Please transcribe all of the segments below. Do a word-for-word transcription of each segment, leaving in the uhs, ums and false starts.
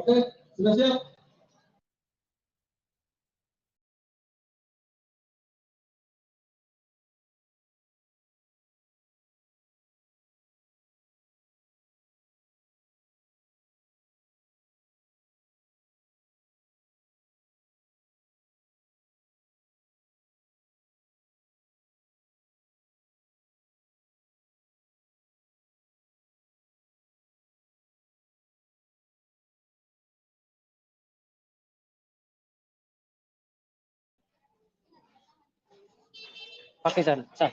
Oke, sudah siap? Pakai sana, sa.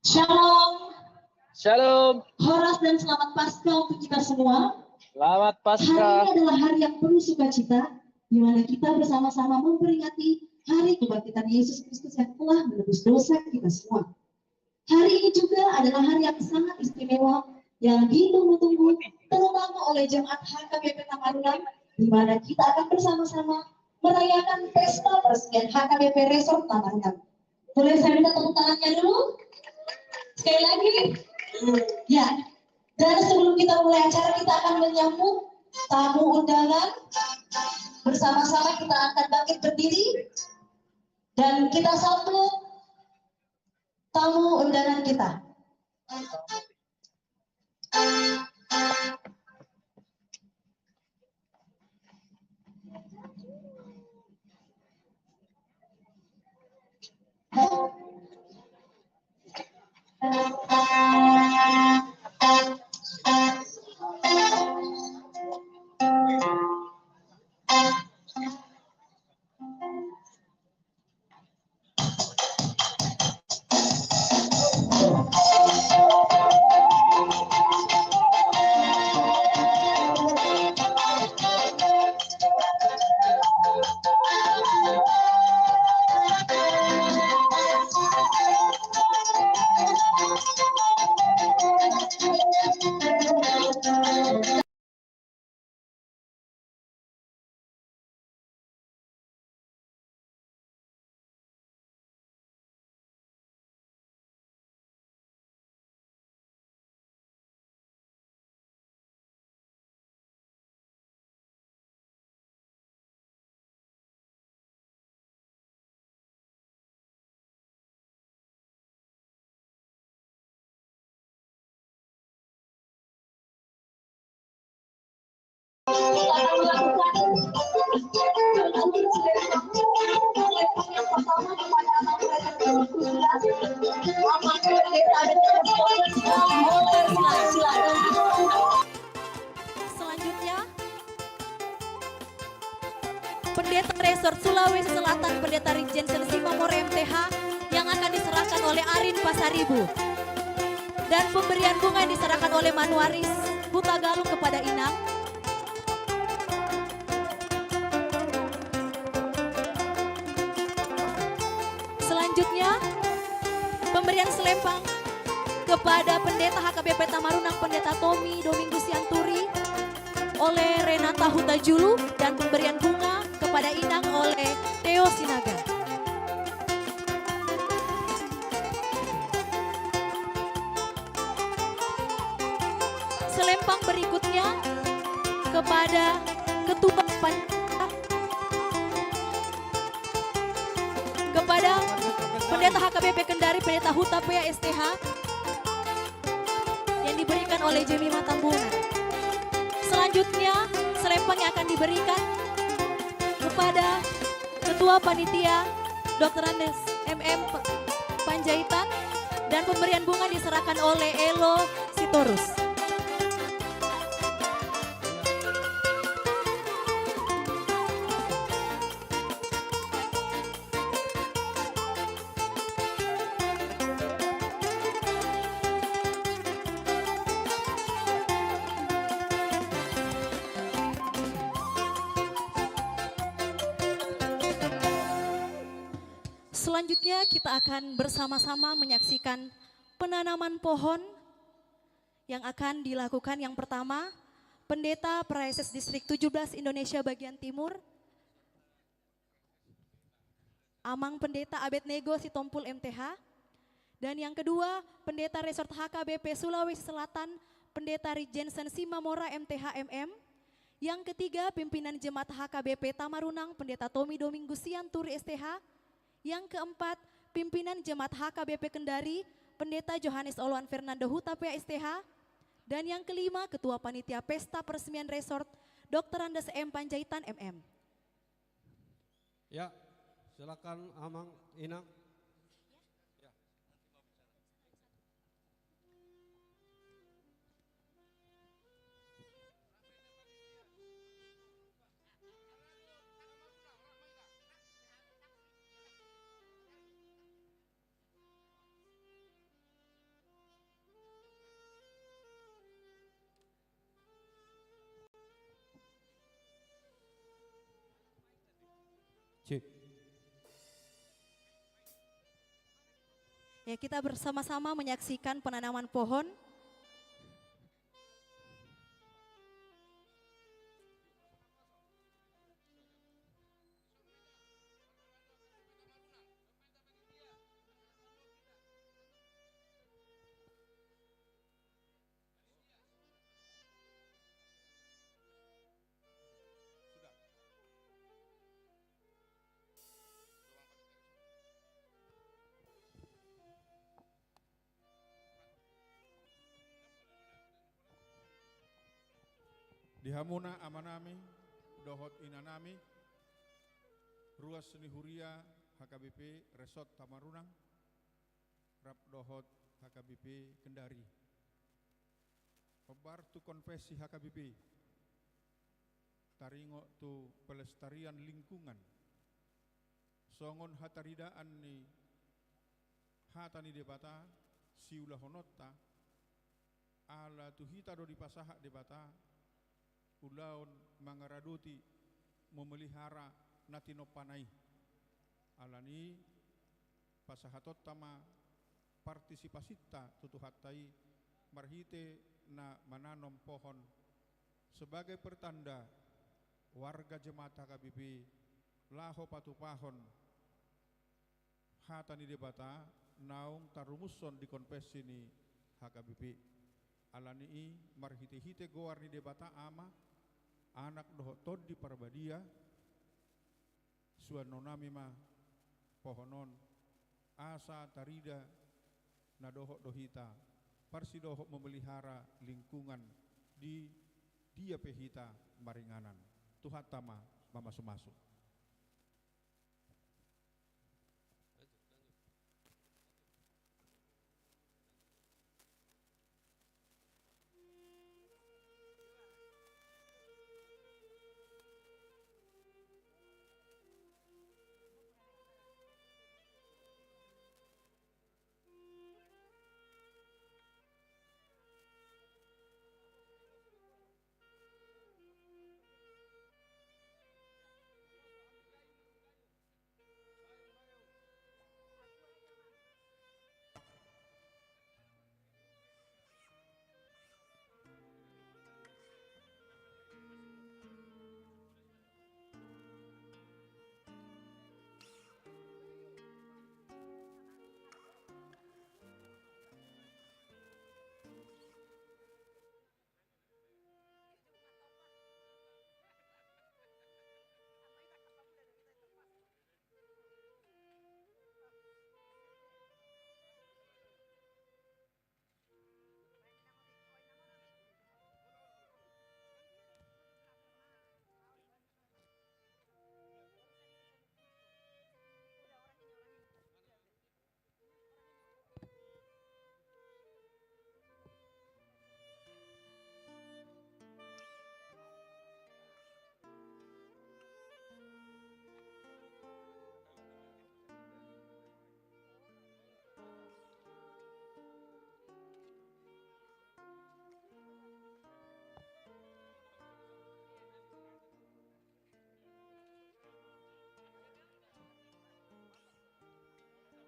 Shalom. Shalom. Horas dan selamat Paskah untuk kita semua. Selamat Paskah. Hari ini adalah hari yang penuh sukacita, di mana kita bersama-sama memperingati hari kebangkitan Yesus Kristus yang telah menebus dosa kita semua. Hari ini juga adalah hari yang sangat istimewa, yang ditunggu-tunggu, terutama oleh jemaat H K B P Tamarunam, di mana kita akan bersama-sama merayakan pesta peresmian H K B P Resort Tamarunam. Boleh saya minta tepuk tangannya dulu? Sekali lagi. Ya. Dan sebelum kita mulai acara, kita akan menyambut tamu undangan. Bersama-sama kita akan bangkit berdiri dan kita sambut tamu undangan kita. Selanjutnya, Pendeta Resort Sulawesi Selatan, Pendeta Rikjensen Simamora M T H, yang akan diserahkan oleh Arin Pasaribu. Dan pemberian bunga yang diserahkan oleh Manuaris Hutagalung kepada Inang. Selanjutnya, pemberian selempang kepada Pendeta H K B P Tamarunang, Pendeta Tommy Domingus Sianturi, oleh Renata Hutajulu, dan pemberian bunga kepada Inang oleh Theo Sinaga. Selempang berikutnya kepada Ketua Pan-, kepada Pendeta H K B P Kendari, Pendeta Hutapea S T H, yang diberikan oleh Jemima Tambunan. Selanjutnya, selempang yang akan diberikan kepada Ketua Panitia, Doktor Andes M M P-, Panjaitan, dan pemberian bunga diserahkan oleh Elo Sitorus. Selanjutnya, kita akan bersama-sama menyaksikan penanaman pohon yang akan dilakukan. Yang pertama, Pendeta Praeses Distrik tujuh belas Indonesia Bagian Timur, Amang Pendeta Abednego Sitompul M T H. Dan yang kedua, Pendeta Resort H K B P Sulawesi Selatan, Pendeta Rikjensen Simamora M T H M M. Yang ketiga, pimpinan Jemaat H K B P Tamarunang, Pendeta Tommy Domingus Sianturi S T H. Yang keempat, pimpinan Jemaat H K B P Kendari, Pendeta Johannes Oloan Fernando Hutapea S T H. Dan yang kelima, Ketua Panitia Pesta Peresmian Resort, Doktor Andes M Panjaitan M M. Ya, silakan Amang, Inang. Ya. Cek. Ya, kita bersama-sama menyaksikan penanaman pohon. Di hamuna amanami dohot inanami, ruas ni huria H K B P Resort Tamarunang, rap dohot H K B P Kendari. Hombar tu konfesi H K B P, taringot tu pelestarian lingkungan, songon hataridaan ni hata ni Debata, siulahononta, ala tu hita do dipasahat Debata, ulaon mangaradoti, memelihara na tinompana i. Alani i, pasahatonta ma partisipasinta tu Tuhanta i, marhite na mananom pohon, sebagai pertanda warga jemaat H K B P laho patupahon hata ni Debata naung tarumushon di konfesi ni H K B P. Alani i, marhitehite goar ni Debata Ama, Anak dohot Tondi Parbadia, suanonnami ma pohon on, asa tarida na dohot do hita parsidohot memelihara lingkungan di dia pe hita maringanan. Tuhanta ma mamasumasu.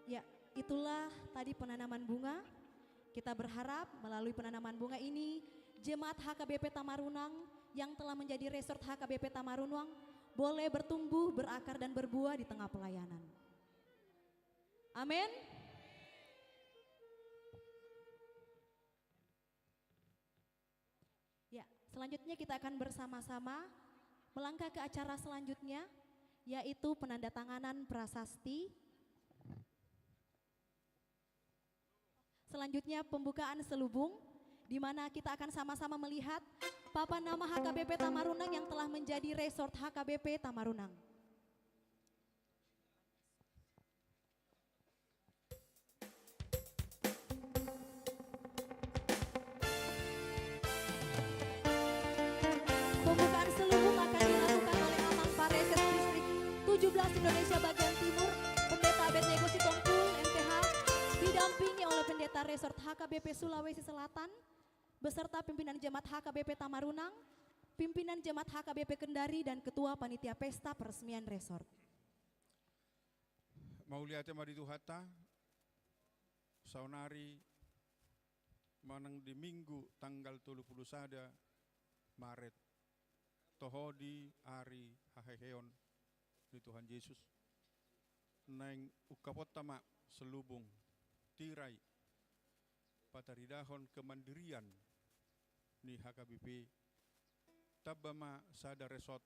Ya, itulah tadi penanaman bunga. Kita berharap melalui penanaman bunga ini, Jemaat H K B P Tamarunang yang telah menjadi Resort H K B P Tamarunang boleh bertumbuh, berakar, dan berbuah di tengah pelayanan. Amin. Ya, selanjutnya kita akan bersama-sama melangkah ke acara selanjutnya, yaitu penandatanganan prasasti. Selanjutnya pembukaan selubung, di mana kita akan sama-sama melihat papan nama H K B P Tamarunang yang telah menjadi Resort H K B P Tamarunang. Pembukaan selubung akan dilakukan oleh Amang Pareses Distrik tujuh belas Indonesia bagian timur, Pendeta Abednego Sitompul, M P H, didampingi oleh Pendeta Resort H K B P Sulawesi Selatan, beserta pimpinan Jemaat H K B P Tamarunang, pimpinan Jemaat H K B P Kendari, dan Ketua Panitia Pesta Peresmian Resort. Mauliate ma di Tuhanta, saonari manang di Minggu tanggal tolu pulu sada Maret, toho di ari haheheon ni Tuhan Jesus, naeng ungkaponta ma selubung, tirai, pataridahon kemandirian ni H K B P, tamba ma sada resort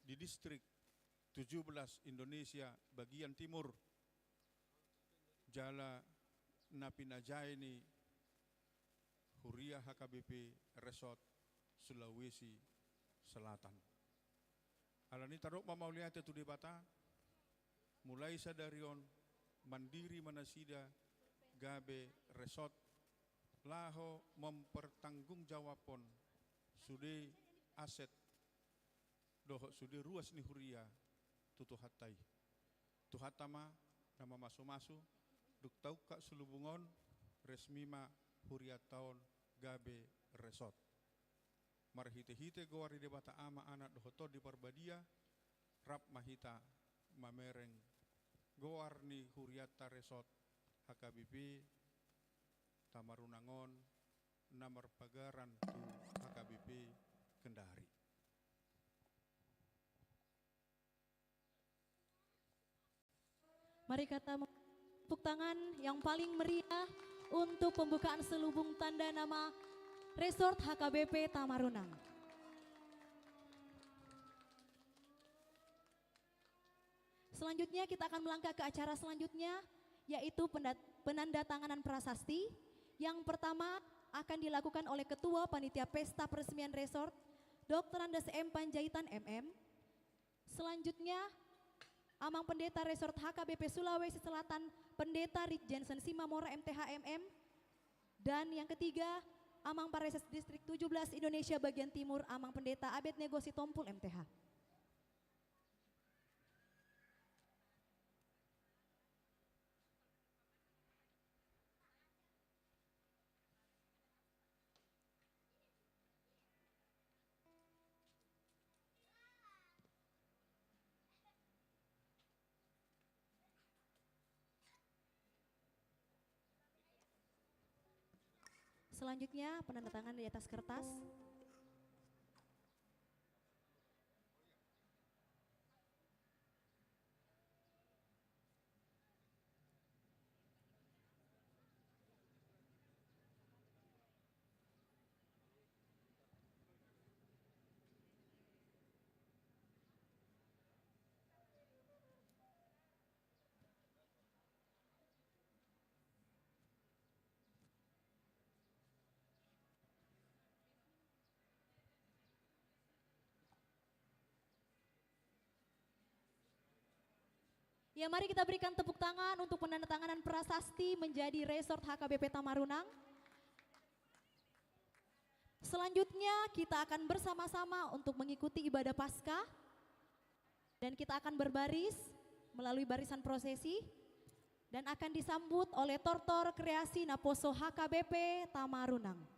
di distrik tujuh belas Indonesia bagian timur, jala na pinajae ni huria H K B P Resort Sulawesi Selatan. Alani i tadok ma mauliate tu Debata, mulai sadari on mandiri ma nasida gabe resort laho mempertanggungjawabhon sude aset dohot sude ruas ni huria tu Tuhanta i. Tuhanta ma na mamasumasu, dung taungkap selubung on, resmi ma hurianta on gabe resort. Marhitehite goar ni Debata Ama, Anak dohot Tondi Parbadia, rap ma hita mamereng goar ni hurianta Resort H K B P Tamarunang on na marpagaran tu H K B P Kendari. Mari kita tepuk tangan yang paling meriah untuk pembukaan selubung tanda nama Resort H K B P Tamarunang. Selanjutnya kita akan melangkah ke acara selanjutnya, yaitu penda-, penandatanganan prasasti. Yang pertama akan dilakukan oleh Ketua Panitia Pesta Peresmian Resort, Doktor Andes M Panjaitan, M M. Selanjutnya, Amang Pendeta Resort H K B P Sulawesi Selatan, Pendeta Rit Jensen Simamora, M T H, M M. Dan yang ketiga, Amang Pareses Distrik tujuh belas Indonesia Bagian Timur, Amang Pendeta Abednego Sitompul, M T H. Selanjutnya, penandatangan di atas kertas. Ya, mari kita berikan tepuk tangan untuk penandatanganan prasasti menjadi Resort H K B P Tamarunang. Selanjutnya, kita akan bersama-sama untuk mengikuti ibadah Paskah. Dan kita akan berbaris melalui barisan prosesi dan akan disambut oleh Tortor Kreasi Naposo H K B P Tamarunang.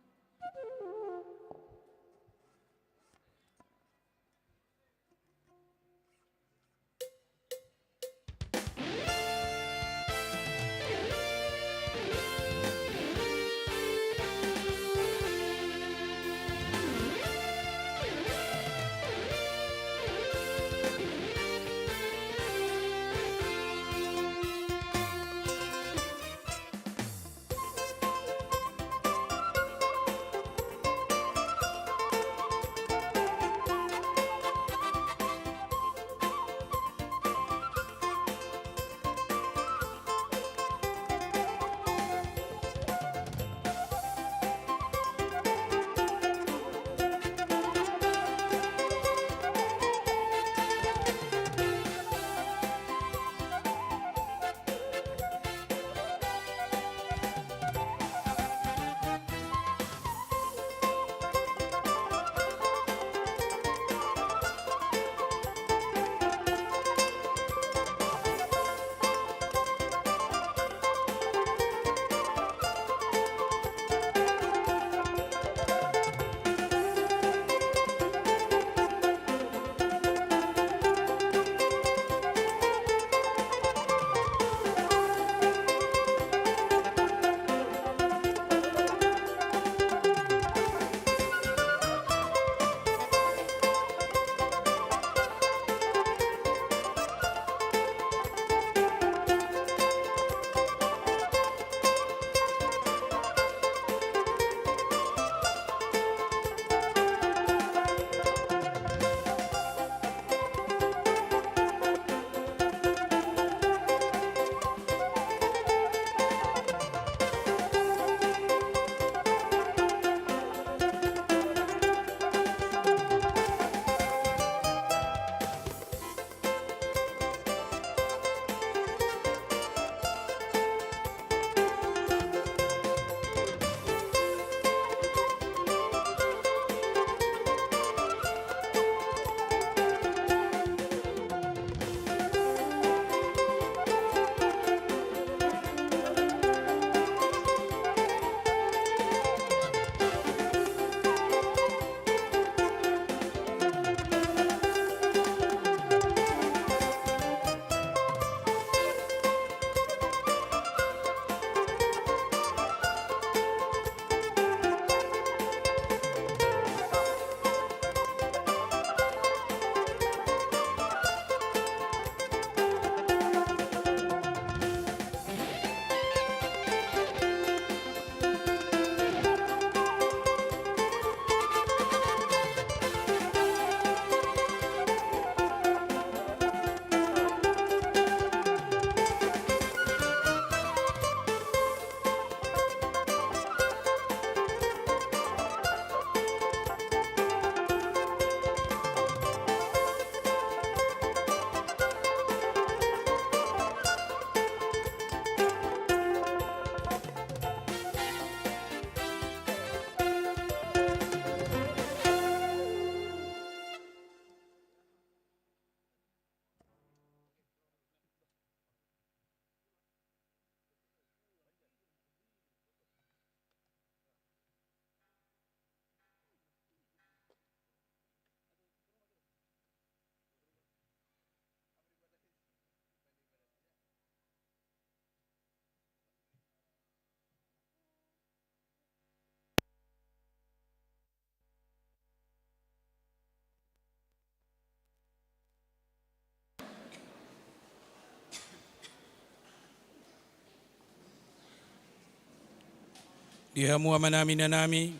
Di hamu amanami, inanami,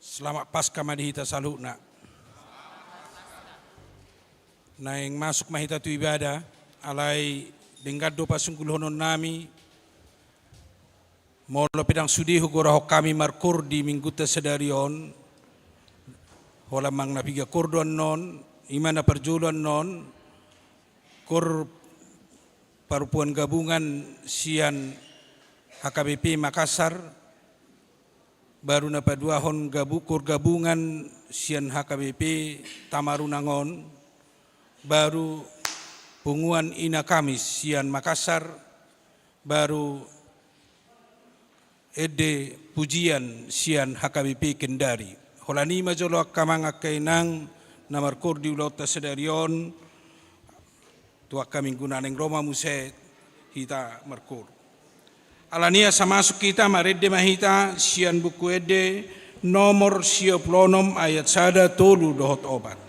selamat Paskah ma di hita saluhutna. Naeng masuk ma hita tu ibadah, alai denggan do pasunggulhononnami, molo pe ndang sude hugoarahon hami markoor di Minggunta sadari on, holan manang na piga koor do annon, i ma na parjolo annon, koor parompuan gabungan sian H K B P Makassar, baru na paduahon gabu-, koor gabungan sian H K B P Tamarunang on, baru punguan Ina Kamis sian Makassar, baru ende pujian sian H K B P Kendari. Holan i ma jolo angka amang angka inang na markoor di ulaonta sadari on, tu angka minggu na naeng ro ma muse hita markoor. Alani i asa masuk hita, marende ma hita sian Buku Ende nomor sia pulu onom, ayat sada, tolu dohot opat.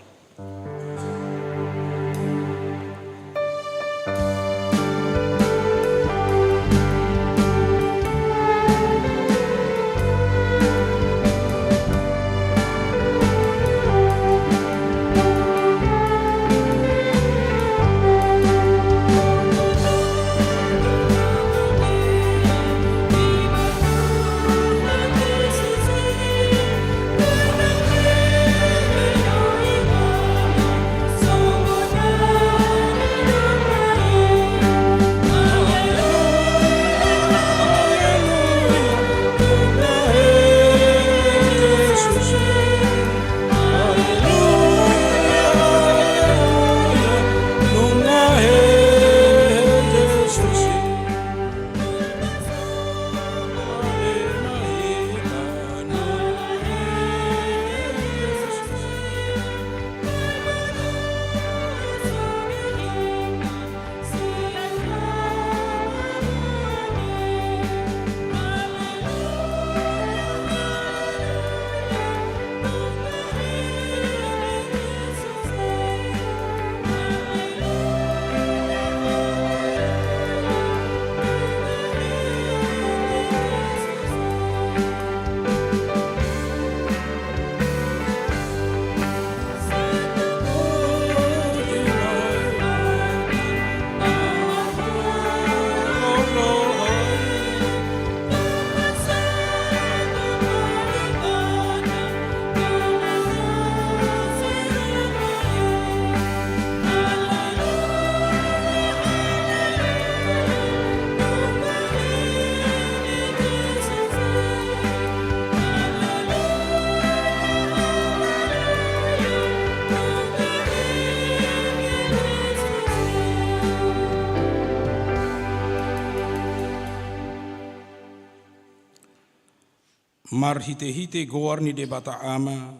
Marhitehite goar ni Debata Ama,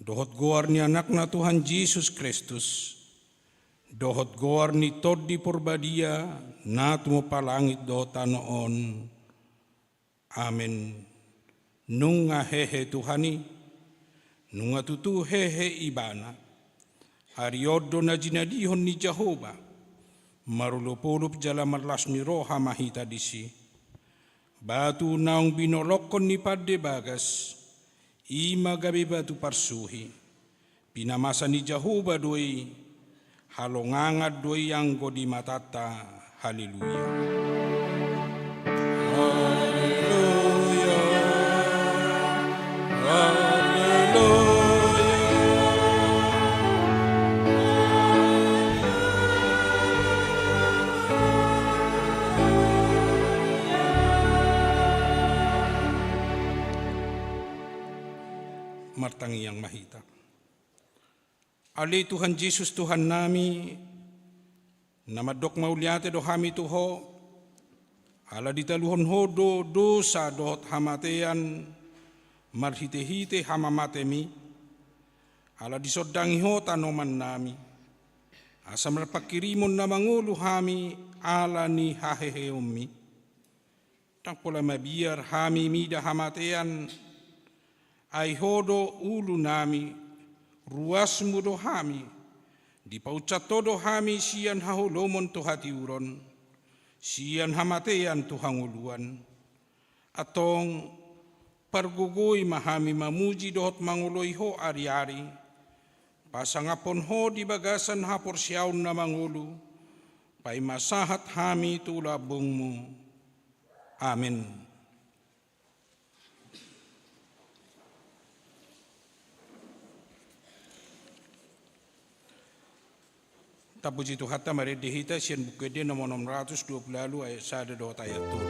dohot goar ni Anakna Tuhan Jesus Kristus, dohot goar ni Tondi Porbadia na tumompa langit dohot tano on. Amen. Nunga hehe Tuhan i, nunga tutu hehe Ibana. Ari on do na jinadihon ni Jahowa, marolopolop jala marlas ni roha ma hita disi. Batu naung binolongkon ni pande bagas, i ma gabe batu parsuhi. Pinamasa ni Jahowa do i, halongangan do i anggo di matanta. Haleluya. Haleluya. Haleluya. Martangiang ma hita. Ale Tuhan Jesus Tuhannami, na mandok mauliate do hami tu Ho, ala ditaluhon Ho do dosa dohot hamatean marhitehite hamamateMi, ala disondangi Ho tanomannami, asa marpanghirimon na mangolu hami ala ni haheheonMi. Ndang pola mabiar hami mida hamatean, ai Ho do ulunami, ruasMu do hami, dipaunsat Ho do hami sian haholomon tu hatiuron, sian hamatean tu hangoluan. Antong, pargogoi ma hami mamuji dohot mangoloi Ho ari-ari, pasangaphon Ho di bagasan haporseaon na mangolu, paima sahat hami tu lambungmu. Amen. Tapuji Tuhanta, marende hita sian Buku Ende nomor enam ratus dua puluh ualu, ayat sada dohot ayat tolu.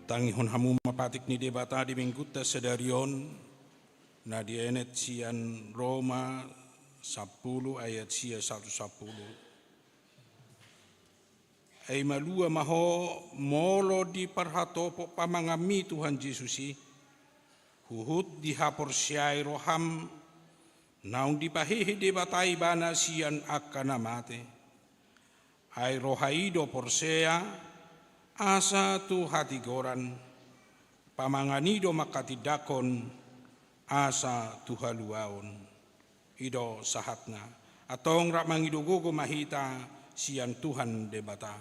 Tangihon hamu ma patik ni Debata di Minggunta sadari on, na dienet sian Roma sampulu ayat sia sahat tu sampulu. Ai malua ma ho molo diparhatopot pamanganmi Tuhan Jesus i, huhut dihaporseai roham, naung dipahehe Debata Ibana sian angka na mate. Ai roha i do porsea, asa tu hatigoran, pamangan i do manghatindanghon, asa tu haluaon. I do sahatna. Antong rap mangido gogo ma hita sian Tuhan Debata.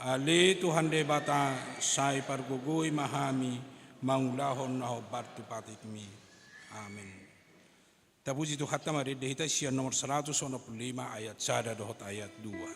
Ale Tuhan Debata, sai pargogoi ma hami mangulahon na hombar tu patikmi. Amen. Tapuji Tuhanta, marende hita sian nomor saratus onom pulu lima ayat sada dohot ayat dua.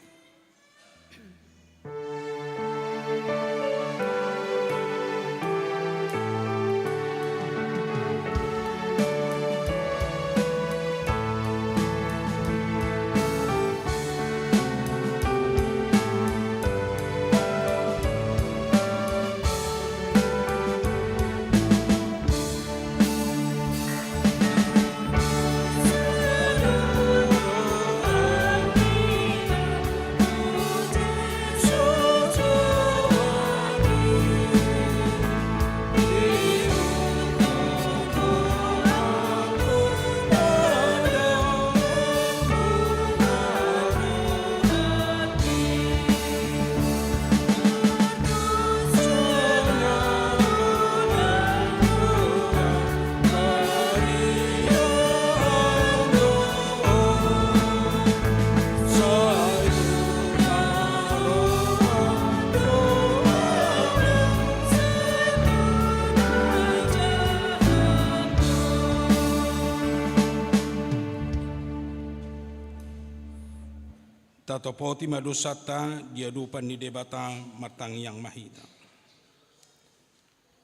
Tatopoti ma dosanta di adopan ni Debata, martangiang ma hita.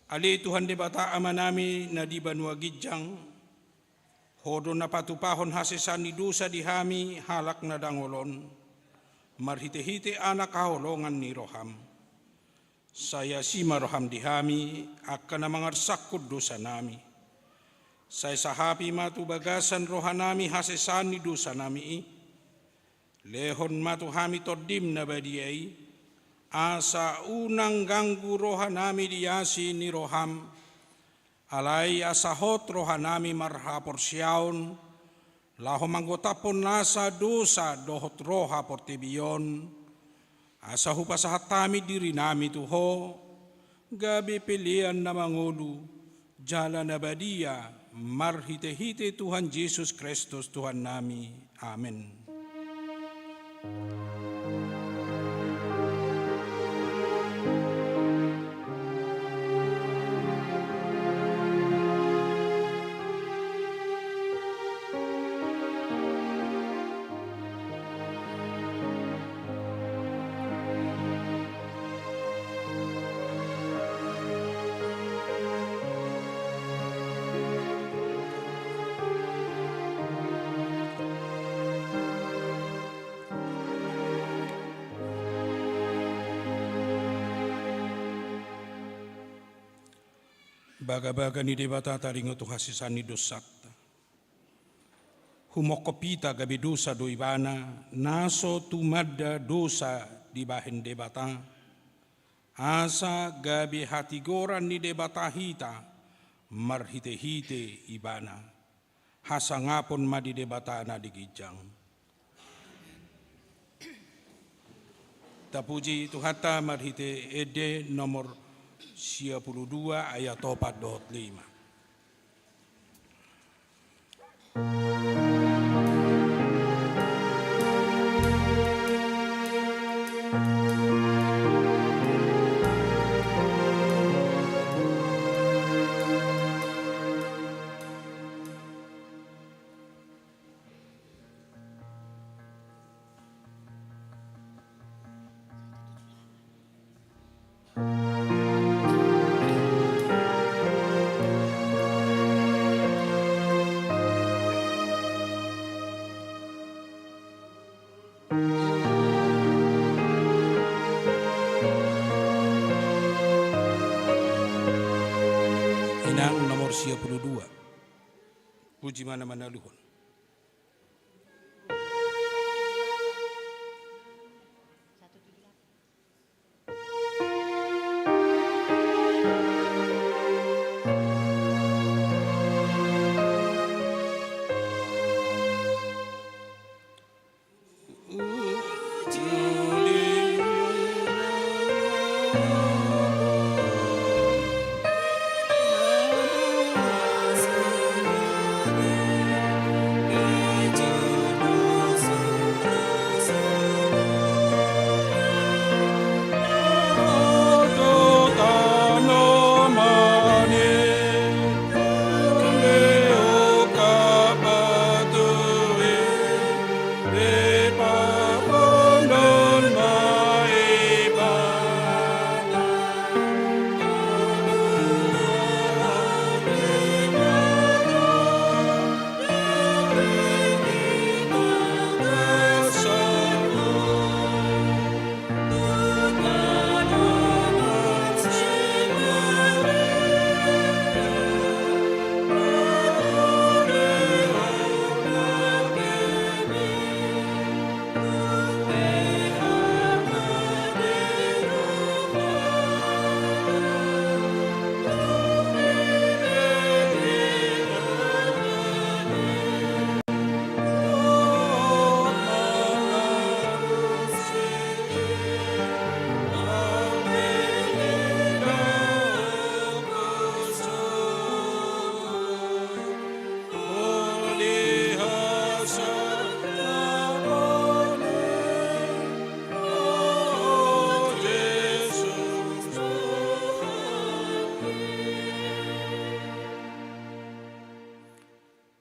Ale Tuhan Debata Amanami na di banua ginjang, Ho do na patupahon hasesaan ni dosa di hami halak na dangol on, marhitehite Anak haholongan ni roham. Sai asi ma roham di hami, angka na mangarsangkon dosanami. Sai sahapi ma tu bagasan rohanami hasesaan ni dosanami i. Lehon ma tu hami Tondim na badia i, asa unang ganggu rohanami di asi ni roham, alai asa hot rohanami marhaporseaon, laho manggotaphon nasa dosa dohot roha portibi on, asa hupasahat hami dirinami tu Ho, gabe pelean na mangolu, jala na badia Marhitehite Tuhan Jesus Kristus Tuhannami. Amen. Bagabaga ni Debata taringot tu hasesaan ni dosanta. Humongkop hita gabe dosa do ibana, na so tumanda dosa dibahen Debata, asa gabe hatigoran ni Debata hita marhitehite ibana. Hasangapon ma di Debata na di ginjang. Tapuji Tuhanta marhite ende nomor sia pulu dua ayat opat dohot lima. Inang nomor sia pulu dua. Puji ma na manaluhon.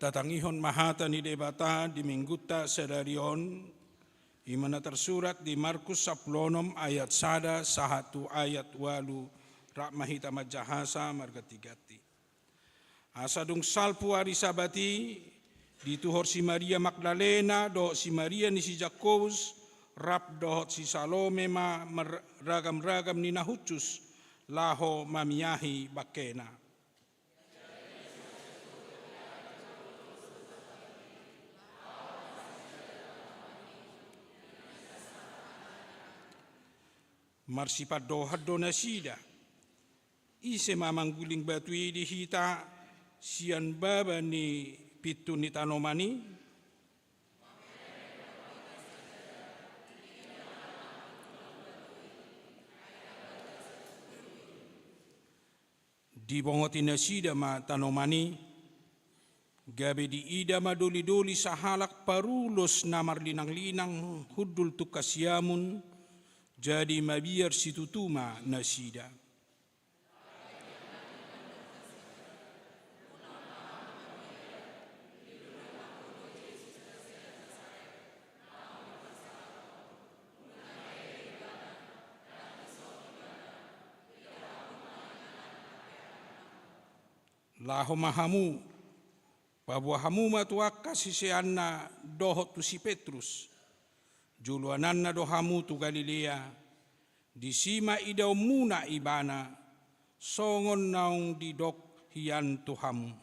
Tatangihon ma hata ni Debata di Minggunta sadari on, i ma na tarsurat di Markus sampulu onom ayat sada sahat tu ayat ualu. Rap ma hita manjahasa marganti-ganti. Asa dung salpu ari Sabat i, dituhor si Maria Magdalena dohot si Maria ni si Jakobus, rap dohot si Salome ma mar-, ragam-ragam ni na hushus, laho mamiahi bangkena. Marsipandohan do nasida. Ise ma mangguling batu i di hita sian baba ni pintu ni tanoman i? Dibongoti nasida ma tanoman i, Gabe diida ma doli-doli sahalak parulos na marlinang-linang hundul tungka siamun, jadi mabiar situtu ma nasida. Laho ma hamu, paboa hamu ma tu angka siseanna dohot tu si Petrus. Joloananna do hamu tu Galilea, disi ma idaonmuna ibana, songon naung didok hian tu hamu.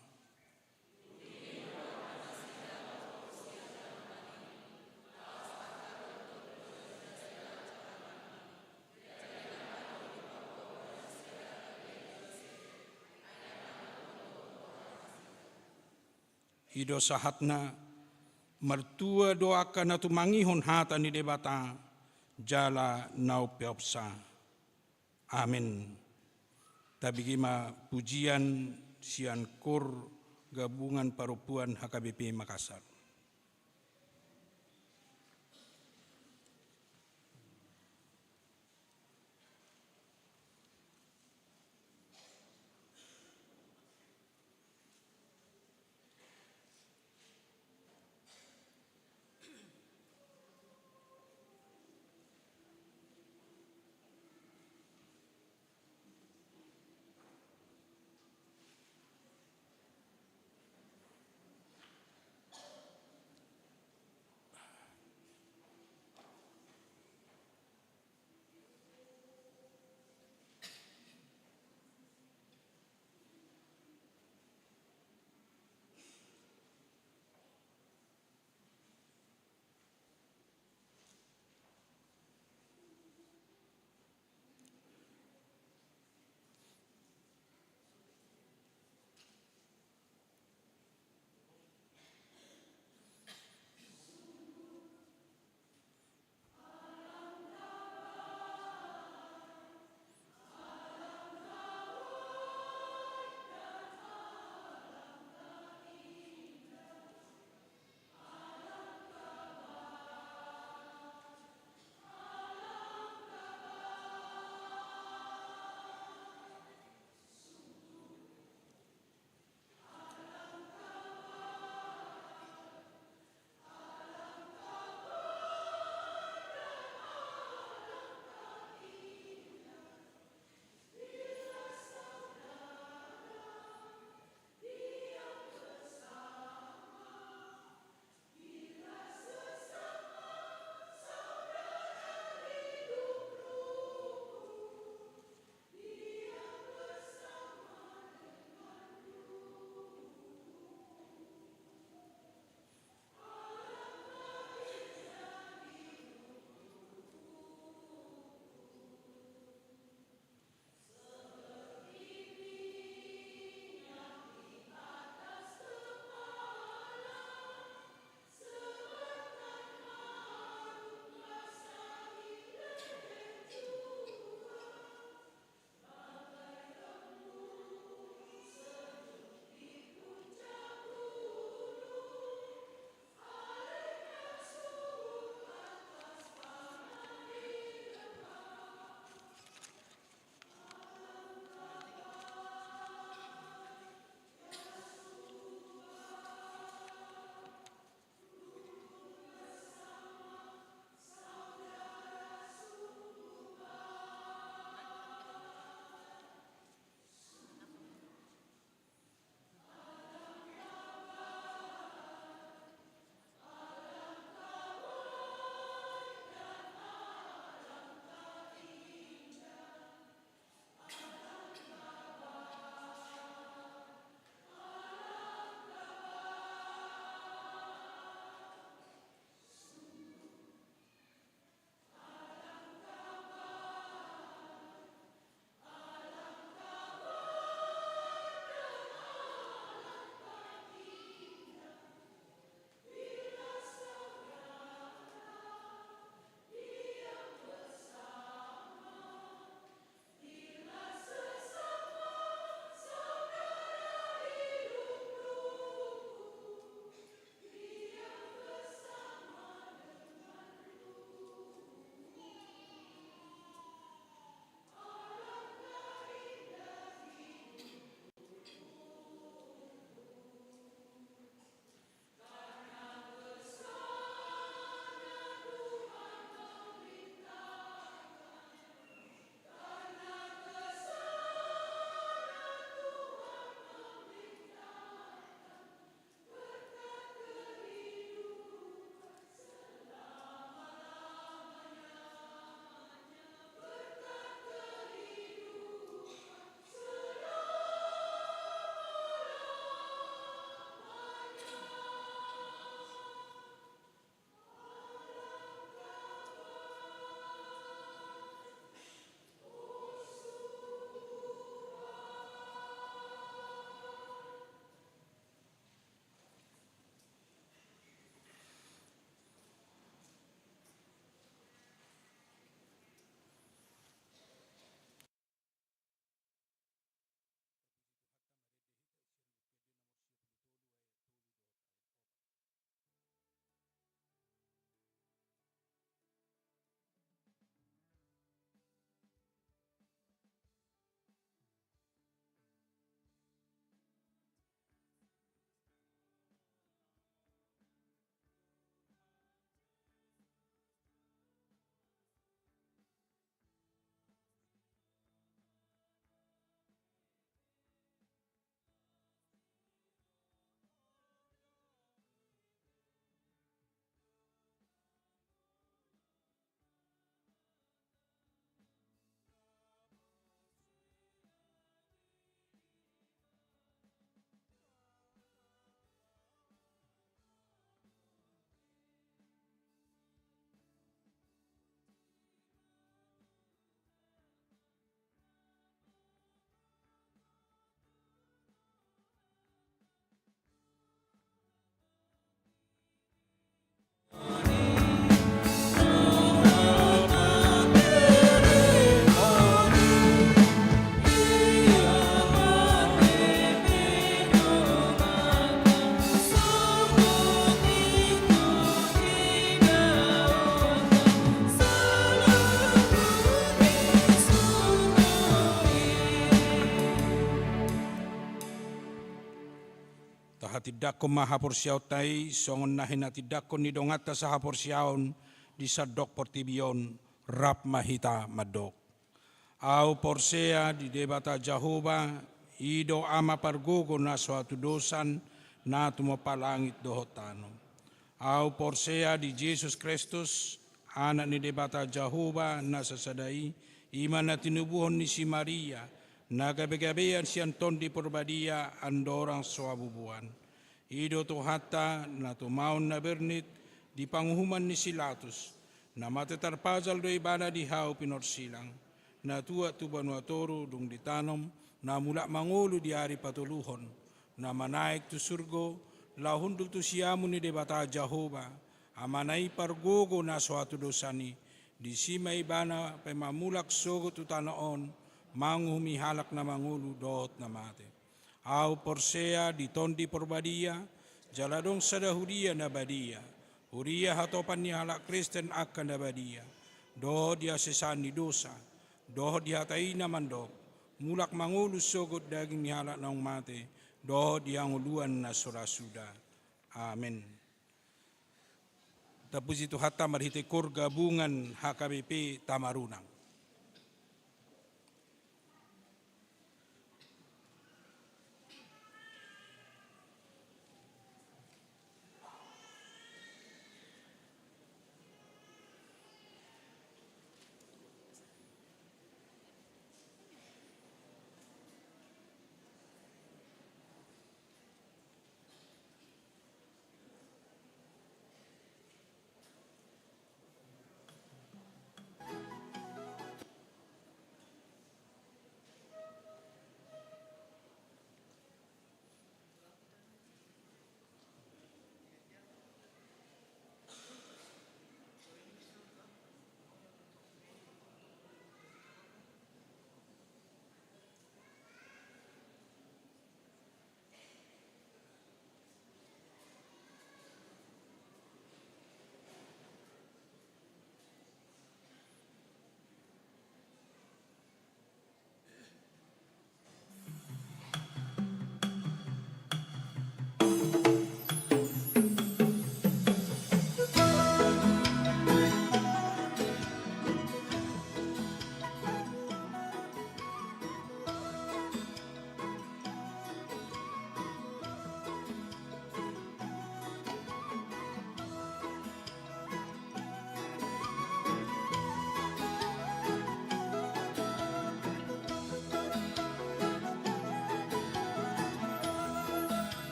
I do sahatna, martua do angka na tumangihon hata ni Debata, jala na umpeopsa. Amen. Tabege ma pujian sian kor gabungan parompuan H K B P Makassar. Tindanghon ma haporseaonta i songon na hinatindangkon ni donganta sahaporseaon di sandok portibi on. Rap ma hita mandok: Ahu porsea di Debata Jahowa, i do Ama pargogo na so hatudosan, na tumompa langit dohot tano. Ahu porsea di Jesus Kristus, Anak ni Debata Jahowa na sasada i, i ma na tinubuhon ni si Maria, na gabegabean sian Tondi Porbadia andorang so habubuhan. I do Tuhanta, na tumaon na bernit di panguhuman ni si Latus, na mate tarpajal do Ibana di hau pinorsilang, na tuat tu banua toru dung ditanom, na mulak mangolu di ari patoluhon, na manaek tu surgo, laho hundul tu siamun ni Debata Jahowa, Amana i pargogo na so hatudosan i. Disi ma Ibana paima mulak sogot tu tano on, manguhumi halak na mangolu dohot na mate. Ahu porsea di Tondi Porbadia, jala adong sada huria na badia, huria hatopan ni halak Kristen angka na badia, dohot di hasesaan ni dosa, dohot di hata i na mandok: Mulak mangolu sogot daging ni halak naung mate, dohot di hangoluan na so ra suda. Amen. Tapuji Tuhanta marhite kor gabungan H K B P Tamarunang.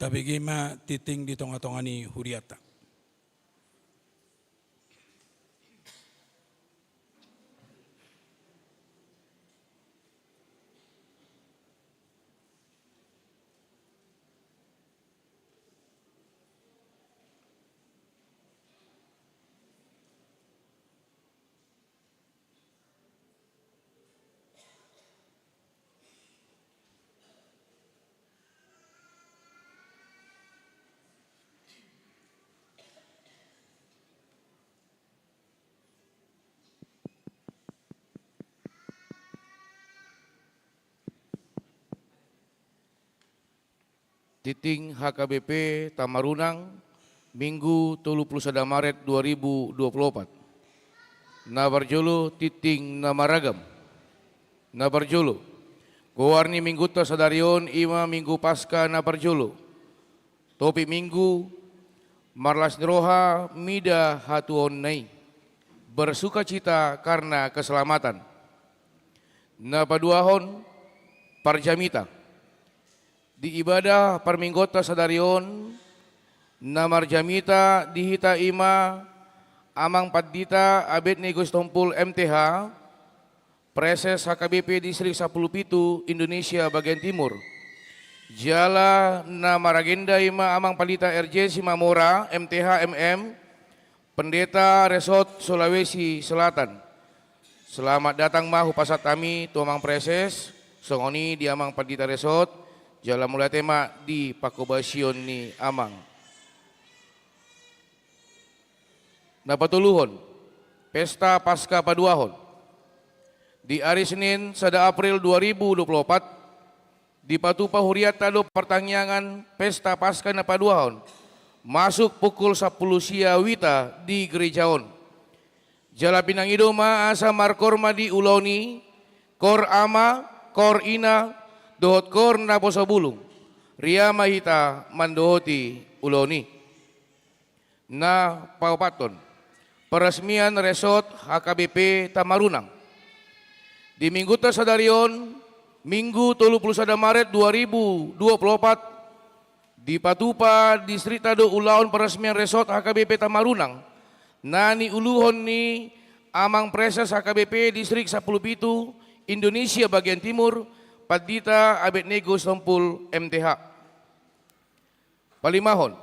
Tabege ma tingting di tonga-tonga ni hurianta. Tingting H K B P Tamarunang, Minggu tolu pulu sada Maret dua ribu dua pulu opat. Na parjolo, tingting na maragam. Na parjolo, goar ni Minggunta sadari on i ma Minggu Paskah na parjolo. Topik Minggu: Marlas ni roha mida hatuaonna i, bersukacita karena keselamatan. Na paduahon, parjamita. Di ibadah parmingguonta sadari on, na marjamita di hita i ma Amang Pandita Abed Nego Sitompul, M T H, Praeses H K B P Distrik sampulu pitu Indonesia Bagian Timur. Jala na maragenda i ma Amang Pandita R J Simamora, M T H, M M, Pendeta Resort Sulawesi Selatan. Selamat datang ma hupasahat hami tu Amang Praeses, songon i di Amang Pandita Resort, jala mauliate ma di panghobasion ni Amang. Na patoluhon, Pesta Paskah paduahon. Di ari Senin, sada April dua ribu dua pulu opat, dipatupa hurianta do partangiangan Pesta Paskah na paduahon, masuk pukul sampulu sia wita di gereja on. Jala pinangido ma asa markoor ma di ulaon i koor ama, koor ina, dohot koor naposobulung. Ria ma hita mandohoti ulaon i. Na paopathon, peresmian Resort H K B P Tamarunang. Di Minggunta sadari on, Minggu tolu pulu sada Maret dua ribu dua pulu opat, dipatupa distrikta do ulaon peresmian Resort H K B P Tamarunang, na niuluhon ni Amang Praeses H K B P Distrik sampulu pitu Indonesia Bagian Timur, Pandita Abed Nego Sitompul, M T H. Palimahon,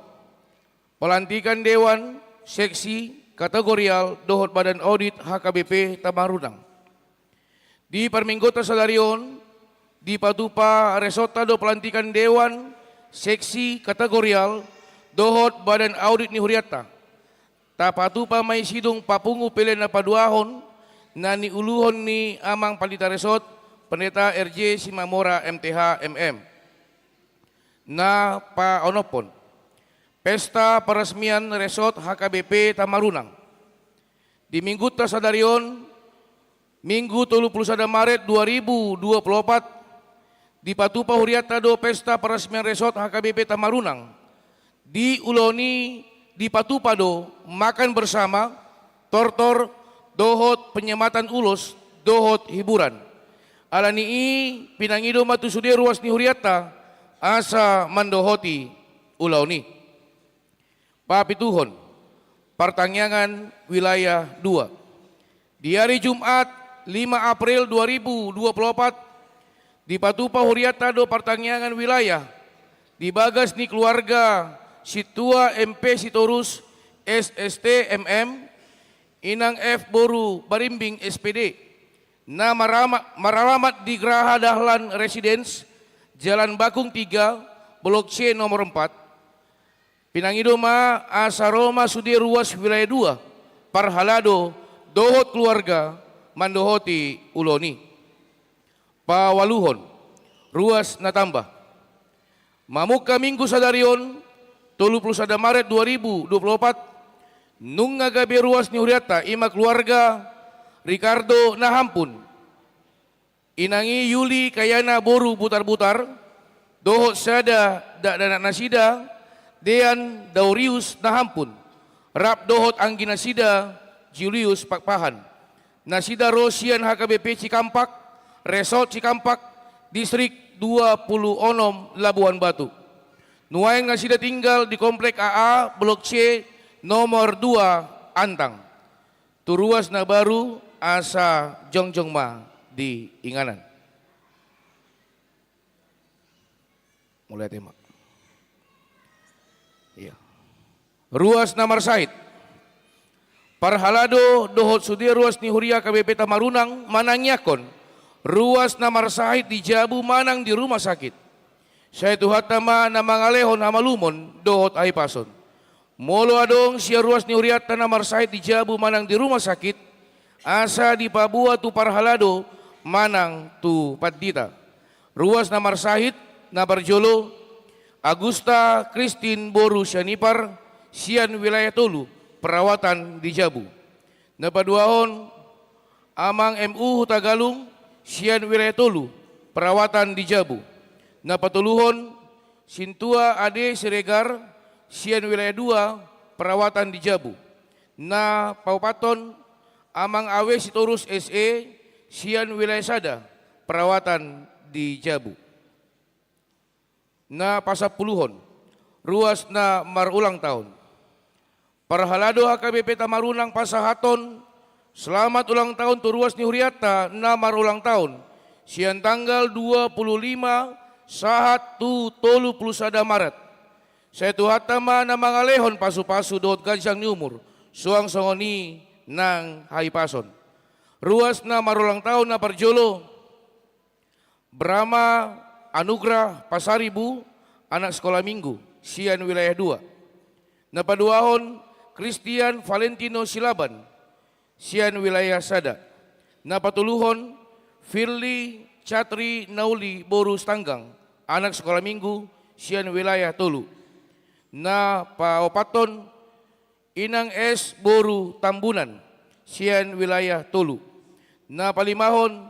pelantikan dewan, seksi, kategorial, dohot badan audit H K B P Tamarunang. Di parmingguonta sadari on, dipatupa resortta do pelantikan dewan, seksi, kategorial, dohot badan audit ni hurianta. Tapatupa ma i sidung papungu pelean na paduahon, na niuluhon ni Amang Pandita Resort, Pendeta R J Simamora, M T H, M M. Na paonomhon, pesta peresmian Resort H K B P Tamarunang. Di Minggunta sadari on, Minggu tolu pulu sada Maret dua ribu dua pulu opat, dipatupa hurianta do pesta peresmian Resort H K B P Tamarunang. Di ulaon i dipatupa do makan bersama, tortor, dohot penyematan ulos, dohot hiburan. Alani i pinangido ma tu sude ruas ni hurianta asa mandohoti ulaon i. Papituhon, partangiangan wilayah dua. Di ari Jumat, lima April dua ribu dua pulu opat, dipatupa hurianta do partangiangan wilayah di bagas ni keluarga Sintua M P Sitorus, S S T, M M, Inang F boru Barimbing, S P D, na marama-, maralamat di Graha Dahlan Residence, Jalan Bakung tiga, Blok C nomor empat. Pinangido ma asa ro ma sude ruas wilayah dua, parhalado dohot keluarga mandohoti ulaon i. Paualuhon, ruas na tamba. Mamungka Minggu sadari on, tolu pulu sada Maret dua ribu dua pulu opat, nunga gabe ruas ni hurianta, i ma keluarga Ricardo Nahampun, Inang i Yuli Kayana boru Butarbutar, dohot sada dakdanak nasida, Dean Daurius Nahampun, rap dohot anggi nasida Julius Pakpahan. Nasida ro sian H K B P Cikampak, Resort Cikampak, Distrik dua pulu onom Labuan Batu. Nuaeng nasida tinggal di Komplek A A, Blok C, nomor dua, Antang. Tu ruas na baru, asa jongjong ma di inganan. Mulai tema. Iya. Ruas na marsahit. Parhalado dohot sude ruas ni huria H K B P Tamarunang manangiangkon ruas na marsahit di jabu manang di rumah sakit. Sai Tuhanta ma na mangalehon hamalumon dohot hahipason. Molo adong sian ruas ni hurianta na marsahit di jabu manang di rumah sakit, asa dipaboa tu parhalado manang tu pandita. Ruas na marsahit, na parjolo, Agusta Kristin boru Sianipar, sian wilayah tolu, perawatan di jabu. Na paduahon, Amang M U Hutagalung, sian wilayah tolu, perawatan di jabu. Na patoluhon, Sintua Ade Siregar, sian wilayah dua, perawatan di jabu. Na paopathon, Amang Awe Sitorus S E, sian wilayah sada, perawatan di jabu. Na pasampuluhon, ruas na marulang tahun. Parhalado H K B P Tamarunang pasahathon selamat ulang tahun tu ruas ni hurianta na marulang tahun, sian tanggal dua puluh lima sahat tu tolu puluh sada Maret. Sai Tuhanta ma na mangalehon pasupasu dohot ganjang ni umur, suang songon i nang hahipason. Ruas na marulang tahun na parjolo, Brama Anugrah Pasaribu, anak sekolah minggu, sian wilayah dua. Na paduahon, Christian Valentino Silaban, sian wilayah sada. Na patoluhon, Firly Catri Nauli boru Sitanggang, anak sekolah minggu, sian wilayah tolu. Na paopathon, Inang S boru Tambunan, sian wilayah tolu. Na palimahon,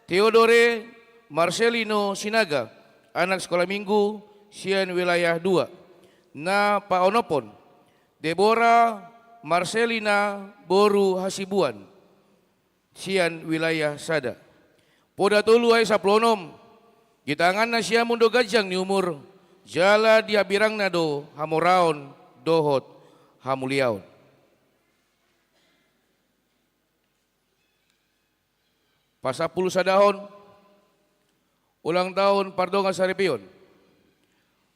Theodore Marcelino Sinaga, anak sekolah minggu, sian wilayah dua. Na paonomhon, Deborah Marcelina boru Hasibuan, sian wilayah sada. Poda tolu ayat sampulu onom. Di tanganna siamun do ganjang ni umur, jala di hambirangna do hamoraon dohot hamuliaon. Pasampulu sadahon, ulang tahun pardongan saripeon.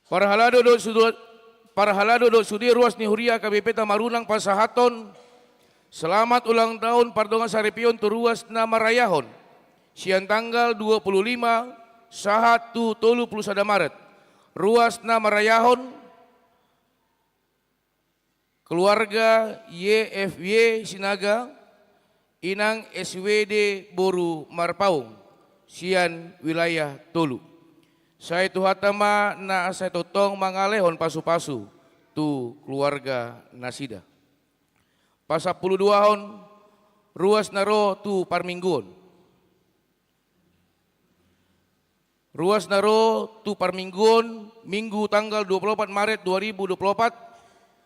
Parhalado dohot sude, parhalado dohot sude ruas ni huria H K B P Tamarunang pasahathon selamat ulang tahun pardongan saripeon tu ruas na marayahon, sian tanggal dua puluh lima sahat tu tolu puluh sada Maret. Ruas na marayahon, keluarga Y F Y Sinaga, Inang S W D boru Marpaung, sian wilayah tolu. Sai Tuhanta ma na sai tongtong mangalehon pasupasu tu keluarga nasida. Pasampulu duahon, ruas na ro tu parmingguon. Ruas na ro tu parmingguon, Minggu tanggal dua puluh opat Maret dua ribu dua puluh opat,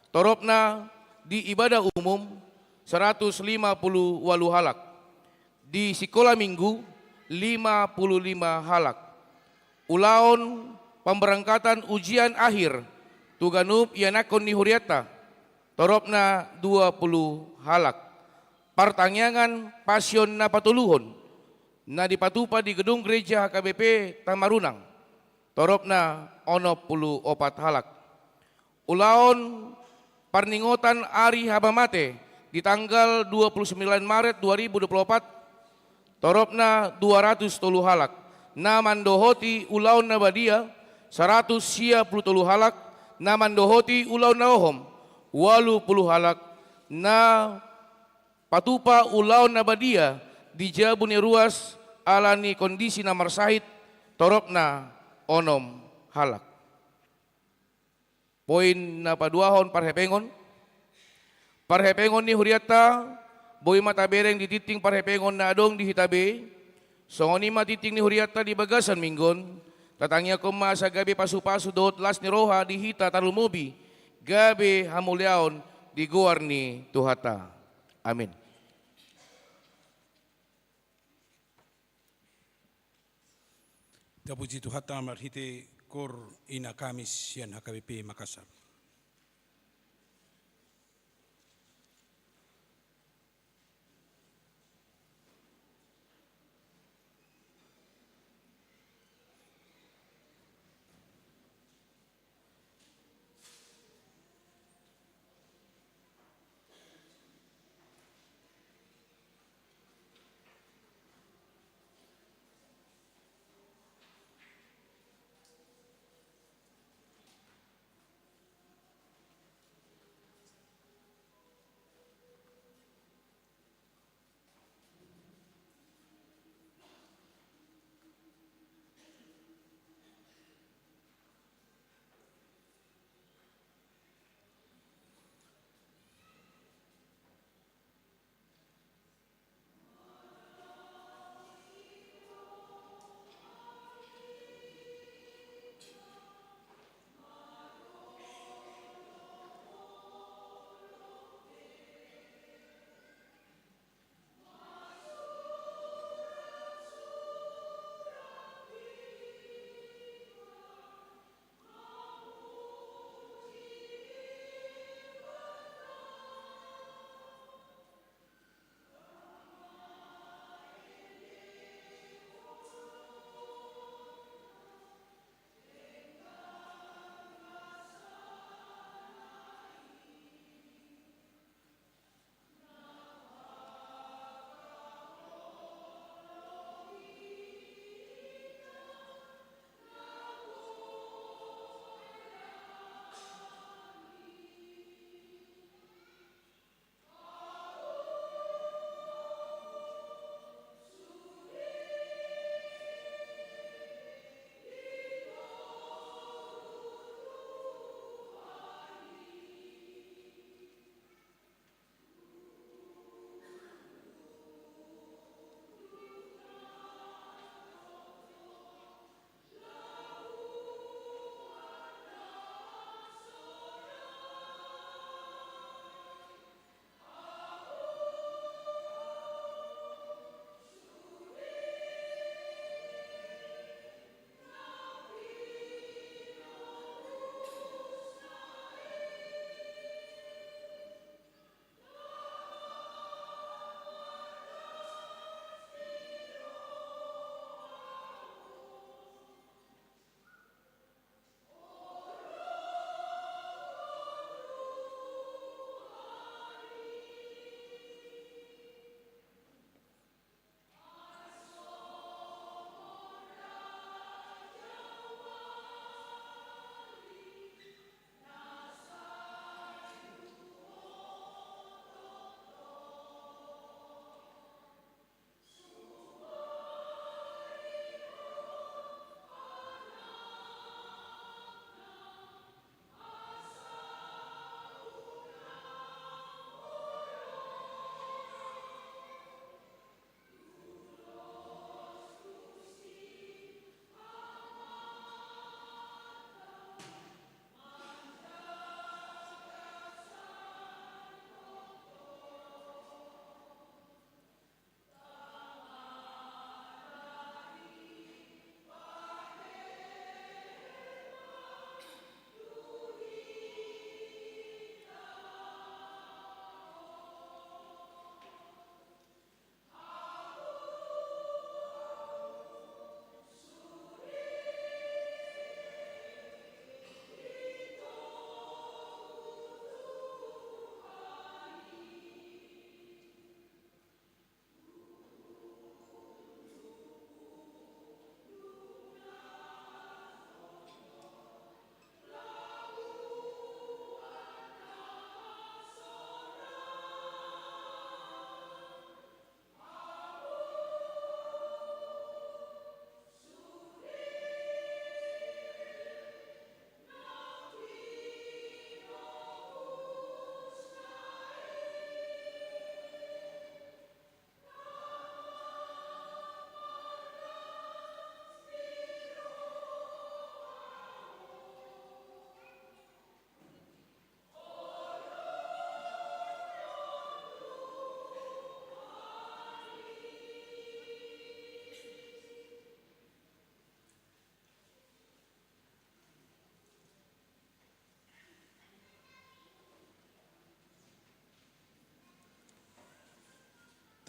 toropna di ibadah umum saratus lima puluh ualu halak, di sikola Minggu lima puluh lima halak. Ulaon pamberangkatan ujian akhir tu ganup ianakhon ni hurianta, toropna dua puluh halak. Partangiangan Pasion na patoluhon, na dipatupa di gedung gereja H K B P Tamarunang, toropna onom puluh opat halak. Ulaon parningotan ari hamamate di tanggal dua puluh sembilan Maret dua ribu dua puluh opat, toropna dua ratus tolu halak. Na mandohoti ulaon na badia, saratus sia puluh tolu halak. Na mandohoti ulaon na hohom, ualu puluh halak. Na patupa ulaon na badia di jabu ni ruas ala ni kondisi na marsahit, toropna onom halak. Poin na paduahon, parhepengon. Parhepengon ni hurianta, boi ma tabereng di tingting parhepengon na adong di hita be. Songon i ma tingting ni hurianta di bagasan minggu on, tatangiangkon ma asa gabe pasupasu dohot las ni roha di hita tarlumobi, gabe hamuliaon di goar ni Tuhanta. Amin. Tapuji Tuhanta marhite Kor Ina Kamis sian H K B P Makassar.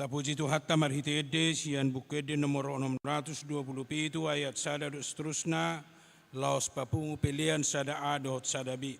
Tapuji Tuhanta marhite ende sian Buku Ende nomor onom ratus dua pulu pitu ayat sada dohot seterusna, laos papungu pelean sada A dohot sada B.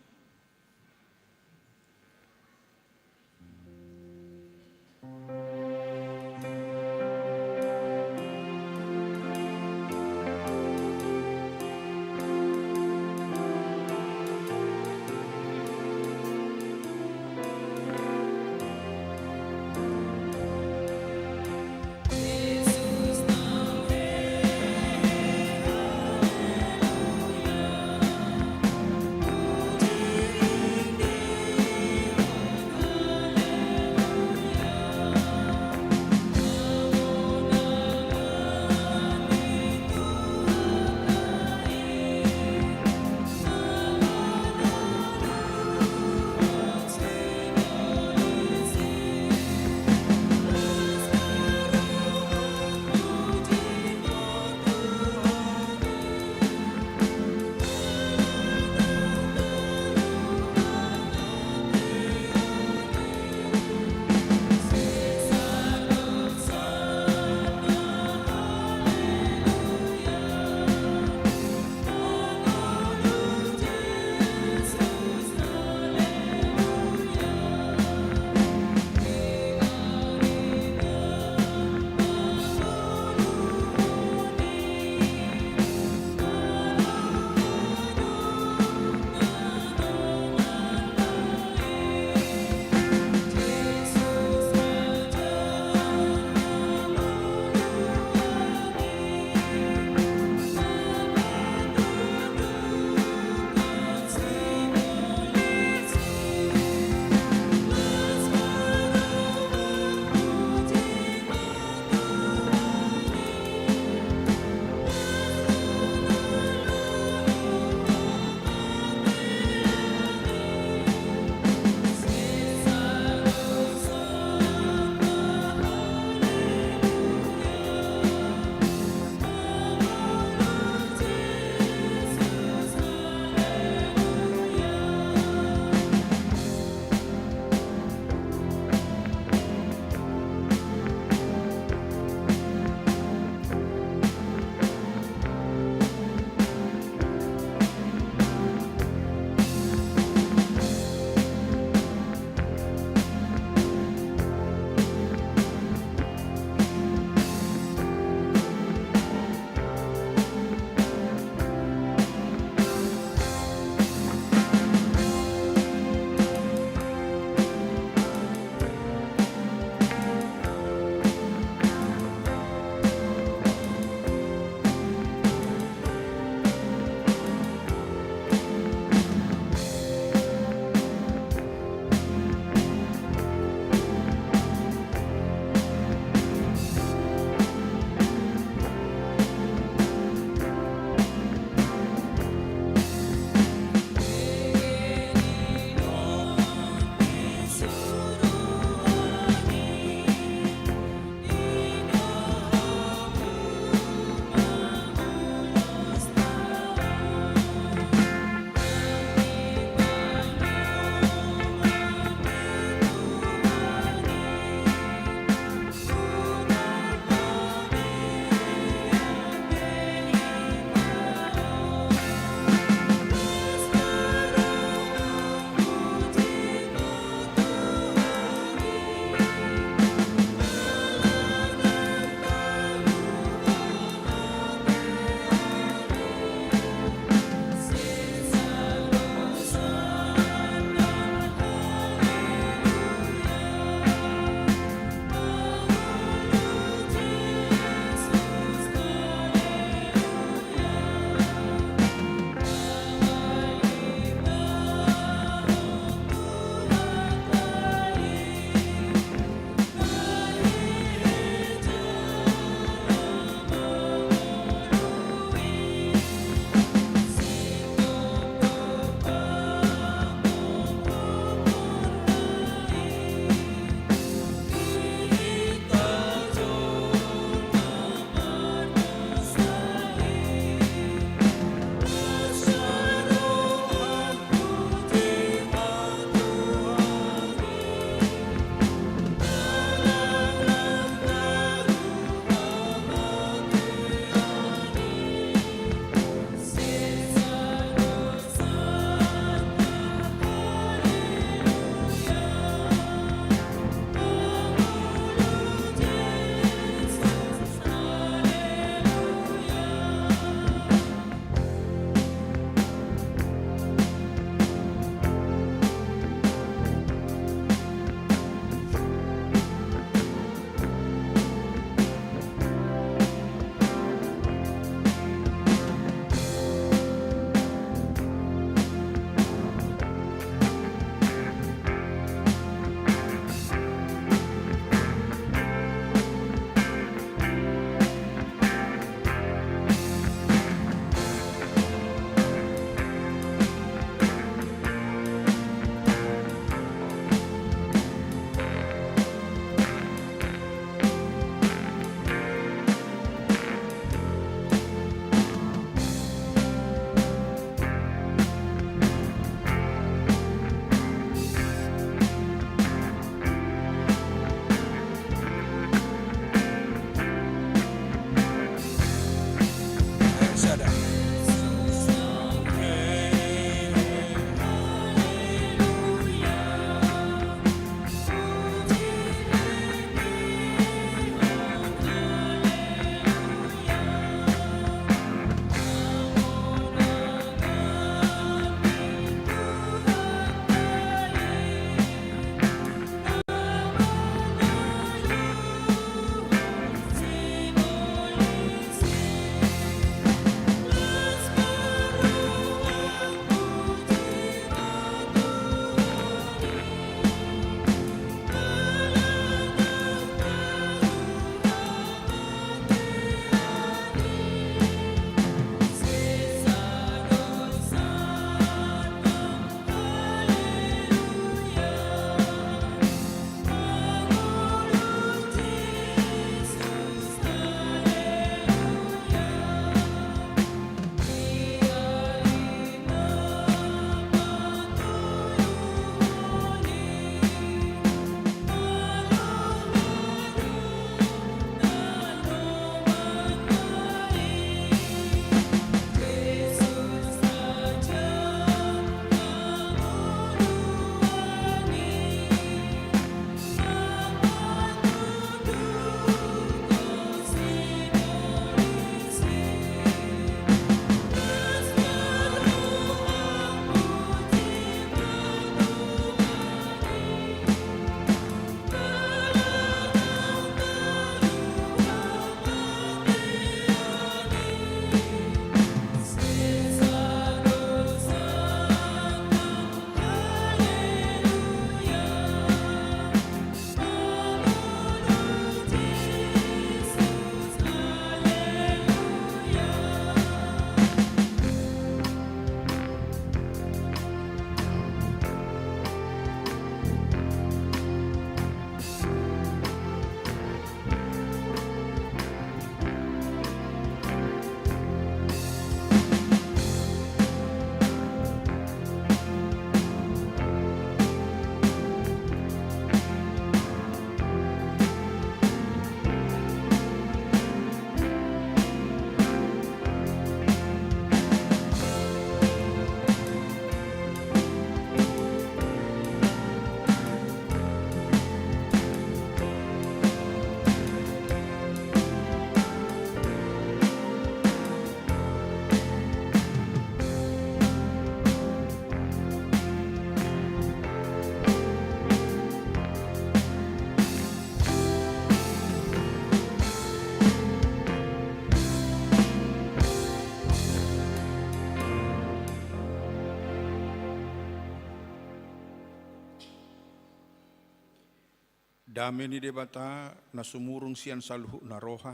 Dame ni Debata na sumurung sian saluhutna roha,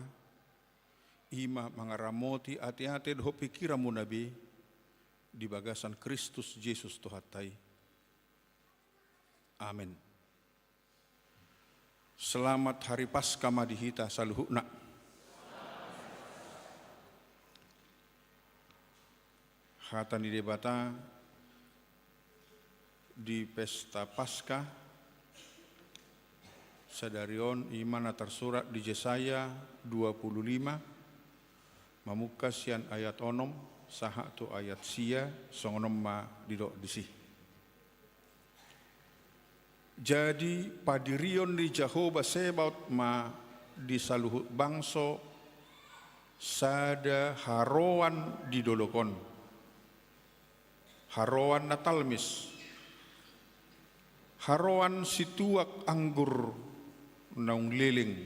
i ma mangaramoti ateate dohot pingkiranmuna be di bagasan Kristus Jesus Tuhanta i. Amen. Selamat Hari Paskah ma di hita saluhutna. Hata ni Debata di pesta Paskah sadari on i ma na tarsurat di Jesaya dua pulu lima, mamungka sian ayat onom sahat tu ayat sia, songon on ma didok disi. Jadi padirion ni Jahowa Sebaot ma di saluhut bangso sada haroan di dolok on, haroan na talmis, haroan situak anggur naung leleng,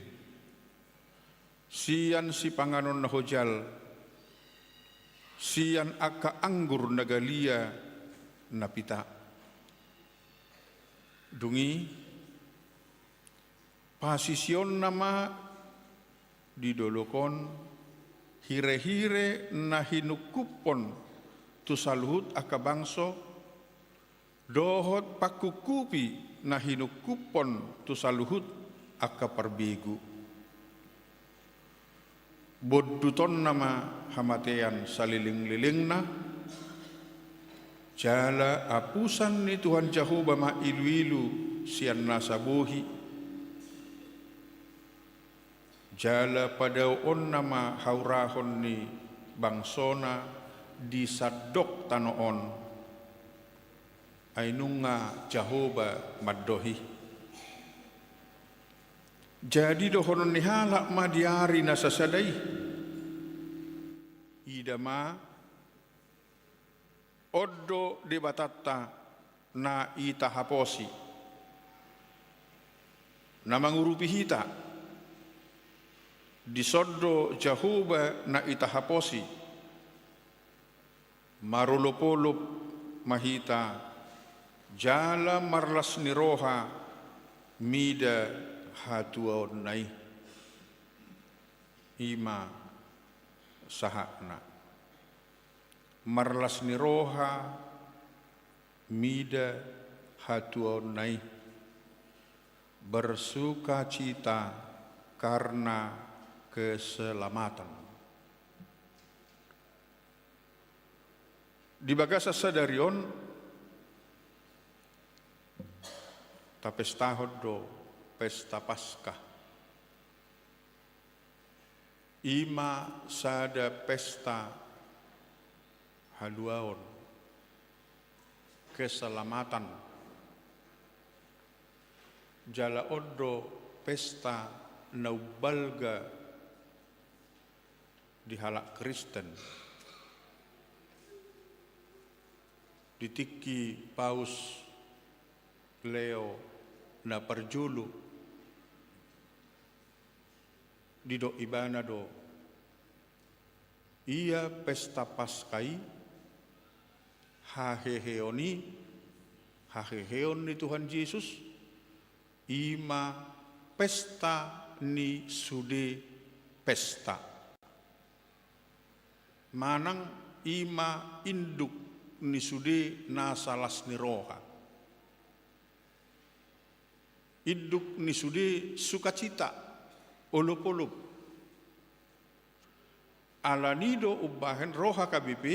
sian sipanganon na hojal, sian angka anggur na galia na pita. Dung i, pasisionna ma di dolok on hirehire na hinungkuphon tu saluhut angka bangso, dohot pangkungkupi na hinungkuphon tu saluhut angka parbegu. Bondutonna ma hamatean salelenglelengna, jala apusan ni Tuhan Jahowa ma iluilu sian nasa bohi. Jala padaoonna ma haurahon ni bangsona di sandok tano on. Ai nunga Jahowa mandok i. Jadi dohonon ni halak ma di ari na sasada i: Ida ma, on do Debatanta na itahaposi, na mangurupi hita. Dison do Jahowa na itahaposi. Marolopolop ma hita jala marlas ni roha mida hatuaonna i. I ma sahatna. Marlas ni roha mida hatuaonna i. Bersukacita karena keselamatan. Di bagasan sadari on, tapestahon do pesta Paskah. I ma sada pesta haluaon, keselamatan. Jala on do pesta na umbalga di halak Kristen. Di tingki Paus Leo na parjolo, didok ibana do, ia pesta Paskah i, haheheon i, haheheon ni Tuhan Jesus, i ma pesta ni sude pesta. Manang i ma induk ni sude nasa las ni roha. Induk ni sude sukacita, olopolop. Alani do umbahen ro H K B P,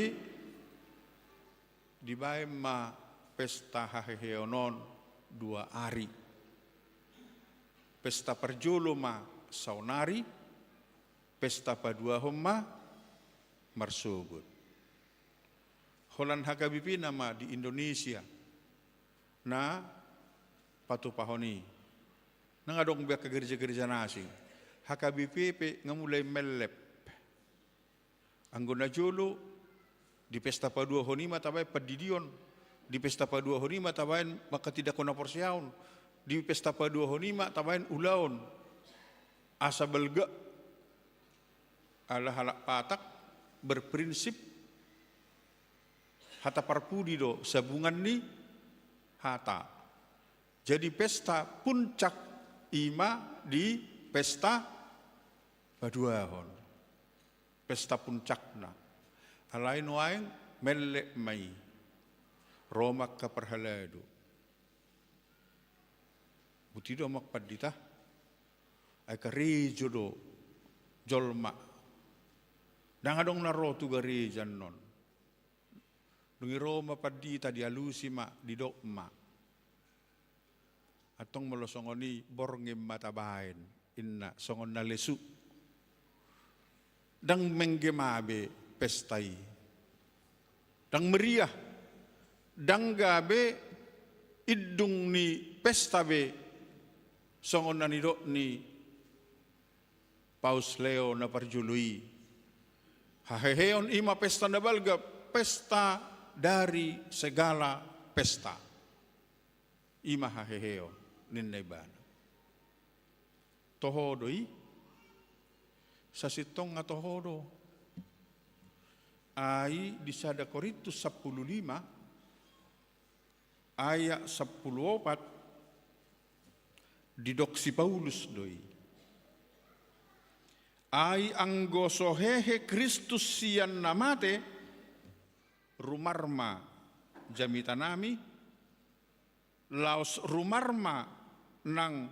dibaen ma pesta haheheon on dua ari. Pesta parjolo ma saonari, pesta paduahon ma marsogot. Holan H K B P nama di Indonesia na patupahon i. Nang adong be angka gereja-gereja na asing, H K B P pe nga mulai mellep. Anggo na jolo, di pesta paduahon i ma tabaen pandidion, di pesta paduahon i ma tabaen mangkatindangkon haporseaon, di pesta paduahon i ma tabaen ulaon. Asa balga. Ala halak Batak berprinsip, hata parpudi do sabungan ni hata. Jadi pesta puncak Ima di pesta paduahon, pesta puncakna. Alai nuaeng mellek ma i, ro ma angka parhalado. Buti do amang pandita, ai karejo do jolma. Ndang adong na ro tu gareja annon. Dung i ro ma pandita, dialusi ma, didok ma. Antong molo songon i borngin ma tabaen, inna, songon na lesu. Ndang menggema be pesta i. Ndang meriah. Ndang gabe indung ni pesta be songon na nidok ni Paus Leo na parjolo i. Haheheon ima pesta na balga, pesta dari segala pesta. Ima haheheon, ninna ibana. Toho do i, sasintongna toho do. Ai di sada Korintus sampulu lima, ayat sampulu opat, didok si Paulus do i. Ai anggo so hehe Kristus sian na mate, rumar ma jamitanami, laos rumar ma nang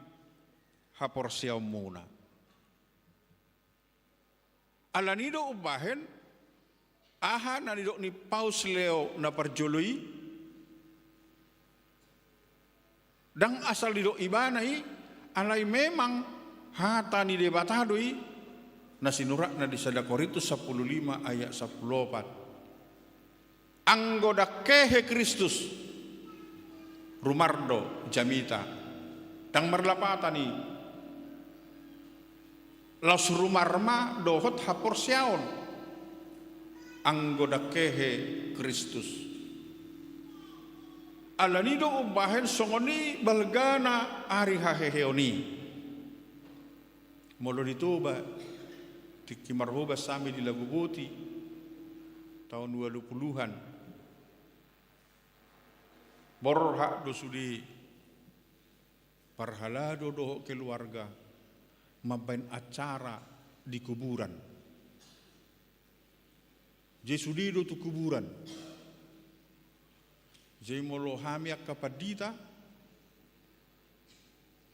haporseaonmuna. Alani do umbahen, aha na nidok ni Paus Leo na parjolo i, ndang asal didok ibana i, alai memang hata ni Debata do i, na sinuratna di sada Korintus sampulu lima ayat sampulu opat. Anggo ndang hehe Kristus, rumar do jamita. Ndang marlapatan i. Laos rumar ma dohot haporseaon. Anggo ndang hehe Kristus. Alani do umbahen songon i balgana ari haheheon i. Molo di Toba, tingki marhobas hami di Laguboti, taon ualu puluhan. Borhat do sude parhalado dohot keluarga mambaen acara di kuburan. Jadi sude do tu kuburan. Jadi molo hami angka pandita,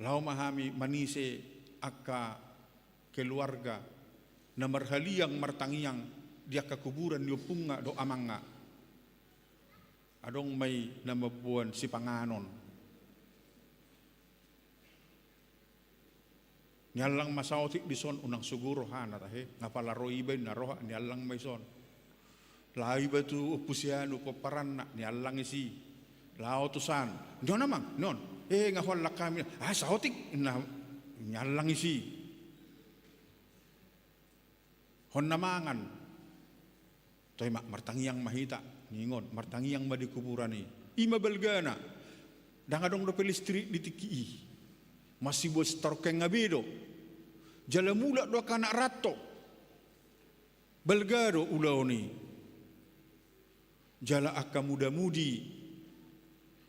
laho ma hami manise angka keluarga na marhaliang martangiang di angka kuburan ni ompungna dohot amangna. Adong ma i na mamboan sipanganon. Niallang ma saotik dison, unang sogo rohana tahe, nga pala ro iba inna roha, niallang ma ison. Laho iba tu ompu si anu pomparanna, niallang isi. Laho tu san, "Nion amang, nion." "Eh, nga huallang hami." "Ah, saotik," inna, niallang isi. "Hon na mangan." "Toe ma, martangiang ma hita." Ningon, martangiang ma di kuburan i. Ima balgana. Ndang adong dope listrik di tingki i. Masiboan sitorkeng nga be do. Jala mulak do angka anak ranto. Balga do ulaon i. Jala angka mudamudi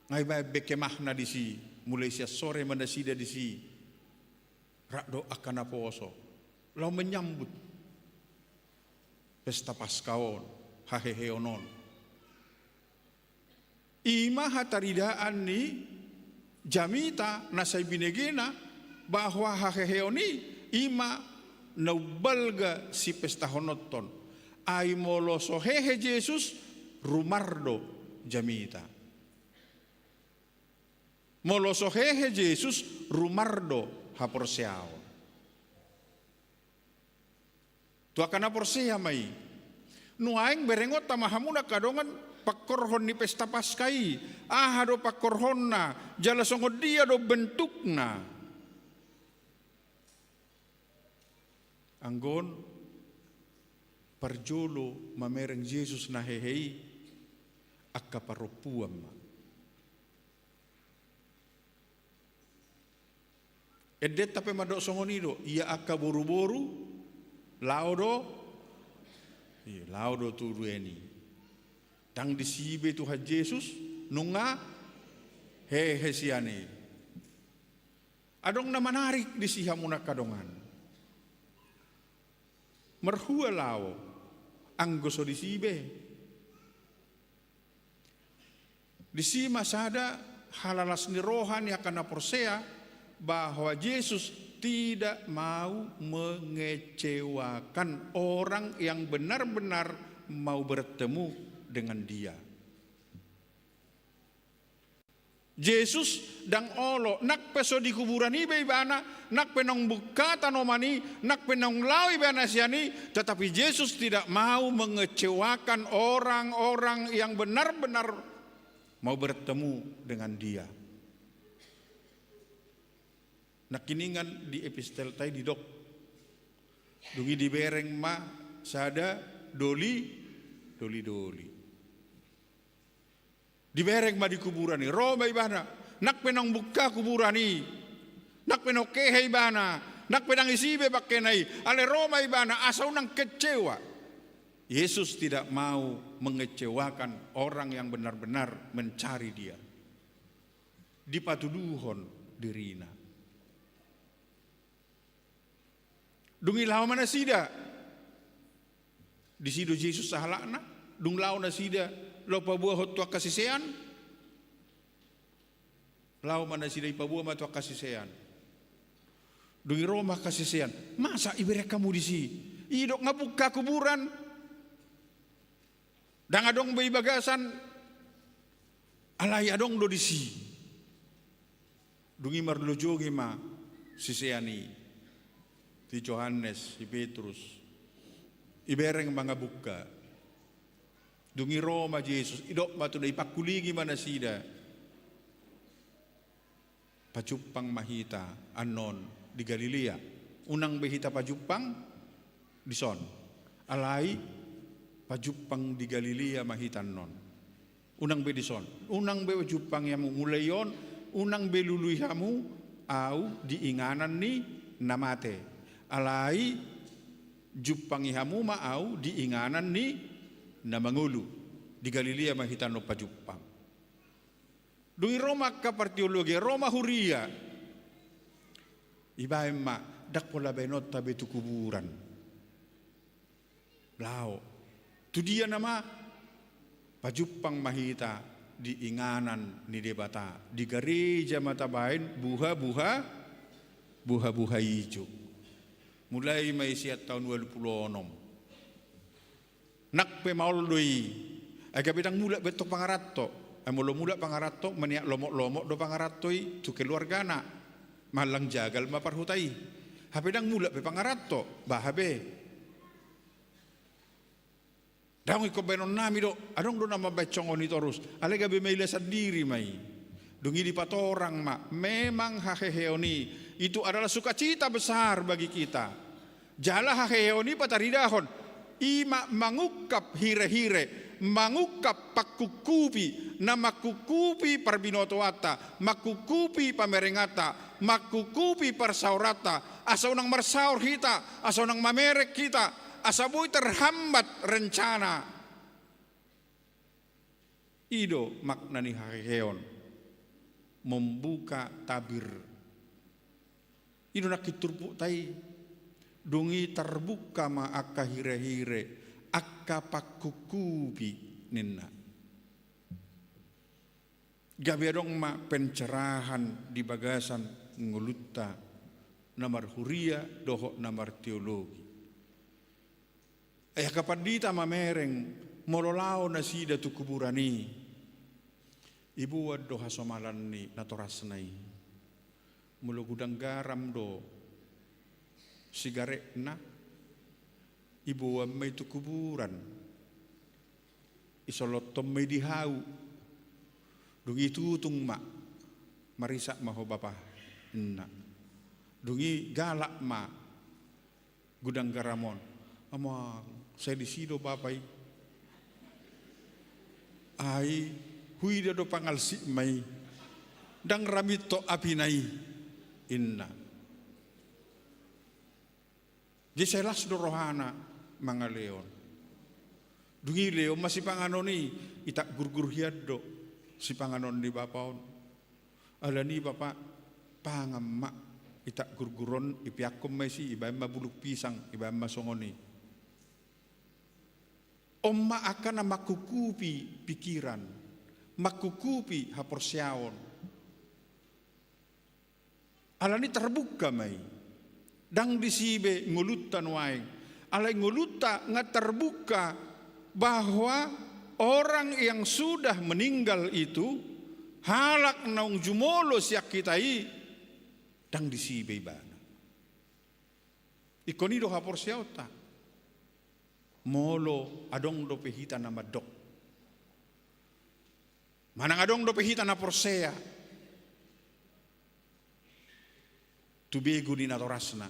nga ibaen be kemahna disi, mulai sian sore ma nasida disi. Rap do angka naposo laho menyambut pesta Paska on, haheheon on. Ima hataridaan ni jamita na sai binegena, bahwa haheheon i ima na umbalga sipestahononton. Ai molo so hehe Jesus, rumar do jamita. Molo so hehe Jesus, rumar do haporseaon. Tu angka na porsea ma i. Nuaeng berengonta ma hamu angka dongan pangkorhon ni pesta Paska i. Aha do pangkorhonna, jala songon dia do bentukna. Anggo on parjolo mamereng Jesus na hehe i, angka parompuan ma. Endenta pe mandok songon i do, ia angka boruboru, laho do, ia, laho do tu duen i. Ndang disi be Tuhan Jesus, nunga hehe sian i. Adong na manarik disi hamu angka dongan. Marhua laho, anggo so disi be. Disi ma sada halalas ni roha ni angka na porsea bahwa Jesus tidak mau mengecewakan orang yang benar-benar mau bertemu dengan Dia. Jesus ndang olo, nang pe so di kuburan i be ibana, nang pe naung bungka tanoman i, nang pe naung laho ibana sian i, tetapi Jesus tidak mau mengecewakan orang-orang yang benar-benar mau bertemu dengan Dia. Nangkiningan di epistelta i didok, dung i dibereng ma sada doli, doli-doli. Dibereng ma di kuburan i, ro ma ibana, nang pe naung bungka kuburan i, nang pe naung hehe ibana, nang pe ndang disi be bangkena i, alai ro ma ibana, asa unang kecewa. Yesus tidak mau mengecewakan orang yang benar-benar mencari Dia. Dipatuduhon dirina. Dung i laho ma nasida. Disi do Jesus sahalakna. Dung laho nasida laho paboahon tu angka sisean, laho ma nasida, ipaboa ma tu angka sisean. Dung i ro ma angka sisean, masa ibereng hamu disi? Idok nga bungka kuburan. Ndang adong be i bagasan, alai adong do disi. Dung i marlojongi ma sisean i, si Johannes, si Petrus. Ibereng ma nga bungka. Dung i ro ma Jesus, idok ma tu na, ipangkulingi ma nasida. Pajumpang ma hita annon di Galilea. Unang be hita pajumpang dison. Alai pajumpang di Galilea ma hita annon. Unang be dison. Unang be jumpangi hamu mulai on. Unang be lului hamu Au di inganan ni na mate. Alai jumpangi hamu ma Au di inganan ni na mangolu. Di Galilea ma hita annon pajumpang. Dung i ro ma angka parteologi, ro ma huria. Ibaen ma, ndang pola baenonta be tu kuburan. Laho. Tu dia nama? Pajumpang ma hita di inganan ni Debata. Di gareja ma tabaen buha-buha, buha-buha ijo. Mulai ma i sian taon ualu pulu onom. Nang pe maol do i. Ai gabe ndang mulak be tong pangaranto. Ai molo mulak pangaranto, maniak lomok-lomok do pangaranto i tu keluargana. Mangallang jagal ma parhuta i. Hape ndang mulak be pangaranto, baha be. Ndang ingkon baenon nami do, adong do na mambaen songon i torus. Alai gabe maila sandiri ma i. Dung i dipatorang ma, memang haheheon i, itu adalah sukacita besar bagi kita. Jala haheheon i pataridahon, i ma mangungkap hire-hire, mangungkap pangkungkupi, na mangkungkupi parbinotoanta, mangkungkupi pamerenganta, mangkungkupi parsaoranta, asa unang marsaor hita, asa unang mamereng hita, asa boi terhambat rencana. I do makna ni haheheon, membuka tabir. I do nangkin turpukta i. Dung i tarbuka ma angka hire-hire, angka pangkungkupi ninna. Gabe adong ma pencerahan di bagasan ngolunta na marhuria dohot na marteologi. Ai angka pandita mamereng, molo laho nasida tu kuburan i, iboan do hasomalan ni natorasna i. Molo gudang garam do sigaretna, iboan ma i tu kuburan. Isolothon ma i di hau. Dung i itutung ma, marisak ma ho bapa, ninna. Dung i galak ma gudang garam on. Amang, sai disi do bapa i. Ai huida do pangalsik ma i. Ndang ra mintor apina i, ninna. Jadi sai las do rohana mangalehon. Dung i lehon ma sipanganon i, itagurgur hian do sipanganon ni bapa on. Alani bapa, pangan ma. Itak gurgur on, ipeakkon ma isi, ibaen ma bulung pisang, ibaen ma songon i. On ma angka na mangkukupi pikiran, mangkukupi haporseaon. Alani tarbuka ma i. Ndang disi be ngolunta nuaeng. Alai ngolunta nga tarbuka bahwa orang yang sudah meninggal itu, halak naung jumolo sian hita i, ndang disi be ibana. Ingkon i do haporseaonta. Molo adong dope hita na mandok, manang adong dope hita na porsea tu begu ni natorasna,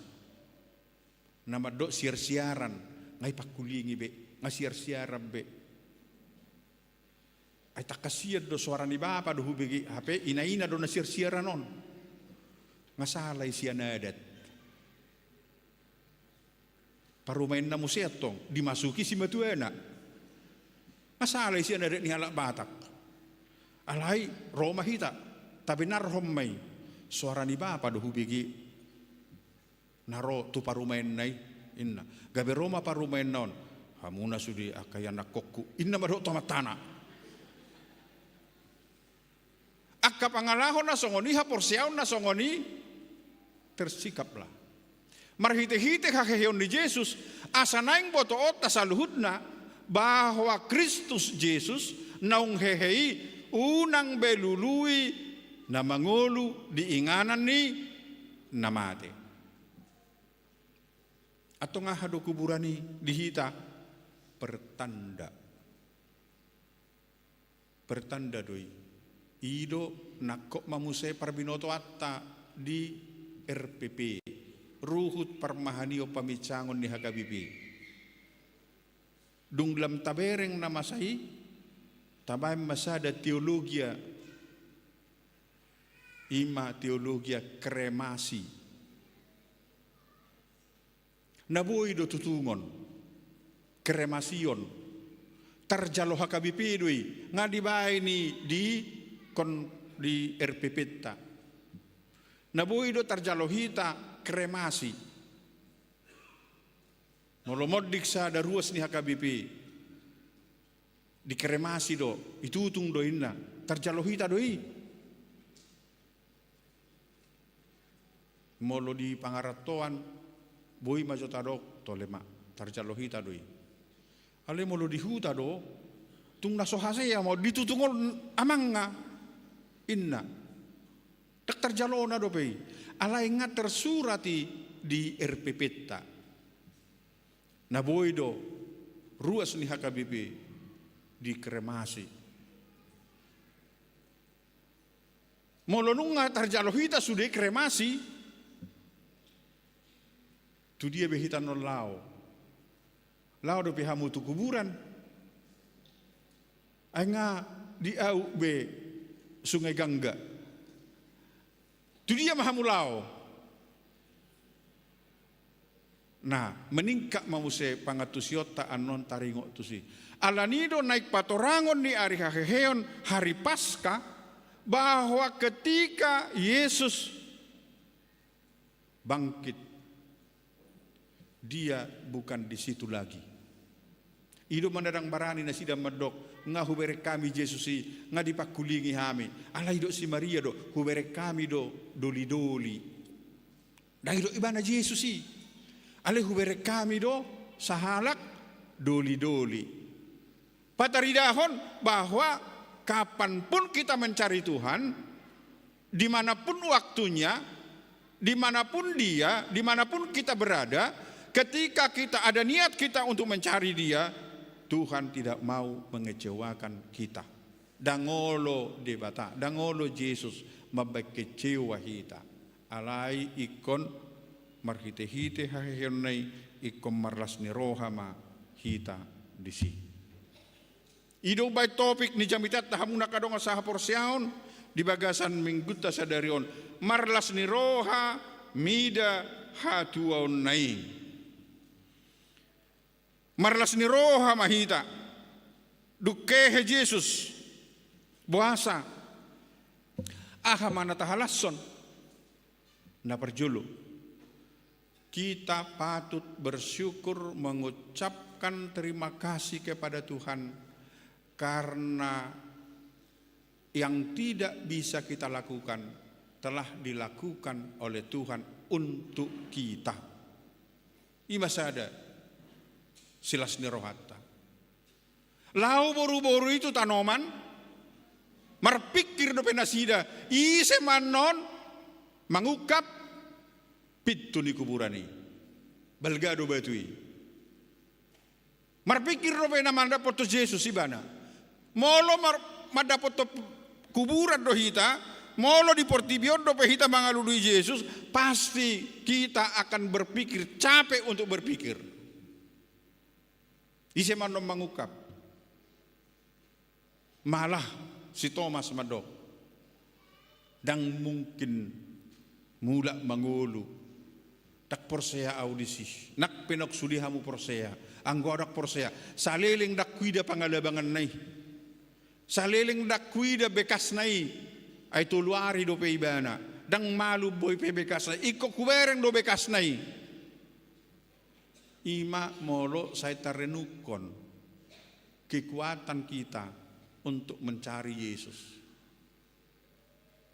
na mandok siarsiaran, nga ipangkulingi be, nga siarsiaran be. Ai tangkas sian do Suara ni Bapa do hubege, hape inaina do na siarsiaran on. Nga sala i sian adat. Parumaenna muse antong, dimasuki simatuana. Nga sala i sian adat ni halak Batak. Alai ro ma hita, tabenarhon ma i. Suara ni Bapa do hubege na ro tu parumaenna i, inna. Gabe ro ma parumaenna on. Hamuna sude angka ianakhonku, inna ma dohot tu amantana. Angka pangalaho na songon i, haporseaon na songon i, tersikaplah. Marhitehite haheheon ni Jesus, asa naeng botoonta saluhutna, bahwa Kristus Jesus naung hehe i unang be lului na mangolu di inganan ni na mate. Antong aha do kuburan i di hita? Pertanda. Pertanda do i. I do nangkok ma muse parbinotoanta di R P P, ruhut parmahanion paminsangon ni H K B P. Dung lam tabereng na masa i, tabaen ma sada teologia, i ma teologia kremasi. Na boi do tutungon, kremasion, tarjalo H K B P do i, nga dibaen i di kon di R P P-nta. Na boi do tarjalo hita kremasi. Molo monding sada ruas ni H K B P, dikremasi do, itutung do inna, tarjalo hita do i. Molo di pangarantoan, boi ma jo tadok, tole ma, tarjalo hita do i. Alai molo di huta do, tung na so hasea ma on, ditutung on amangna, inna. Ndang tarjalona dope i. Alai nga tersurat i di R P P-nta. Na boi do ruas ni H K B P dikremasi. Molo nunga tarjalo hita sude kremasi, tu dia be hita annon laho? Laho dope hamu tu kuburan? Ai nga di auk be Sungai Gangga. Tu dia ma hamu laho? Nah, meningkat ma muse pangantusionta annon taringot tusi. Alani do naeng patorangon ni ari haheheon, hari Paskah, bahwa ketika Yesus bangkit, Dia bukan di situ lagi. I do manang ndang barani nasida mandok, nga hubereng hami Jesus i, nga dipangkulingi hami. Alai didok si Maria do, hubereng hami do doli-doli. Ndang didok ibana Jesus i. Alai hubereng hami do sahalak doli-doli. Pataridahon bahwa kapanpun kita mencari Tuhan, dimanapun waktunya, dimanapun dia, dimanapun kita berada, ketika kita ada niat kita untuk mencari Dia, Tuhan tidak mau mengecewakan kita. Ndang olo Debata, ndang olo Jesus mambaen kecewa hita. Alai ingkon marhite-hite haheheonna i, ingkon marlas ni roha ma hita disi. I do umbaen topik ni jamitanta hamu angka dongan sahaporseaon di bagasan minggunta sadari on, marlas ni roha mida hatuaonna i. Marlas ni roha ma hita dung hehe Jesus. Boasa? Aha ma na tahalashon? Na parjolo, kita patut bersyukur, mengucapkan terima kasih kepada Tuhan karena yang tidak bisa kita lakukan telah dilakukan oleh Tuhan untuk kita. I ma sada silas ni rohanta. Laho boruboru i tu tanoman, marpingkir dope nasida, ise ma annon mangungkap pintu ni kuburan i. Balga do batu i. Marpingkir dope na mandapothon Jesus ibana. Molo mar-, mandapothon kuburan do hita, molo di portibi on dope hita mangalului Jesus, pasti kita akan berpikir, capek untuk berpikir. Ise ma annon mangungkap? Malah si Tomas mandok, ndang mungkin mulak mangolu. Ndang porsea au disi. Nang pe naung sude hamu porsea, anggo au ndang porsea. Saleleng ndang huida pangalabanganna i. Saleleng ndang huida bekasna i. Ai tolu ari dope ibana. Ndang malum boi pe bekasna i. Ingkon hubereng do bekasna i. I ma molo sai tarenungkon kekuatan kita untuk mencari Yesus.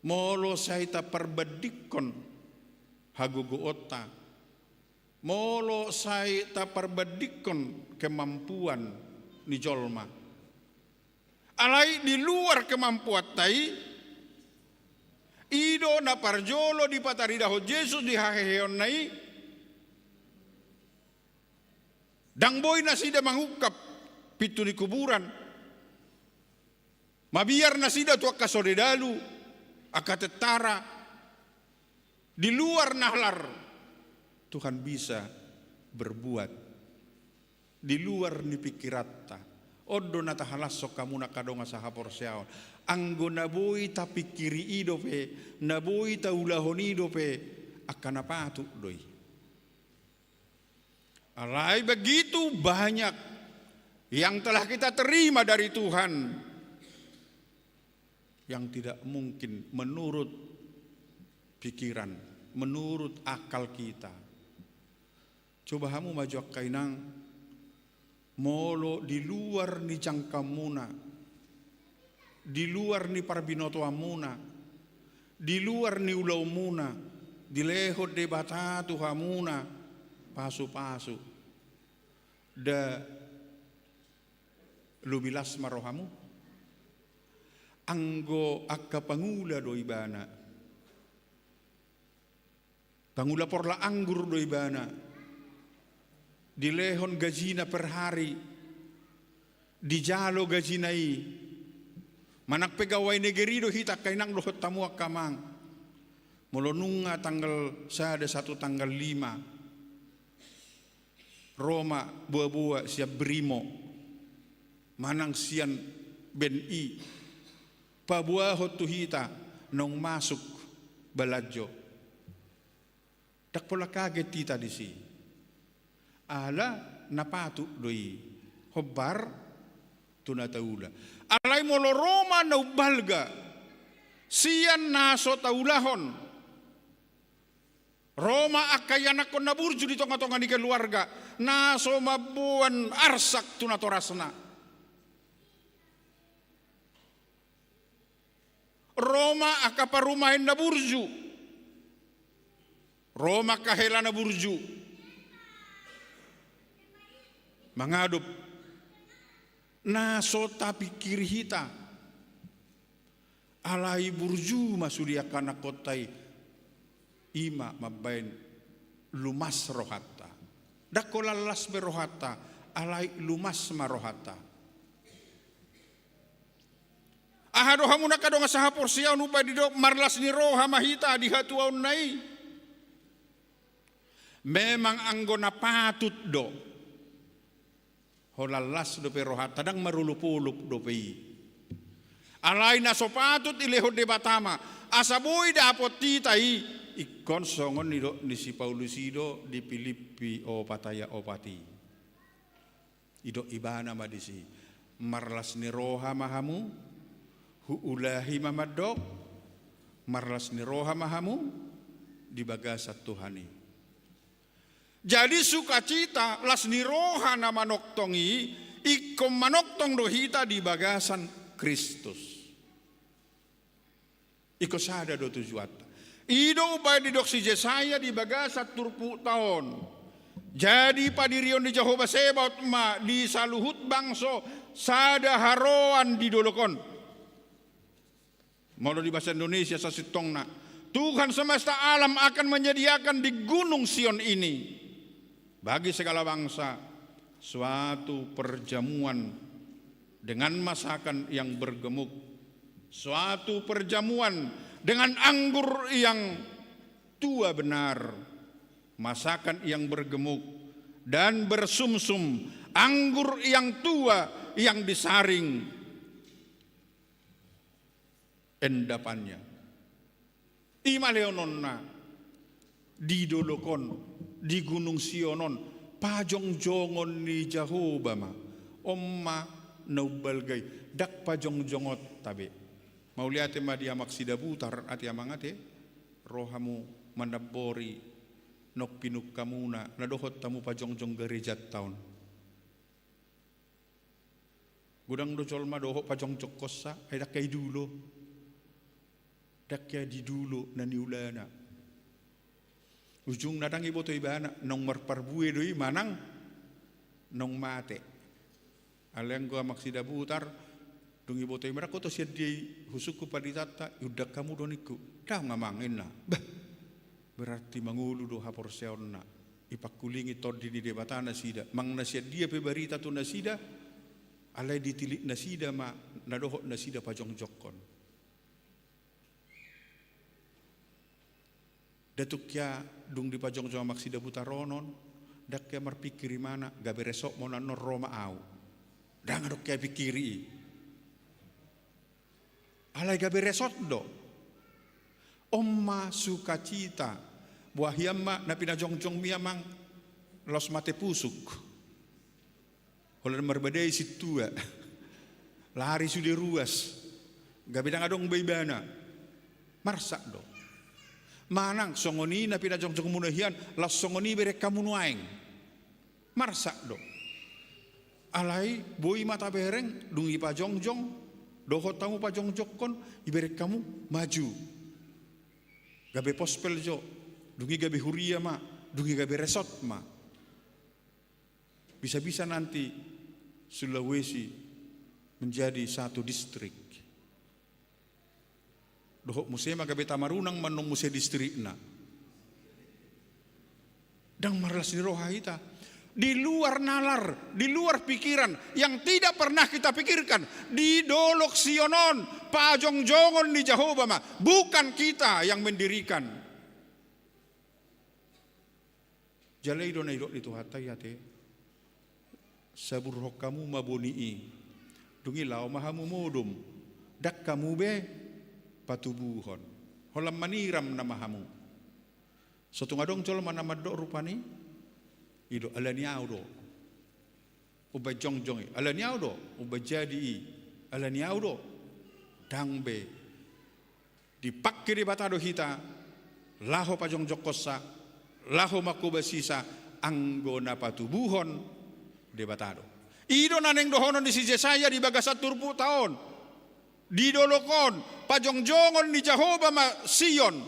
Molo sai taparbandingkon hagogoonta, molo sai taparbandingkon kemampuan ni jolma. Alai di luar kemampuanta i, i do na parjolo dipataridahon Jesus di haheheonna i. Ndang boi nasida mangungkap pintu ni kuburan. Mabiar nasida tu angka songon dalu, angka tentara, di luar nalar Tuhan bisa berbuat di luar ni pingkiranta. On do na tahalashon hamu angka dongan sahaporseaon. Anggo na boi tapingkiri i dope, na boi taulahon i dope, angka na patut do i. Alai begitu banyak yang telah kita terima dari Tuhan yang tidak mungkin menurut pikiran, menurut akal kita. Coba hamu maju angka inang, molo di luar ni jangkaonmuna, di luar ni parbinotoanmuna, di luar ni ulaonmuna, dilehon Debata tu hamuna pasupasu. Nda lobi las ma rohamu? Anggo angka pangula do ibana. Pangula porlak anggur do ibana. Dilehon gajina per hari. Dijalo gajina i. Manang pegawai negeri do hita angka inang dohot hamu angka amang. Molo nunga tanggal sada sahat tu tanggal lima, ro ma boaboa sian Brimob manang sian B N I, paboahon tu hita naung masuk balanjo. Ndang pola kaget hita disi. Ala na patut do i hombar tu na taula. Alai molo ro ma na umbalga sian na so taulahon, ro ma angka ianakhon na burju di tongatonga ni keluarga, na so mamboan arsak tu natorasna. Ro ma angka parumaen na burju, ro ma angka hela na burju mangadop na so tapingkiri hita. Alai burju ma sude angka anakhonta i. I ma mambaen lumas rohanta. Ndang holan las be rohanta, alai lumas ma rohanta. Aha do hamu angka dongan sahaporseaon, umbahen didok marlas ni roha ma hita di hatuaonna i? Memang anggo na patut do. Holan las dope rohanta, ndang marolopolop dope i. Alai na so patut dilehon Debata ma, asa boi dapot hita i, ingkon songon nidok ni si Paulus i do di Pilippi opat ayat opat i. Didok ibana ma disi, marlas ni roha ma hamu, huulahi ma mandok, marlas ni roha ma hamu, di bagasan Tuhan i. Jadi sukacita, las ni roha na manongtong i, ingkon manongtong do hita di bagasan Kristus. Ingkon sada do tujuanta. I do umbahen didok si Jesaya di bagasan turpukta on. Jadi padirion ni Jahowa Sebaot ma di saluhut bangso sada haroan di dolok on. Molo di bahasa Indonesia sasintongna, Tuhan semesta alam akan menyediakan di Gunung Sion ini bagi segala bangsa suatu perjamuan dengan masakan yang bergemuk, suatu perjamuan dengan anggur yang tua benar, masakan yang bergemuk dan bersumsum, anggur yang tua yang disaring endapannya. I ma lehononna di dolok on, di Gunung Sion on, pajongjongon ni Jahowa ma. On ma na umbalga i, ndang pajongjongonta be. Mauliate ma di Amak Sidabutar, ate Amang ate, ro hamu manambori nang pinungkamuna, na dohot hamu pajongjong garejanta on. Godang do jolma dohot pajongjongkonsa, ai ndang hea didulo. Ndang hea didulo na niulana. Ujungna ndang diboto ibana, naung marparbue do i manang naung mate. Alai anggo Amak Sidabutar, dung diboto ibana, "Anggo to sian dia i husungkun pandidikonta, iundang hamu do ningku." "Ndang, Amang," ninna. Bah, berarti mangolu do haporseaonna. Dipangkulingi Tondi ni Debata nasida. Manang na sian dia pe barita tu nasida, alai ditilik nasida ma na dohot nasida pajongjongkon. Ndang tung hea dung dipajongjong Amak Sidabutar on, ndang hea marpingkir ibana, gabe resot ma on annon, ro ma au. Ndang adong hea dipingkiri i. Alai gabe resot do. On ma sukacita. Boha hian ma na pinajongjongmi, Amang, laos mate pusuk. Holan marbadai sintua. Lari sude ruas. Gabe ndang adong be ibana. Marsak do. Manang songon i na pinajongjongmuna hian, laos songon i bereng hamu nuaeng. Marsak do. Alai boi ma tabereng, dung dipajongjong, dohot hamu pajongjongkon, dibereng hamu maju. Gabe pospel jo, dung i gabe huria ma, dung i gabe resot ma. Bisa-bisa nanti Sulawesi menjadi satu distrik. Dohot muse ma gabe Tamarunang ma annon muse distrikna. Ndang marlas ni roha hita. Di luar nalar, di luar pikiran, yang tidak pernah kita pikirkan, di dolok Sion on, pajongjongon ni Jahowa ma, bukan kita yang mendirikan. Jala i do na nidok ni Tuhanta i ate. Saburhon hamu ma boni i. Dung i laho ma hamu modom. Ndang hamu be patubuhon. Holan maniram nama hamu. So tung adong jolma na mandok rupani. I do, alani au do. Umbahen jongjong i, alani au do. Umbahen jadi i, alani au do. Ndang be. Dipangke Debata do hita, laho pajongjongkonsa, laho manghobasisa, anggo na patubuhon Debata do. I do na naeng dohonon ni si Jesaya di bagasan turpukta on. Di dolok on, pajongjongon ni Jahowa ma Sion.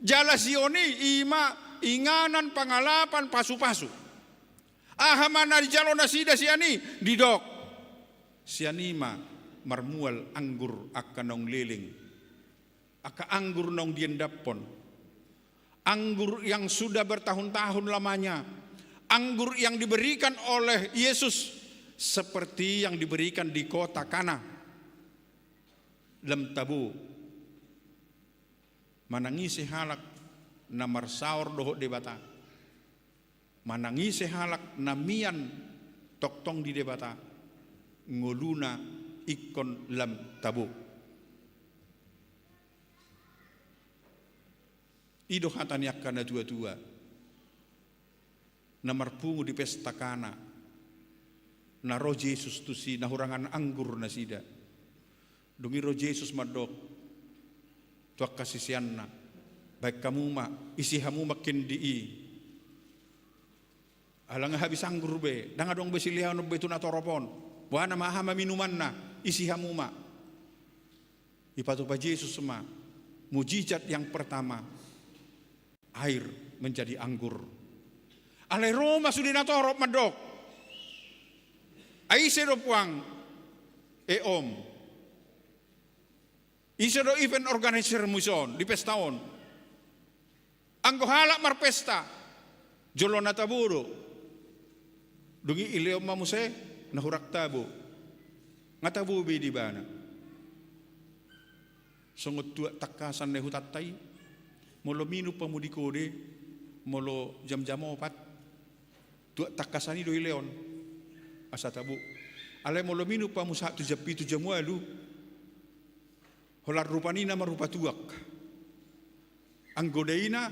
Jala Sion i, i ma inganan pangalapan pasupasu. Aha ma na dijalo nasida sian i? Didok, sian i ma marmual anggur angka naung leleng, angka anggur naung diendaphon, anggur yang sudah bertahun-tahun lamanya, anggur yang diberikan oleh Yesus seperti yang diberikan di kota Kana, lam tabo. Manang ise halak na marsaor dohot Debata, manang ise halak na mian tongtong di Debata, ngoluna ingkon lam tabo. I do hata ni angka natuatua na marpungu di pesta Kana. Na ro Jesus tusi na hurangan anggur nasida. Dung i ro Jesus mandok tu angka siseanna, Baen hamu ma, isi hamu ma kendi i. Ala nga habis anggur be, ndang adong be silehonon be tu natorop on. Boha nama aha ma minumanna, isi hamu ma. Ipatupa Jesus ma mujizat yang pertama, air menjadi anggur. Alai ro ma sude natorop mandok: Ai ise do, Puang, e Om? Ise do event organizer-mu dison di pesta on? Anggo halak marpesta, jolo na tabo do. Dung i dilehon ma muse na hurang tabo. Nga tabo be di ibana. Songon tuak tangkasan na di hutanta i, molo minum hamu di kode, molo jam-jam opat, tuak tangkasan i do dilehon asa tabo. Alai molo minum hamu sahat tu jam pitu, jam ualu, holan rupa ni i nama rupa tuak. Anggo daina,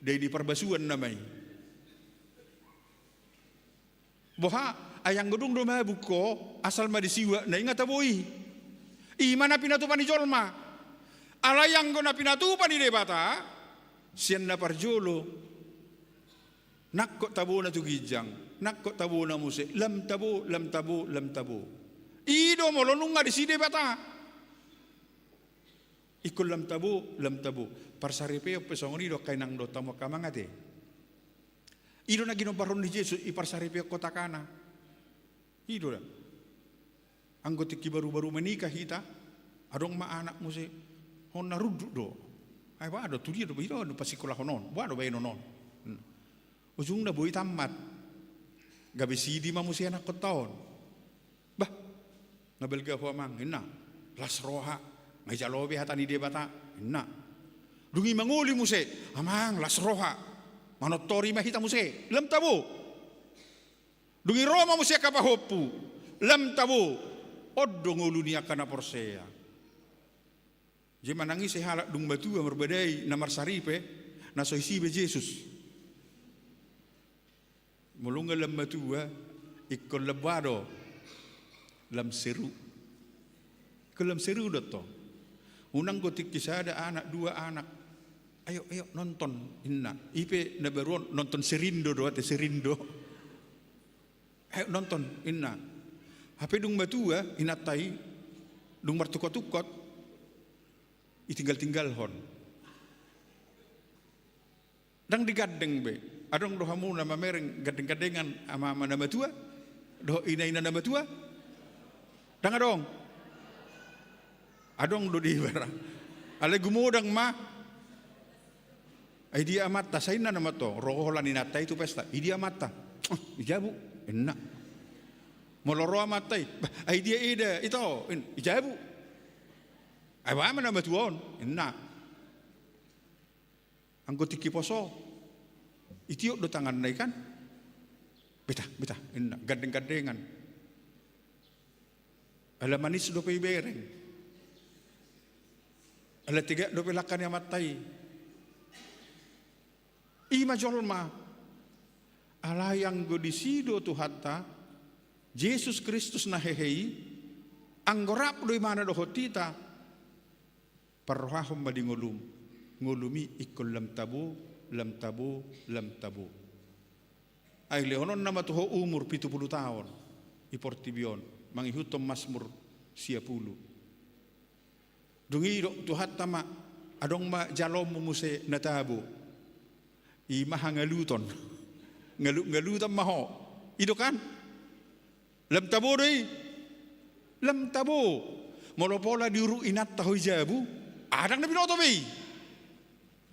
dai ni parbasuan nama i. Boha, ai anggo dung do mabuk ho, asal ma disiuak na i, nga tabo i. I ma na pinatupa ni jolma. Alai anggo na pinatupa ni Debata, sian na parjolo, nangkok tabona tu ginjang, nangkok tabona muse, lam tabo, lam tabo, lam tabo. I do molo nunga disi Debata. Ingkon lam tabo, lam tabo. Parsaripeon pe songon i do, angka inang dohot hamu angka amang ate. I do na ginomparhon ni Jesus, i parsaripeon kota Kana. I do da. Anggo tingki baru-baru menikah hita, adong ma anak muse, hon na runduk do. Ai boha do, tu dia do, i do, do pasikkolahon on, boha do baenon on. Hmm. Ujungna boi tammat. Gabe sidi ma muse anakkonta on. Bah, nga balga ho amang, inna. Las roha, nga ijalo be hata ni Debata, inna. Dung i mangoli muse, amang, las roha. Manortor ma hita muse, lam tabo. Dung i ro ma muse angka pahompu, lam tabo. On do ngolu ni angka na porsea. Jadi manang ise halak dung matua marbadai na marsaripe, na so disi be Jesus. Molo nga lam matua, ingkon lam boha do, lam seru. Ingkon lam seru do tong. Unang do tingki sada anak, dua anak. Ayo, ayo nonton, inna. I pe na baru on nonton Serindo do, ate, Serindo. Ayo nonton, inna. Hape dung matua inanta i, dung martungkot-tungkot, ditinggal-tinggalhon. Ndang digandeng be. Adong do hamu na mamereng gandeng-gandengan ama-ama na matua dohot ina-ina na matua? Ndang adong. Adong do di ibana. Alai gumodang ma. Ai dia amanta, sai inna nama tong, ro holan inanta i tu pesta. I dia amanta? Ah, i jabu, inna. Molo ro amanta i, bah, ai dia eda, ito, in-, i jabu. Ai boha ma na matua on, inna. Anggo tingki poso, itiop do tanganna i kan. Beta, beta, inna, gandeng-gandengan. Ala manis dope ibereng. Ala tegak dope langka ni amanta i. I ma jolma. Alai anggo disi do Tuhanta, Jesus Kristus na hehe i, anggo rap do ibana dohot hita, parrohahon ma di ngolum, ngolum i ingkon lam tabo, lam tabo, lam tabo. Ai lehononna ma tu ho umur pitu pulu taon, i portibi on, mangihuthon Masmur sia pulu. Dung i didok Tuhanta ma, adong ma jaloonmu muse na tabo. I ma hangaluton. Ngalut-ngaluton ma ho. I do kan? Lam tabo do i. Lam tabo. Molo pola diurut inanta ho i jabu, ndang na binoto be i.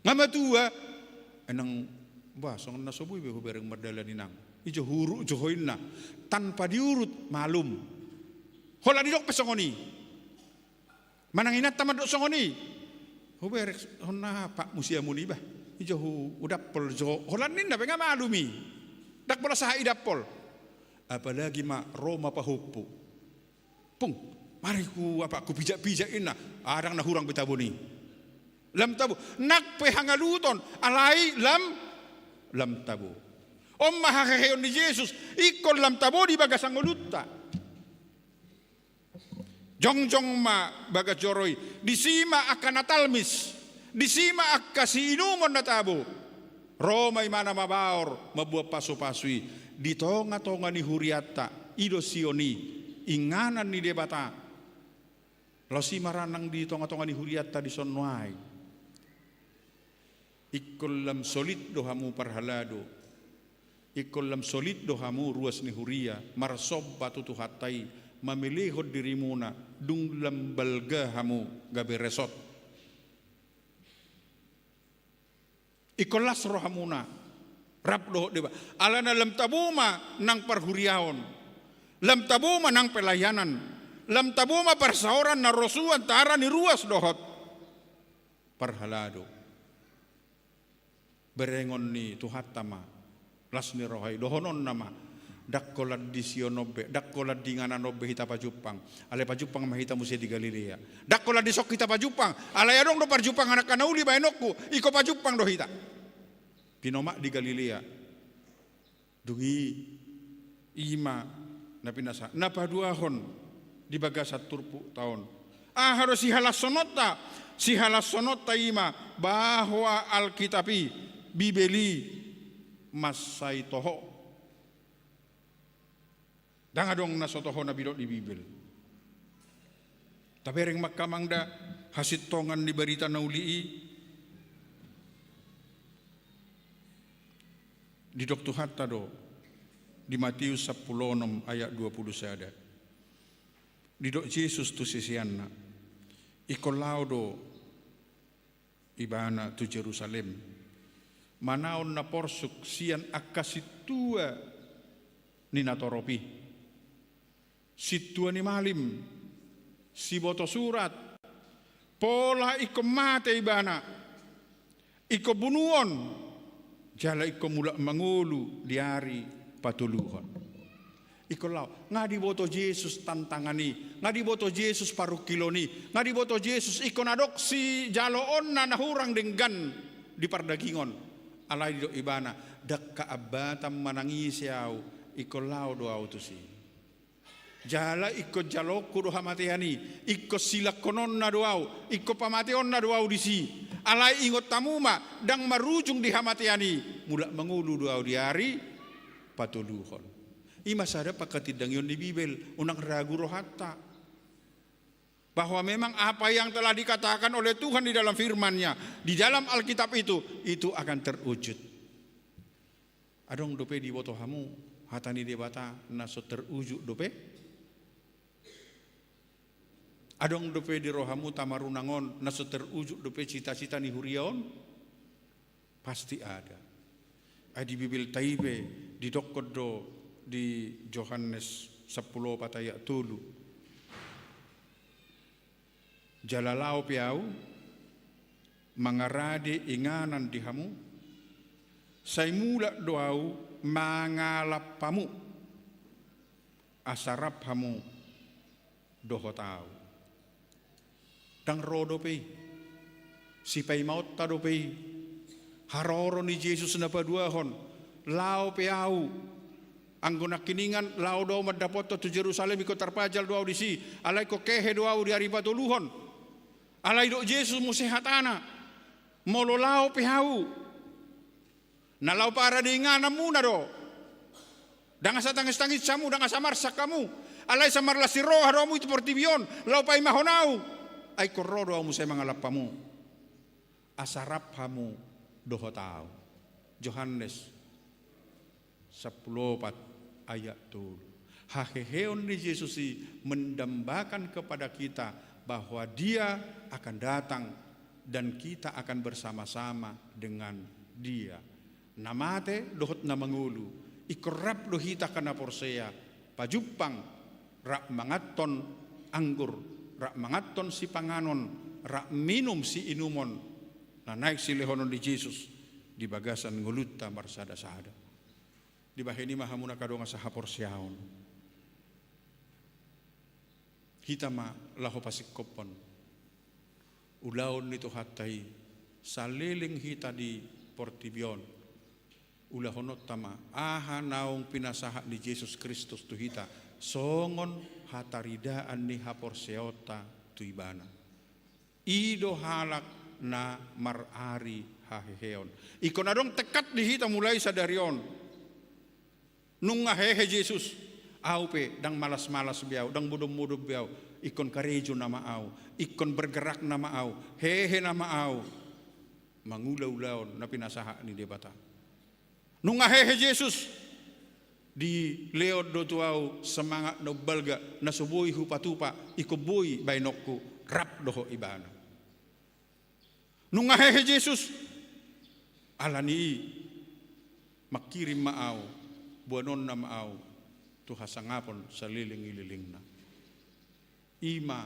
Nga matua, inang, bah, songon na so boi be hubereng mardalan inang. I jo huurut jo ho inna. Tanpa diurut, malum. Holan didok pe songon i. Manang inanta mandok songon i. Hubereng, hon na apakmu siamun i bah. I jo hu-, hudampol jo ho. Holan ninna pe nga malum i. Ndang pola sahat idampol. Apalagi ma ro ma pahompu. Pung, mari hu apakku pijak-pijak inna. Ndang na hurang be tabona i. Lam tabo. Nang pe hangaluton, alai lam, lam tabo. On ma haheheon ni Jesus, ingkon lam tabo di bagasan ngolunta. Jongjong ma bagas joro i, disi ma angka na talmis, Disi ma angka siinumon na tabo. Ro ma imana mabaor mamboan pasupasu i di tongatonga ni hurianta, i do Sion i, inganan ni Debata. Laos i ma ra nang di tongatonga ni hurianta dison nuaeng. Ingkon lam solit do hamu parhalado. Ingkon lam solit do hamu ruas ni huria, marsomba tu Tuhanta i, mamelehon dirimuna, dung lam balga hamu gabe resort. Ingkon las rohamuna, rap dohot Debata. Alana lam tabo ma nang parhuriaon, lam tabo ma nang pelayanan, lam tabo ma parsaoran na rosuan antara ni ruas dohot parhalado. Berengon ni Tuhanta ma las ni roha i, dohononna ma: Ndang holan di Sion on be, ndang holan di inganan on be hita pajumpang, alai pajumpang ma hita muse di Galilea. Ndang holan dison hita pajumpang, alai adong do parjumpangan angka na uli bahenonku, ingkon pajumpang do hita. Pinomak di Galilea. Dung i, i ma na pinasahat, na paduahon di bagasan turpukta on. Aha do sihalashononta? Sihalashononta i ma bahwa Alkitab i, Bibel i, mansai toho. Ndang adong na so toho na binoto di Bibel. Tabereng ma angka amang da hasintongan ni barita na uli i. Didok Tuhanta do di Matius sampulu onom ayat dua pulu sada. Didok Jesus tu siseanna, ingkon laho do Ibana tu Jerusalem, manaon na porsuk sian angka sintua ni natorop i, sintua ni malim, siboto surat, pola ingkon mate ibana, ingkon bunuon, jala ingkon mulak mangolu di ari patoluhon. Ingkon laho. Nga diboto Jesus tantangan i, nga diboto Jesus parungkilon i, nga diboto Jesus ingkon adong sijaloonna na hurang denggan di pardagingon. Alai didok Ibana, ndang haambatan manang ise Ahu, ingkon laho do Ahu tusi. Jala ingkon jaloonku do hamatean i, ingkon silangkononna do Ahu, ingkon pamateonna do Ahu disi. Alai ingot hamu ma, ndang marujung di hamatean i, mulak mangolu do Ahu di ari patoluhon. I ma sada panghatindangion ni Bibel, unang ragu rohanta. Bahwa memang apa yang telah dikatakan oleh Tuhan di dalam firman-Nya, di dalam Alkitab itu, itu akan terwujud. Adong dope diboto hamu hata ni Debata na so terwujud dope? Adong dope di rohamu tamarunang on na so terwujud dope cita-cita ni huria on? Pasti ada. Ai di Bibelta i pe didokkon do di Johannes sampulu opat ayat tolu. Jala laho pe Ahu mangarade inganan di hamu, sai mulak do Ahu mangalap hamu, asa rap hamu dohot Ahu. Ndang ro dope i. Sipaimaonta dope i. Haroro ni Jesus na paduahon, laho pe Ahu. Anggo nangkiningan laho do Ahu mandapothon tu Jerusalem, ingkon tarpajal do Ahu disi. Alai ingkon hehe do Ahu di ari patoluhon. Alai didok Jesus muse hatana, molo laho pe Ahu, na laho parade ingananmuna do. Ndang asa tangistangis hamu, ndang asa marsak hamu. Alai asa marlas ni roha do hamu i tu portibi on, laho paimahon Ahu. Ai ingkon ro do Ahu muse mangalap hamu, asa rap hamu dohot Ahu. Johannes sampulu opat ayat tolu. Haheheon ni Jesus i mendambakan kepada kita bahwa Dia akan datang dan kita akan bersama-sama dengan Dia. Na mate dohot na mangolu, ingkon rap do hita angka na porsea pajumpang, rap manganhon anggur, rap manganhon sipanganon, rap minum siinumon na naeng silehonon ni Jesus di bagasan ngolunta marsadasada. Dibahen i ma hamu na angka dongan sahaporseaon, hita ma laho pasingkophon ulaon ni Tuhanta i saleleng hita di portibi on. Ulahononta ma aha naung pinasahat ni Jesus Kristus tu hita songon hataridaan ni haporseaonta tu Ibana. I do halak na marari haheheon. Ingkon adong tekad di hita mulai sadari on. Nunga hehe Jesus, ahu pe ndang malas-malas be ahu, ndang modom-modom be ahu. Ingkon karejo nama ahu, ingkon bergerak nama ahu, hehe nama ahu. Mangula ulaon na pinasahat ni Debata. Nunga hehe Jesus, dilehon do tu ahu semangat na umbalga, na so boi hupatupa, ingkon boi baenonku rap dohot ibana. Nunga hehe Jesus, ala ni i mangkirim ma ahu, boanonna ma ahu tu hasangapon saleleng ni lelengna. I ma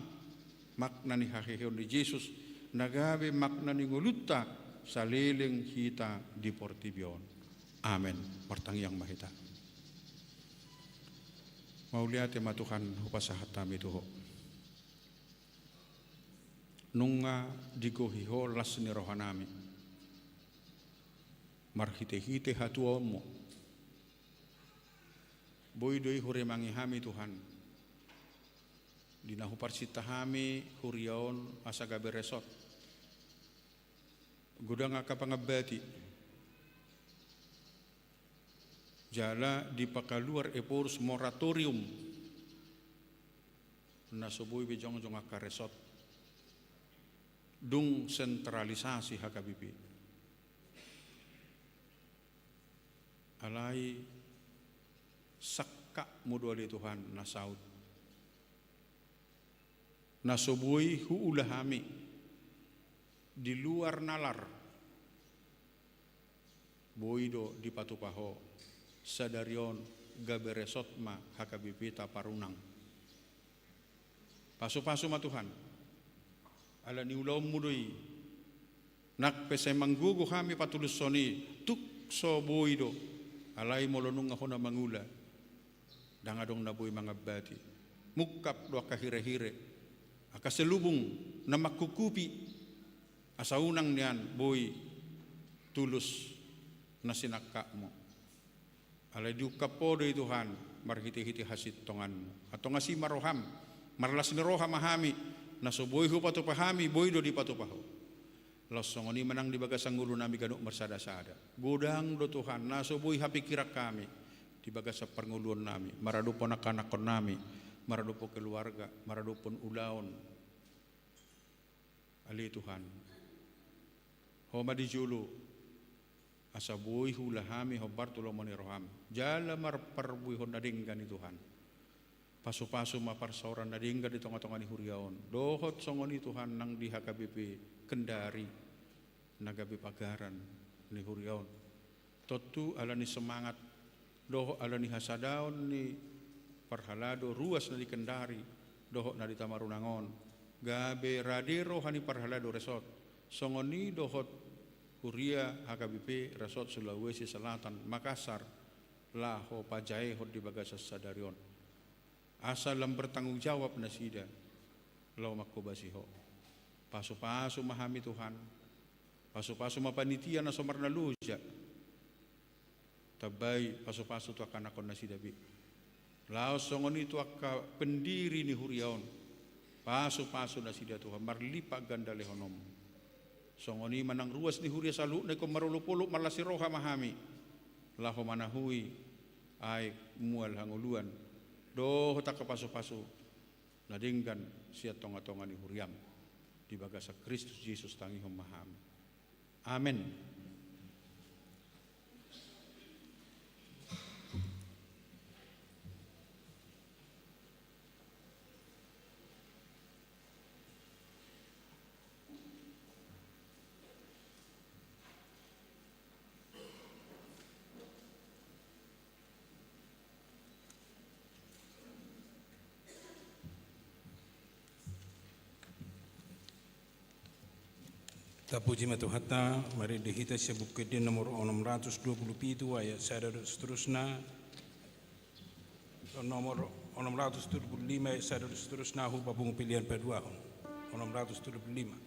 makna ni haheheon ni Jesus, na gabe makna ni ngolunta saleleng hita di portibi on. Amen. Martangiang ma hita. Mauliate ma Tuhan, hupasahat hami tu Ho. Nunga digohi Ho las ni rohanami marhite-hite hatuaonmu. Boi do i huremangi hami Tuhan, di na huparsinta hami huria on asa gabe resort. Godang angka pangambati, jala dipakaluar ephorus moratorium, na so boi be jongjong angka resort, dung sentralisasi H K B P. Alai sangkapmu do ale Tuhan na saut, na so boi huula hami di luar nalar. Boi do dipatupa Ho, sadari on gabe resort ma H K B P Taparunang. Pasu-pasu ma Tuhan, ala ni ulaonmu do i. Nang pe sai manggogo hami patulushon i, tung so boi do. Alai molo nunga Ho na mangula, ndang adong na boi mangambati. Mungkap do angka hire-hire, angka selubung na mangkukupi, asa unang nian boi tulus na sinangkapmu. Alai diungkap Ho do i Tuhan, marhite-hite hasintonganmu. Antong asi ma roham, marlas ni roha ma hami, na so boi hupatupa hami, boi do dipatupa Ho. Laos songon i ma nang di bagasan ngolunami ganup marsada-sada. Godang do Tuhan, na so boi hapingkiran hami, di bagasan parngoluonnami, maradophon angka anakkonnami, maradophon keluarga, maradophon ulaon. Ale Tuhan, Ho ma di jolo, asa boi huula hami hombar tu lomo ni roham. Jala marparbuehon na denggan i Tuhan. Pasu-pasu ma parsaoran na denggan di tonga-tonga ni huria on. Dohot songon i Tuhan nang di H K B P Kendari, na gabe pagaran ni huria on. Tontu ala ni semangat, dohot ala ni hasadaon ni parhalado ruas na di Kendari, dohot na di Tamarunang on, gabe rade roha ni parhalado resort. Songon i dohot huria H K B P resort Sulawesi Selatan, Makassar, laho pajaehon di bagasan sadari on. Asa lam bertanggung jawab nasida, laho manghobasi Ho. Pasu-pasu ma hami Tuhan. Pasu-pasu ma panitia na so marnaloja. Tambai pasu-pasu tu angka anakkon nasida be. Laos songon i tu angka pendiri ni huria on. Pasu-pasu nasida Tuhan, marlipat ganda lehononmu. Songon i ma nang ruas ni huria saluhutna ingkon marolop-olop, marlas ni roha ma hami. Laho manahui aek mual hangoluan. Dohot angka pasu-pasu na denggan sian tonga-tonga ni huriam. Di bagasan Kristus Jesus tangihon ma hami. Amen. Tapuji ma Tuhanta, marende hita sian Buku Ende nomor onom ratus dua puluh pitu ayat sada dohot seterusna, nomor onom ratus dua puluh lima ayat sada dohot seterusna, Hupapungu Pelean Paduahon. Onom ratus dua puluh lima.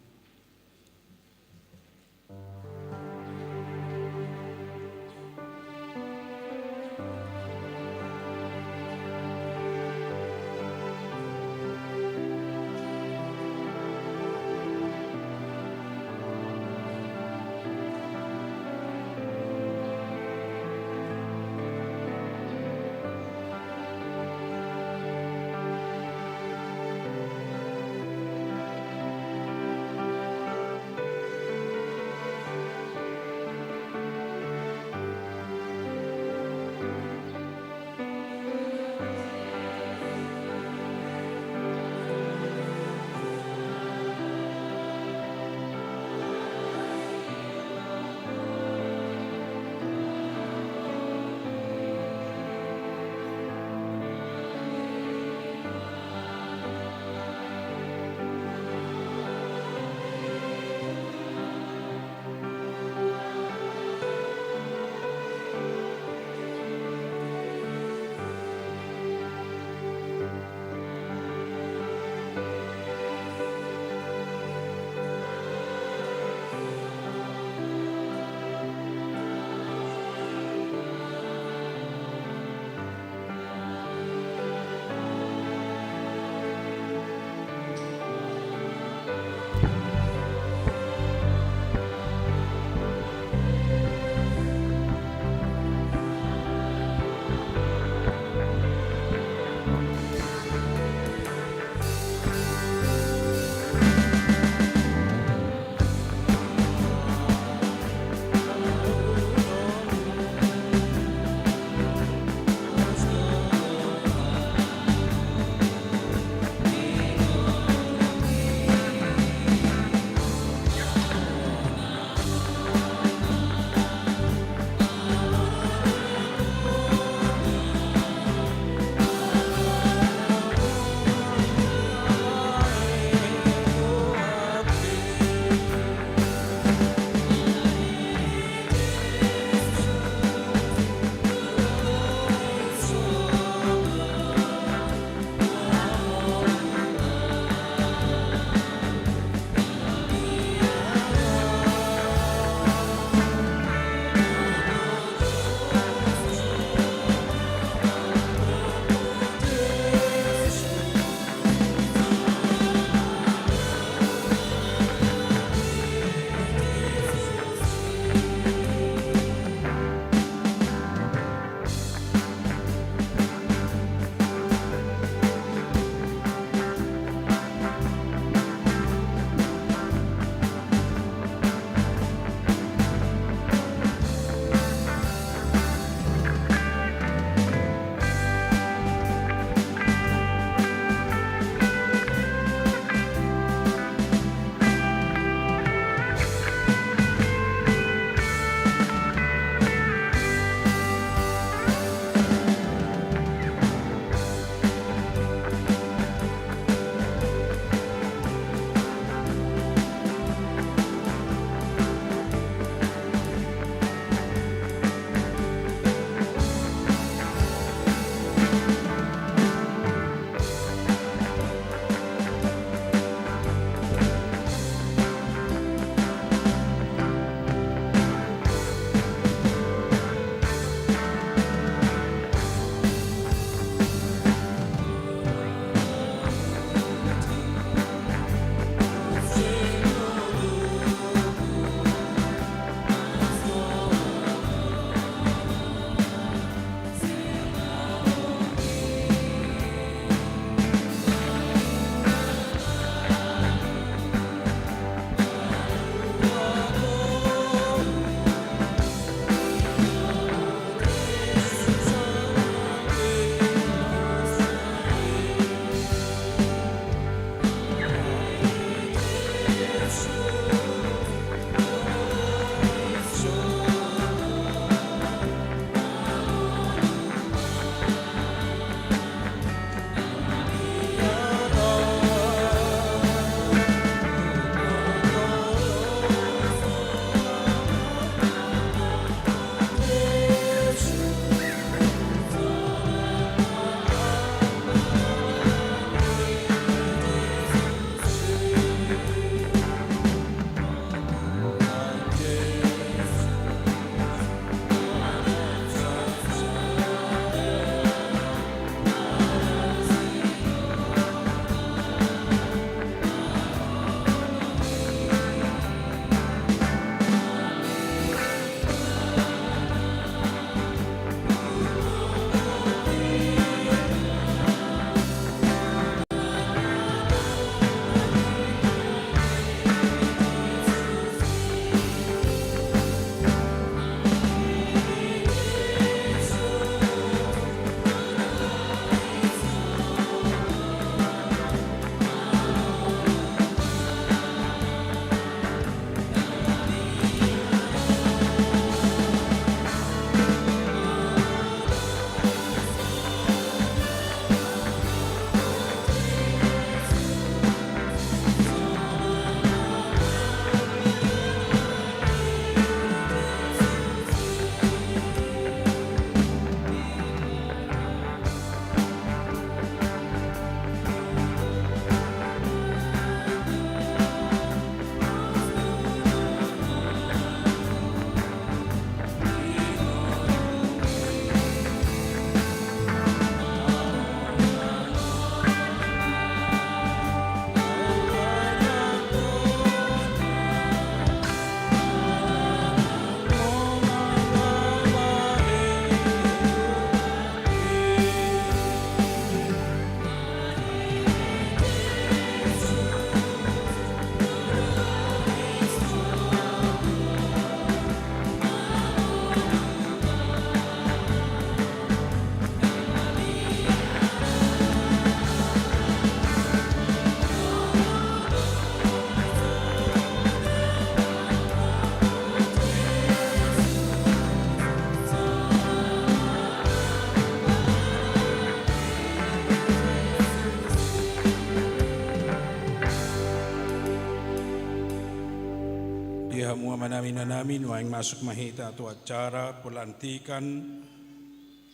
Hamu amanami, inanami, nuaeng masuk ma hita tu acara pelantikan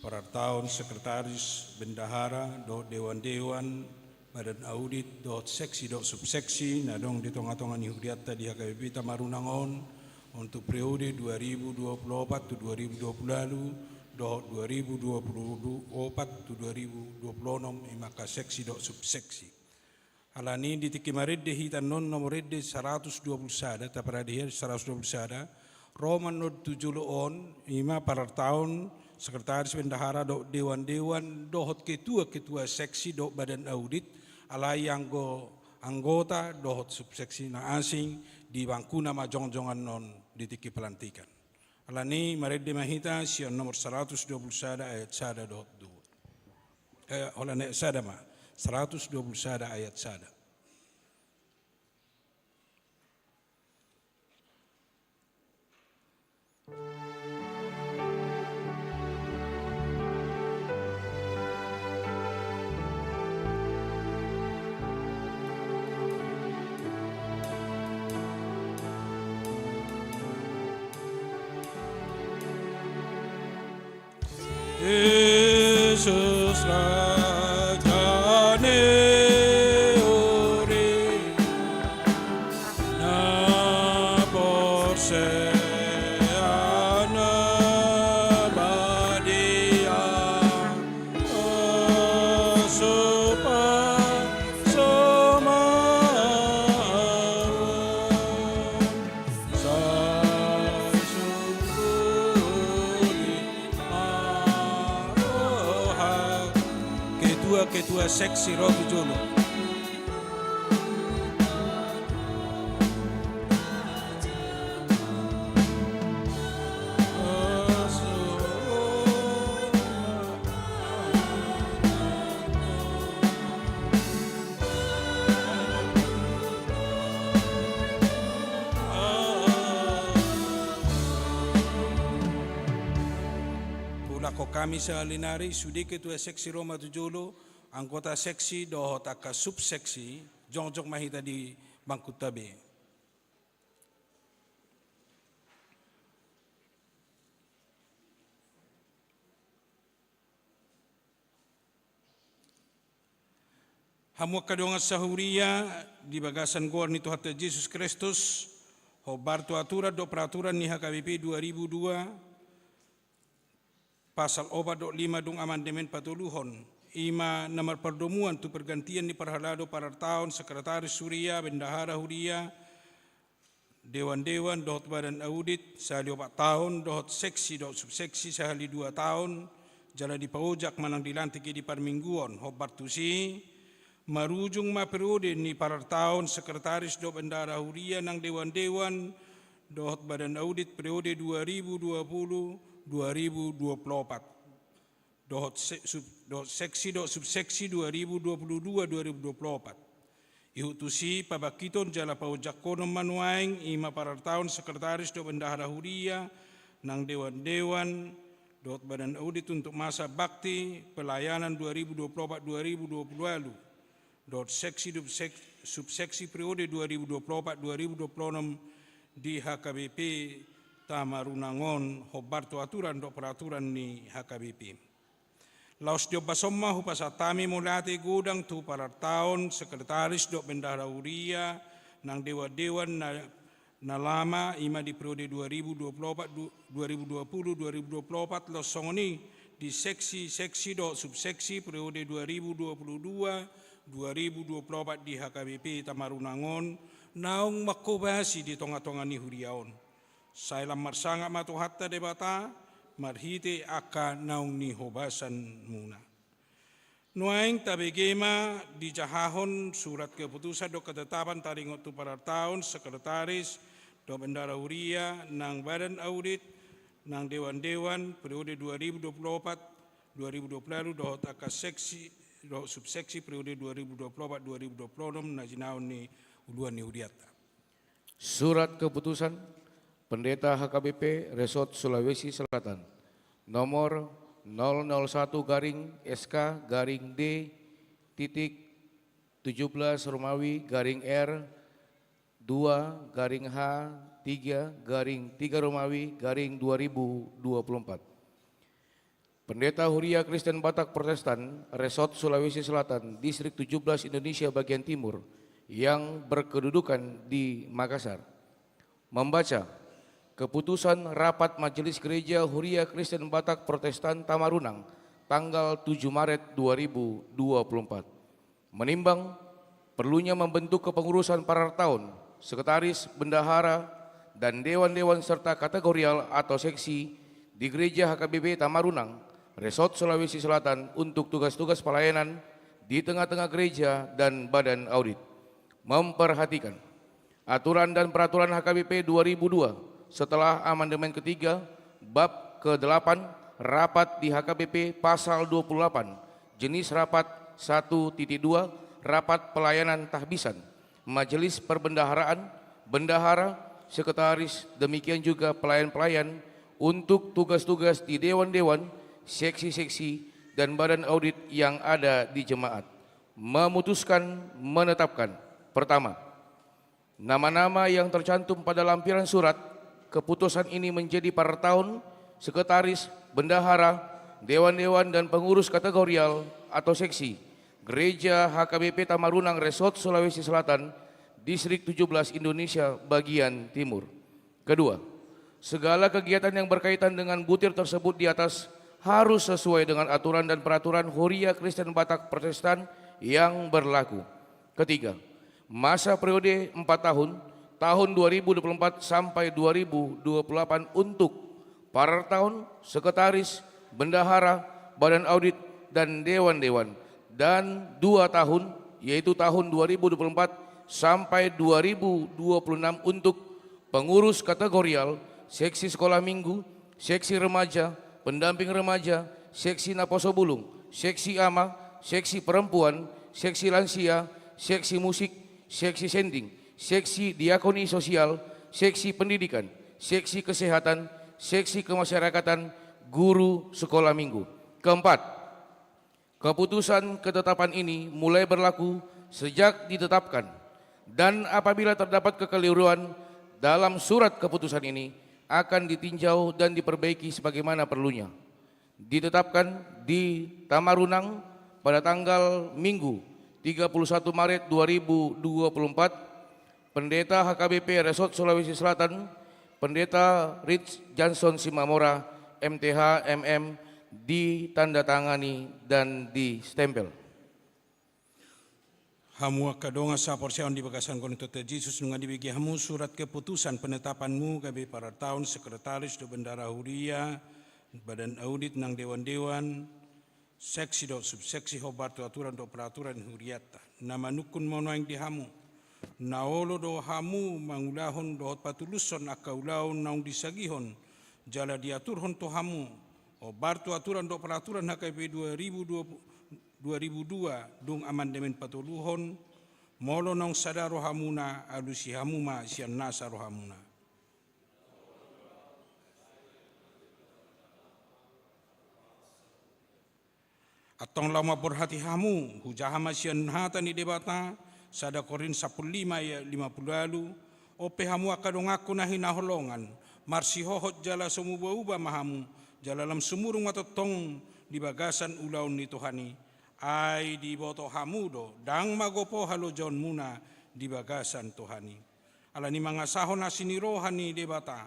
parartaon sekretaris bendahara dohot dewan-dewan badan audit dohot seksi dohot subseksi na adong di tonga-tonga ni hurianta di H K B P Tamarunang on, untuk periode dua ribu dua puluh opat tu dua ribu dua puluh ualu dohot dua ribu dua puluh opat tu dua ribu dua puluh onom, i ma angka seksi dohot subseksi. Alani i di tingki marende hita annon, nomor ende saratus dua puluh sada, taparade hita saratus dua puluh sada, ro ma annon tu jolo on, i ma parartaon sekretaris bendahara dohot dewan-dewan dohot ketua-ketua seksi dohot badan audit, alai anggo anggota dohot subseksi na asing, di bangkuna ma jongjong annon di tingki pelantikan. Alani i marende ma hita sian nomor saratus dua puluh sada ayat sada dohot dua. Eh, holan ayat sada ma. Saratus dua puluh sada ayat sada. Jesus, Raja ni huria, na porsea na badia, sasomba ma. Ketua-ketua seksi ro tu jolo. Huulakhon hami sahali nari, sude ketua seksi ro ma tu jolo, anggota seksi dohot angka subseksi, jongjong ma hita di bangkunta be. Hamu angka dongan sahuria di bagasan goar ni Tuhanta Jesus Kristus, hombar tu aturan dohot peraturan ni H K B P dua ribu dua, pasal opat dohot lima dung amandemen patoluhon, i ma na marpardomuan tu pergantian ni parhalado parartaon sekretaris huria, bendahara huria, dewan-dewan dohot badan audit sahali opat taon, dohot seksi dohot subseksi sahali dua taon, jala dipaojak manang dilantik i di parmingguon. Hombar tusi, marujung ma periode ni parartaon sekretaris dohot bendahara huria nang dewan-dewan dohot badan audit periode dua ribu dua puluh dua ribu dua puluh opat. Dohot se-, sub-, dohot seksi dohot subseksi dua ribu dua puluh dua dua ribu dua puluh opat. Ihut tusi pabangkiton jala paojak honon ma nuaeng, i ma parartaon sekretaris dohot bendahara huria nang dewan-dewan dohot badan audit untuk masa bakti pelayanan dua ribu dua puluh opat dua ribu dua puluh ualu, dohot seksi dohot sek-, subseksi periode dua ribu dua puluh opat dua ribu dua puluh onom di H K B P Tamarunang on, hombar tu aturan dohot peraturan ni H K B P. Laos di ombas on ma hupasahat hami mauliate godang tu parartaon sekretaris dohot bendahara huria nang dewan-dewan na, na lama, i ma di periode dua ribu dua puluh opat, du-, dua ribu dua puluh dua ribu dua puluh opat, laos songon i di seksi, seksi dohot subseksi periode dua ribu dua puluh dua dua ribu dua puluh opat di H K B P Tamarunang on, naung manghobasi di tonga-tonga ni huria on. Sai lam marsangap ma Tuhanta Debata marhite angka naung nihobasanmuna. Nuaeng tabege ma dijahahon surat keputusan dohot ketetapan taringot tu parartaon sekretaris dohot bendahara huria nang badan audit nang dewan-dewan periode dua ribu dua puluh opat dua ribu dua puluh ualu dohot angka seksi dohot subseksi periode dua ribu dua puluh opat dua ribu dua puluh onom na jinahon ni uluan ni hurianta. Surat keputusan Pendeta H K B P Resort Sulawesi Selatan, nomor nol nol satu garing S K garing D titik tujuh belas Romawi garing R dua garing H tiga garing tiga Romawi garing dua ribu dua puluh empat. Pendeta Huria Kristen Batak Protestan, Resort Sulawesi Selatan, Distrik tujuh belas Indonesia bagian timur, yang berkedudukan di Makassar, membaca keputusan Rapat Majelis Gereja Huria Kristen Batak Protestan Tamarunang, tanggal tujuh Maret dua ribu dua puluh empat. Menimbang perlunya membentuk kepengurusan parartaon, sekretaris, bendahara, dan dewan-dewan serta kategorial atau seksi di Gereja H K B P Tamarunang, Resort Sulawesi Selatan untuk tugas-tugas pelayanan di tengah-tengah gereja dan badan audit. Memperhatikan aturan dan peraturan H K B P dua ribu dua setelah amandemen ketiga, bab kedelapan, rapat di H K B P pasal dua puluh delapan, jenis rapat satu titik dua, rapat pelayanan tahbisan, majelis perbendaharaan, bendahara, sekretaris, demikian juga pelayan-pelayan untuk tugas-tugas di dewan-dewan, seksi-seksi, dan badan audit yang ada di jemaat. Memutuskan, menetapkan. Pertama, nama-nama yang tercantum pada lampiran surat keputusan ini menjadi parartaon, sekretaris, bendahara, dewan-dewan, dan pengurus kategorial atau seksi Gereja H K B P Tamarunang, Resort Sulawesi Selatan, Distrik tujuh belas Indonesia bagian timur. Kedua, segala kegiatan yang berkaitan dengan butir tersebut di atas harus sesuai dengan aturan dan peraturan Huria Kristen Batak Protestan yang berlaku. Ketiga, masa periode empat tahun, tahun dua ribu dua puluh empat sampai dua ribu dua puluh delapan, untuk parartaon, sekretaris, bendahara, badan audit, dan dewan-dewan, dan dua tahun, yaitu tahun dua ribu dua puluh empat sampai dua ribu dua puluh enam, untuk pengurus kategorial, seksi sekolah minggu, seksi remaja, pendamping remaja, seksi naposo bulung, seksi ama, seksi perempuan, seksi lansia, seksi musik, seksi sending, seksi diakoni sosial, seksi pendidikan, seksi kesehatan, seksi kemasyarakatan, guru sekolah minggu. Keempat, keputusan ketetapan ini mulai berlaku sejak ditetapkan, dan apabila terdapat kekeliruan dalam surat keputusan ini, akan ditinjau dan diperbaiki sebagaimana perlunya. Ditetapkan di Tamarunang pada tanggal Minggu, tiga puluh satu Maret dua ribu dua puluh empat, Pendeta H K B P Resort Sulawesi Selatan, Pendeta Rich Johnson Simamora, M T H, M M, ditandatangani dan distempel. Hamu angka dongan sahaporseaon di bagasan goar ni Tuhanta Jesus, nunga dibege hamu surat keputusan penetapanmu gabe parartaon, sekretaris dohot bendahara huria, badan audit nang dewan-dewan, seksi dohot subseksi hombar tu aturan dohot peraturan ni hurianta. Na manungkun ma nuaeng di hamu, na olo do hamu mangulahon dohot patulushon angka ulaon naung disagihon jala diaturhon tu hamu hombar tu aturan dohot peraturan H K B P dua ribu dua, dua ribu dua, dung amandemen patoluhon? Molo naung sada rohamuna, alusi hamu ma sian nasa rohamuna. Antong laho mamborhati hamu, hujaha ma sian hata ni Debata, sada Korint sampulu lima ayat lima pulu ualu: On pe hamu angka donganku na hinaholongan, marsihohot jala so muba-uba ma hamu, jala lam sumurung ma tongtong di bagasan ulaon ni Tuhan i. Ai diboto hamu do, ndang magopo halojaonmuna di bagasan Tuhan i. Alani mangasahon asi ni roha ni Debata,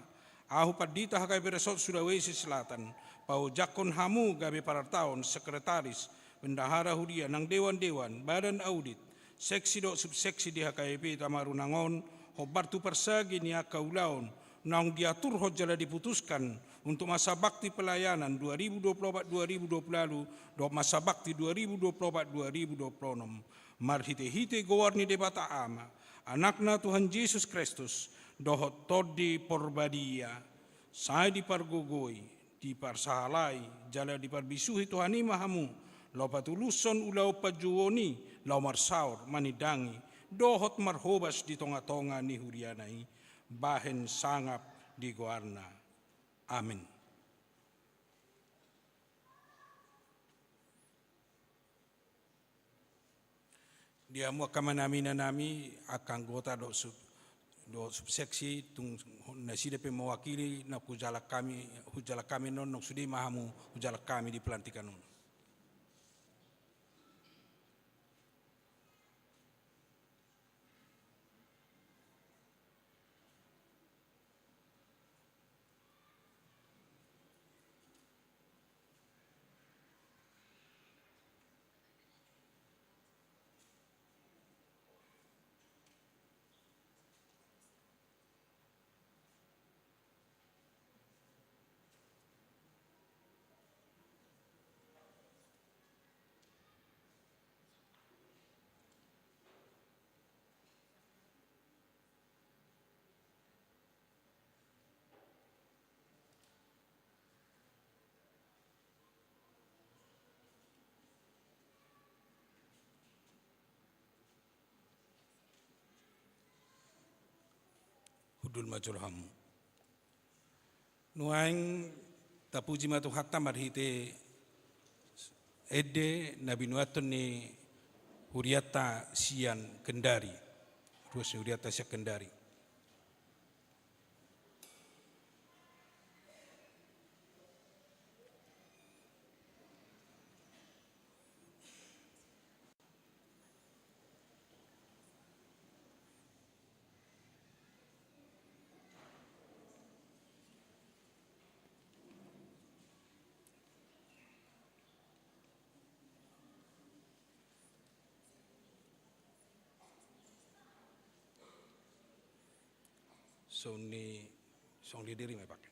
ahu pandita H K B P Resort Sulawesi Selatan, paojakhon hamu gabe parartaon, sekretaris, bendahara huria nang dewan-dewan, badan audit, seksi dohot subseksi di H K B P Tamarunang on, hombar tu parsagi ni angka ulaon naung diaturhon jala diputuskan untuk masa bakti pelayanan dua ribu dua puluh empat dua ribu dua puluh ualu dohot masa bakti dua ribu dua puluh empat dua ribu dua puluh enam. Marhite-hite goar ni Debata Ama, Anakna Tuhan Jesus Kristus, dohot Tondi Porbadia, sai dipargogoi, diparsahalai, jala diparbisuhi Tuhan i ma hamu, laho patulushon ulaon panjouon i, laho marsaor, manindangi, dohot marhobas di tonga-tonga ni huriana i, bahen sangap di goarna. Amen. Di hamu angka amanami, inanami, angka anggota dohot su-, dohot subseksi, tung nasida pe mewakili na hujalang hami, hujalang hami on, nang sude ma hamu hujalang hami di pelantikan on. Hundul ma jolo hamu. Nuaeng tapuji ma Tuhanta marhite ende na binuathon ni hurianta sian Kendari, ruas ni hurianta sian Kendari. Songon i, songon i diri ma i pake.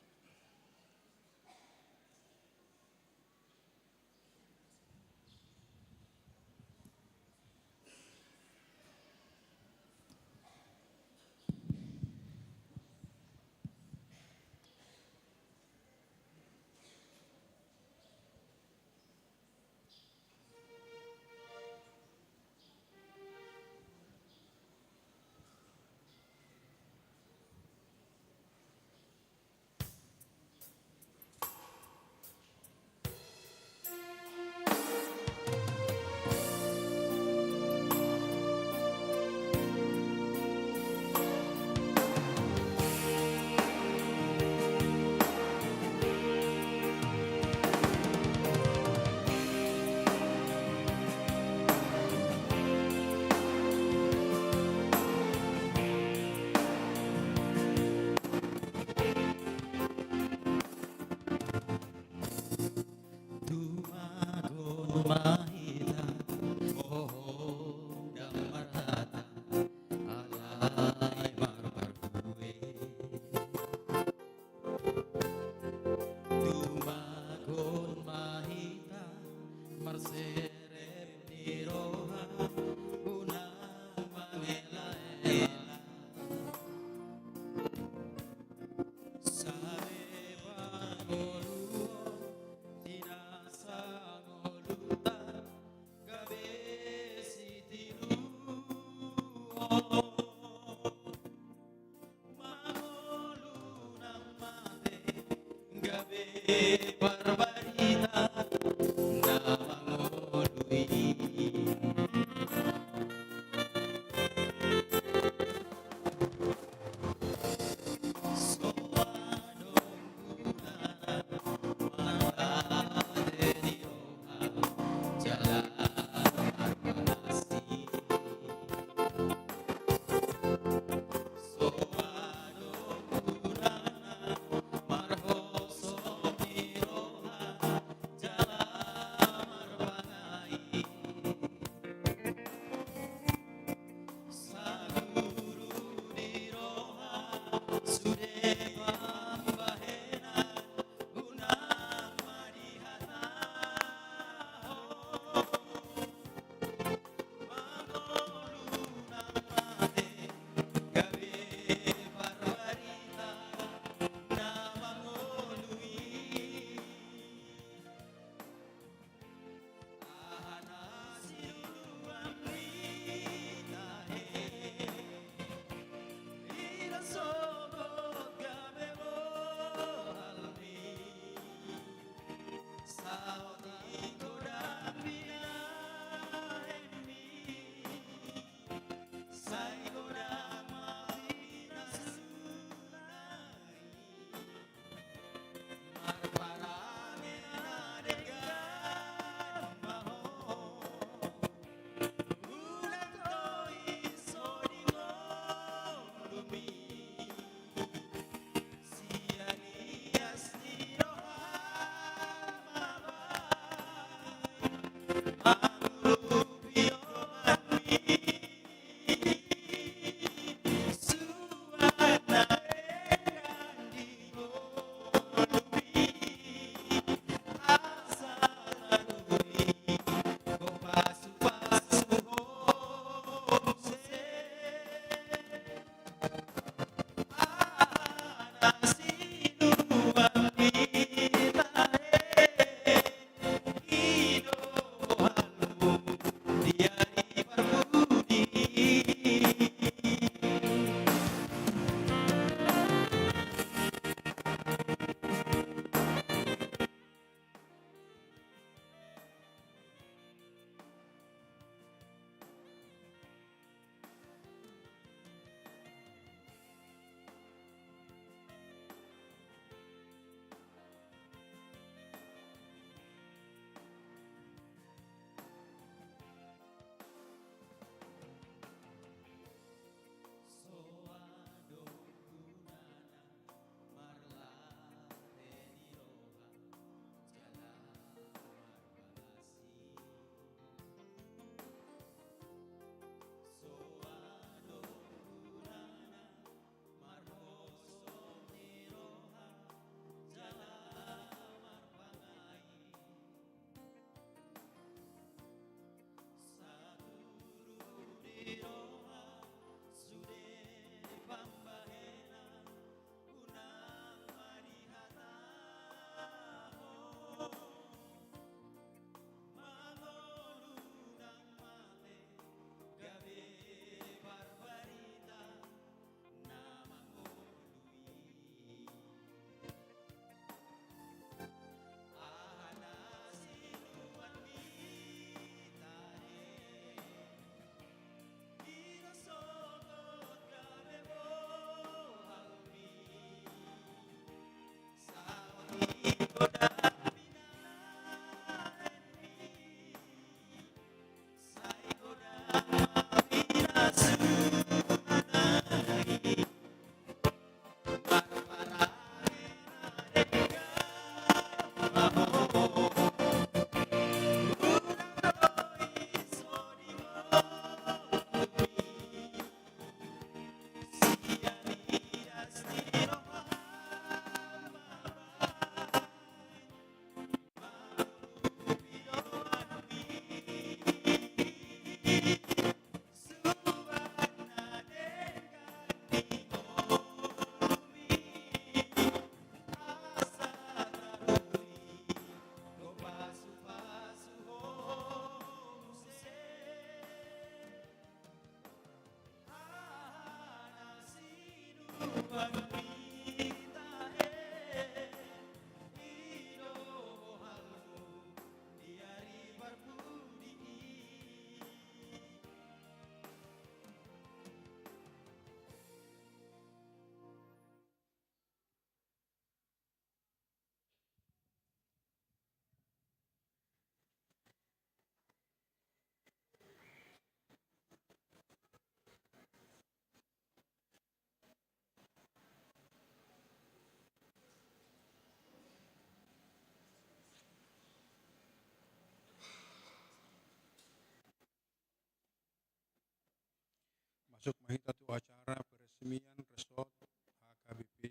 Masuk ma hita tu acara peresmian resort H K B P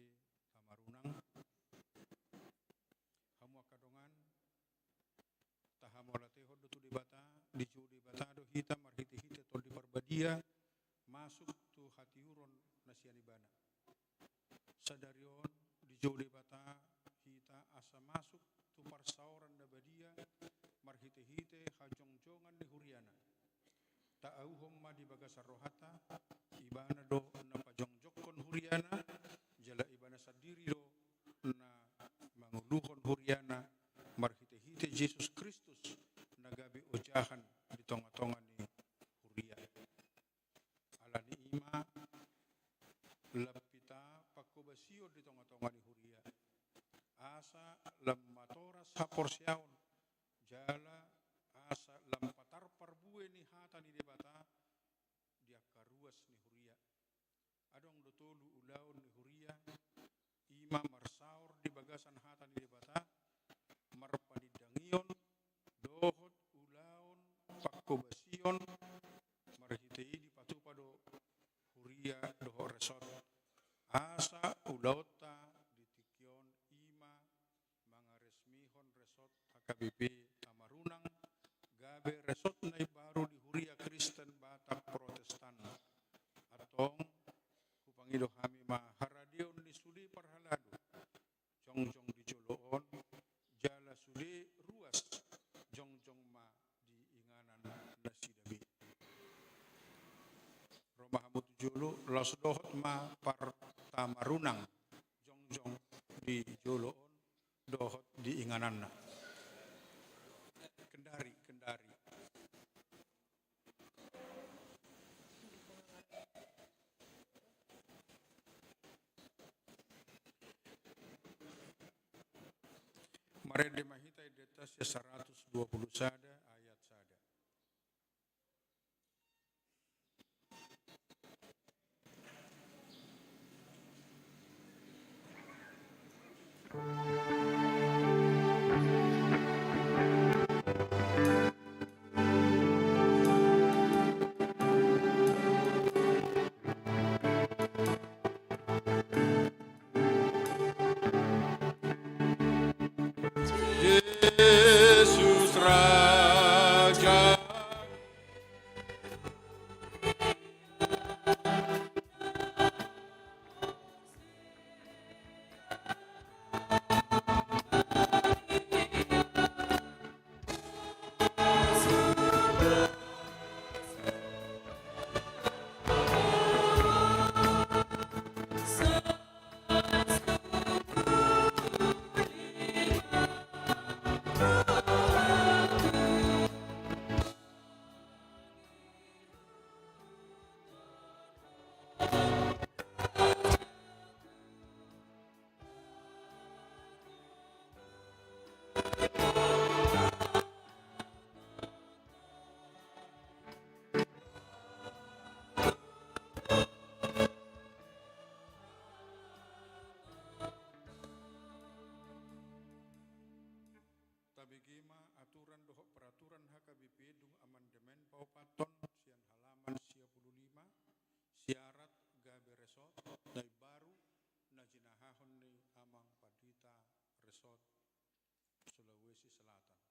Tamarunang. Hamu angka dongan, tahamauliatehon do tu Debata, dijou Debata do hita marhitehite Tondi Parbadia masuk tu hatiuron na sian Ibana. Sadari on dijou Debata hita asa masuk tu parsaoran na badia marhitehite hajongjongan ni huriana. Taauhon ma di bagasan rohanta, Ibana do na pajongjongkon huriana, jala Ibana sandiri do na mangoluhon huriana marhitehite Jesus Kristus na gabe ojahan di tongatonga ni huria. Alani i ma lam hita pangkobasion di tongatonga ni huria, asa lam matoras haporseaon jala asa lam patarpar bue ni hata ni Debata di angka ruas ni huria. Adong do tolu ulaon ni huria, i ma marsaor di bagasan hata ni Debata, marpanindangion, dohot ulaon pangkobasion. Marhite i dipatupa do huria dohot resort. Asa ulaonta di tingki on i ma mangaresmihon resort H K B P Tamarunang gabe resort na imbaru ni huria Kristen Batak Protestan. Antong, hupang do hami ma haradeon ni sude parhalado jongjong di jolo on, jala sude ruas jongjong ma di inganan nasida be. Ro ma hamu tu jolo, laos dohot ma partamarunang jongjong di jolo on dohot di ingananna. Kendari, kendari. Marende ma hita i di Ende saratus dua pulu sada ayat sada. Jesus Raja. Tabege ma aturan dohot peraturan H K B P dung amandemen paopathon sian halaman sia pulu lima, syarat gabe resort na imbaru na jinahahon ni Amang Pandita Resort Sulawesi Selatan.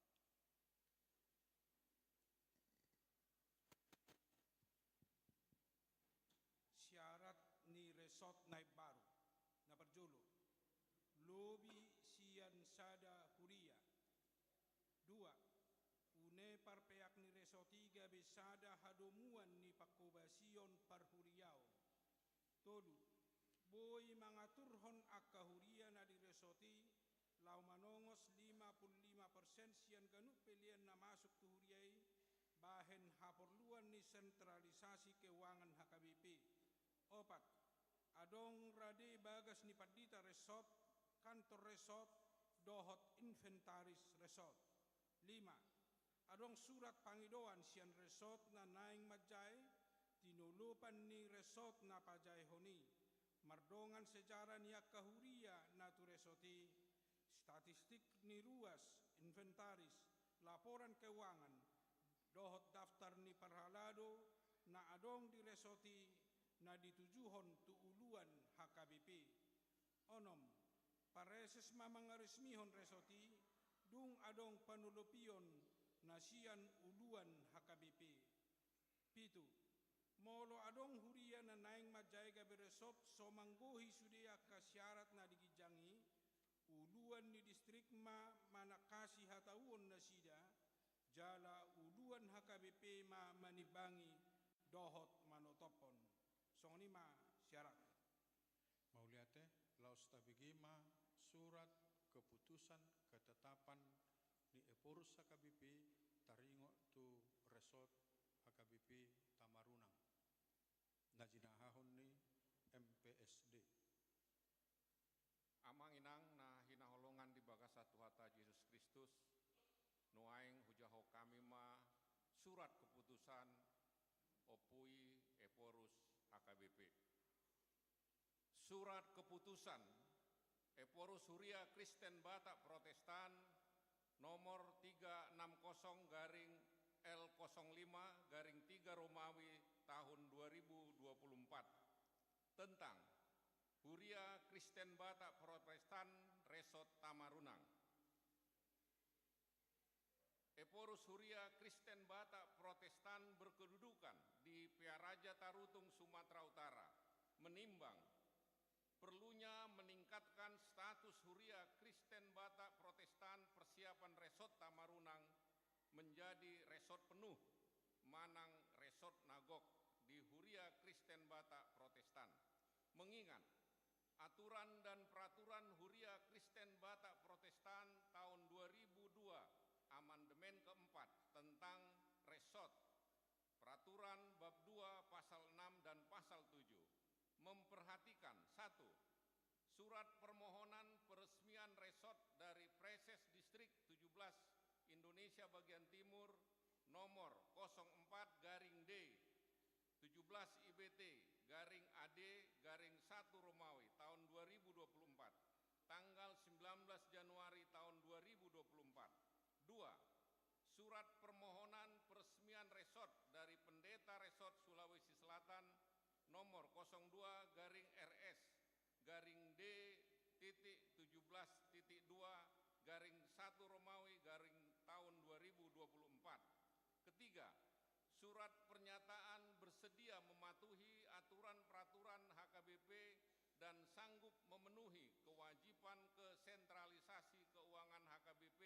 Syarat ni resort na imbaru. Na parjolo, lobi sian sada huria. Dua, une parpeak ni resort i gabe sada hadomuan ni pangkobasion parhuriaon. Tolu, boi mangaturhon angka huria na di resort i, laho manongos lima pulu lima persen sian ganup pelean na masuk tu huria i, bahen haporluan ni sentralisasi keuangan H K B P. Opat, adong rade bagas ni pandita resort, kantor resort, dohot inventaris resort. Lima, adong surat pangidoan sian resort na naeng manjae, tinolopan ni resort na pajaehon i, mardongan sejarah ni angka huria na tu resort i, statistik ni ruas, inventaris, laporan keuangan, dohot daftar ni parhalado na adong di resort i na ditujuhon tu uluan H K B P. Onom, pareses ma mangaresmihon resort i, dung adong panolopion na sian uluan H K B P. Pitu, molo adong huria na naeng manjae gabe resort so manggohi sude angka syarat na di ginjang i, uluan ni distrik ma manangkasi hatauon nasida, jala uluan H K B P ma manimbangi dohot manotophon. Songon i ma syarat. Mauliate, laos tabege ma surat keputusan ketetapan ni Ephorus H K B P taringot tu resort H K B P Tamarunang na jinahahon ni M P S D. Amang inang na hinaholongan di bagasan Tuhanta Jesus Kristus, nuaeng hujaha hami ma surat keputusan Ompui Ephorus H K B P. Surat keputusan Ephorus Huria Kristen Batak Protestan nomor tiga enam kosong garing L kosong lima garing tiga Romawi tahun dua ribu dua puluh empat tentang Huria Kristen Batak Protestan Resort Tamarunang. Ephorus Huria Kristen Batak Protestan berkedudukan di Pearaja Tarutung, Sumatera Utara, menimbang menjadi resort penuh manang resort na gok di Huria Kristen Batak Protestan. Mengingat aturan dan peraturan Huria Kristen Batak Protestan tahun dua ribu dua, amandemen keempat tentang resort, peraturan bab dua pasal enam dan pasal tujuh, memperhatikan: satu, surat permohonan peresmian resort dari Praeses Distrik tujuh belas Indonesia Bagian Timur nomor kosong empat garing D tujuh belas I B T garing A D garing satu Romawi tahun dua ribu dua puluh empat, tanggal sembilan belas Januari tahun dua ribu dua puluh empat. Dua, surat permohonan peresmian resort dari Pendeta Resort Sulawesi Selatan nomor kosong dua garing R S garing D titik tujuh belas titik dua garing satu Romawi garing tahun dua ribu dua puluh empat. Ketiga, surat pernyataan bersedia mematuhi aturan peraturan H K B P dan sanggup memenuhi kewajiban kesentralisasi keuangan H K B P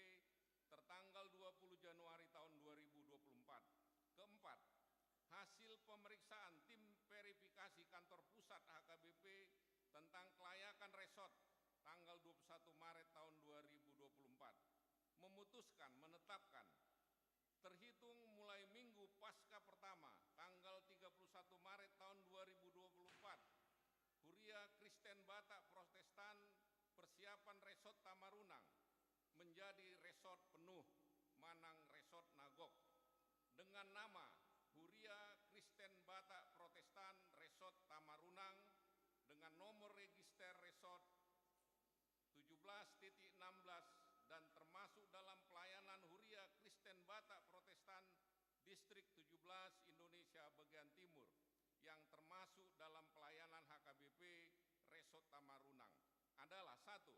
tertanggal dua puluh Januari tahun dua ribu dua puluh empat. Keempat, hasil pemeriksaan tim verifikasi kantor pusat H K B P tentang kelayakan resort tanggal dua puluh satu Maret tahun dua ribu dua puluh empat, memutuskan, menetapkan, terhitung mulai minggu Paskah pertama, tanggal tiga puluh satu Maret tahun dua ribu dua puluh empat, Huria Kristen Batak Protestan persiapan Resort Tamarunang menjadi resort penuh manang resort na gok, dengan nama Huria Kristen Batak Protestan Resort Tamarunang, dengan nomor register resort tujuh belas titik enam belas, dan termasuk dalam pelayanan Huria Kristen Batak Protestan Distrik tujuh belas Indonesia Bagian Timur, yang termasuk dalam pelayanan H K B P Resort Tamarunang, adalah: satu,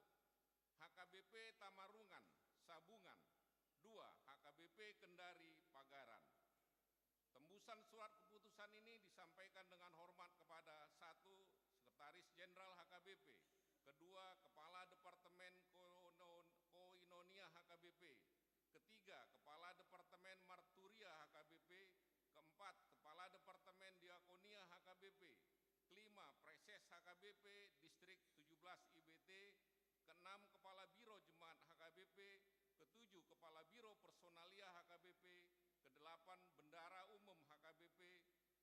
H K B P Tamarunang Sabungan; dua, H K B P Kendari Pagaran. Tembusan surat keputusan ini disampaikan dengan hormat kepada: satu, Sekretaris Jenderal H K B P; kedua, Kepala Departemen Koino-, Koinonia H K B P; ketiga, Kepala Departemen Marturia H K B P; keempat, Kepala Departemen Diakonia H K B P; kelima, Praeses H K B P Distrik tujuh belas I B T; keenam, Kepala Biro Jemaat H K B P; ketujuh, Kepala Biro Personalia H K B P; kedelapan, Bendahara Umum H K B P;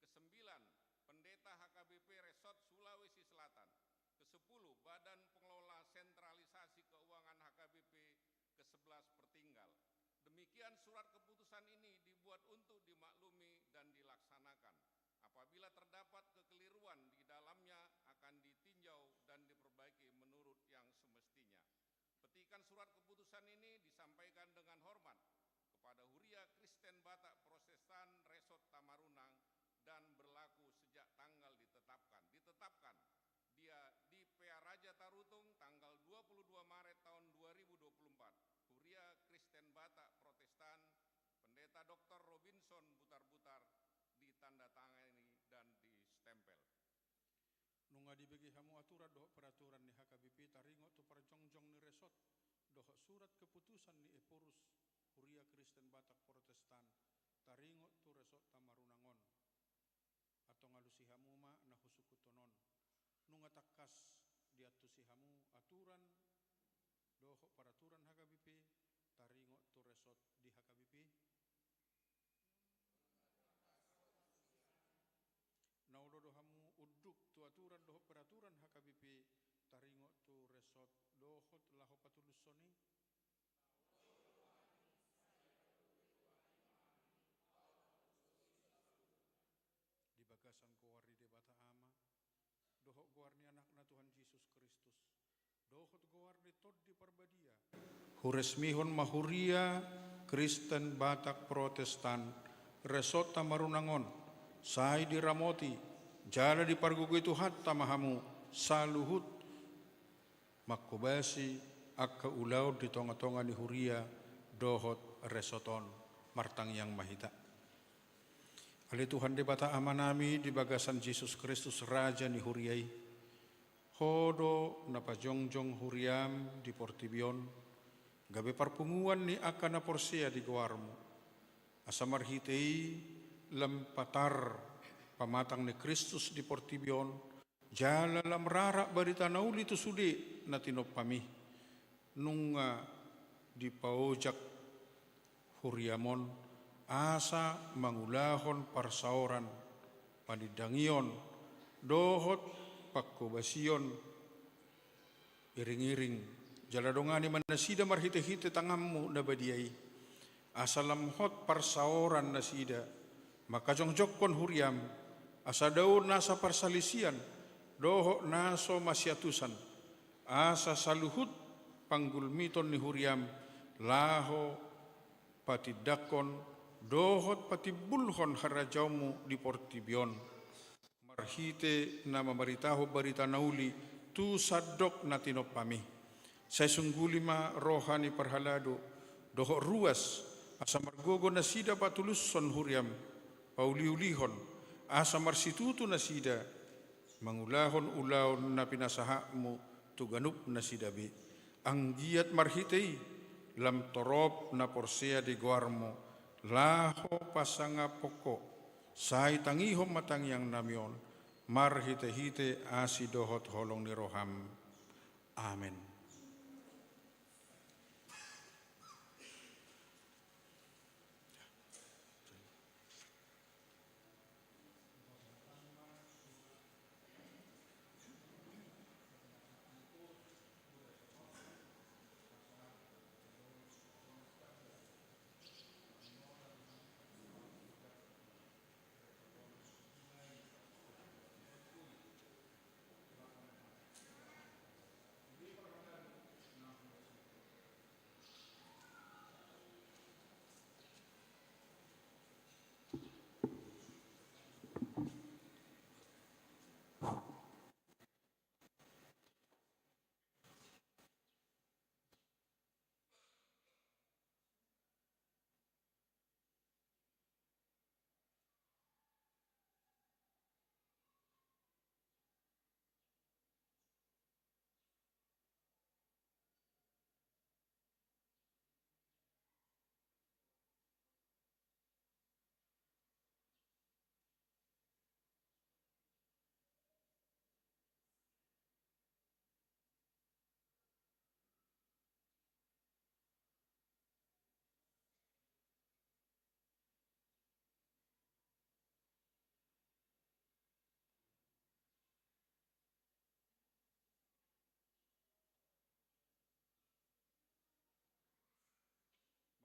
kesembilan, Pendeta H K B P Resort Sulawesi Selatan; kesepuluh, Badan Pengelola Sentralisasi Keuangan H K B P; kesebelas, Pertinggal. Demikian surat keputusan ini dibuat untuk dimaklumi dan dilaksanakan. Apabila terdapat kekeliruan di dalamnya, akan ditinjau dan diperbaiki menurut yang semestinya. Petikan surat keputusan ini disampaikan dengan hormat kepada Huria Kristen Batak Protestan Resort Tamarunang dan berlaku sejak tanggal ditetapkan. Ditetapkan dia di Pearaja Tarutung tanggal dua puluh dua Maret tahun dua ribu dua puluh empat. Huria Kristen Batak Protestan, Pendeta Doktor Robinson Butarbutar, ditandatangani dan distempel. Nunga dibege hamu aturan dohot peraturan ni H K B P taringot tu parjongjong ni resort dohot surat keputusan ni Ephorus Huria Kristen Batak Protestan taringot tu resort Tamarunang on. Antong alusi hamu ma na husungkunhon on. Nunga tangkas diantusi hamu aturan dohot peraturan H K B P taringot tu resort di H K B P? Na olo do hamu unduk tu aturan dohot peraturan H K B P taringot tu resort dohot laho patulushon i? Di bagasan goar ni Debata Ama, dohot goar ni Anakna Tuhan Jesus Kristus, dohot goar ni Tondi Parbadia, huresmihon ma Huria Kristen Batak Protestan Resort Tamarunang on, sai diramoti jala dipargogoi Tuhanta ma hamu saluhut, manghobasi angka ulaon di tongatonga ni huria dohot resort on. Martangiang ma hita. Ale Tuhan Debata Amanami, di bagasan Jesus Kristus Raja ni huria i, Ho do na pajongjong huriam di portibi on, gabe parpunguan ni angka na porsea di goarmu. Asa marhite i lam patar pamatang ni Kristus di portibi on, jala lam rarak barita na uli tu sude na tinompam i. Nunga dipaojak huriam on, asa mangulahon parsaoran, panindangion, dohot pangkobasion, iring-iring, jala dongani ma nasida marhite-hite tanganmu na badia i. Asa lam hot parsaoran nasida, mangkajongjongkon huriam, asa dao nasa parsalisian, dohot na so masiatusan, asa saluhut panggulmiton ni huriam, laho patindangkon, dohot patimbulhon harajaonmu di portibi on. Marhite na mamaritahon barita na uli tu sandok na tinompam i. Sai sungguli ma roha ni parhalado, dohot ruas, asa margogo nasida patulushon huriam, pauliulihon, asa marsitutu nasida, mangulahon ulaon na pinasahatmu tu ganup nasida be. Anggiat marhite i, lam torop na porsea di goarmu, laho pasangaphon ho, sai tangihon ma tangiangnami on, marhite-hite asi dohot holong ni roham. Amen.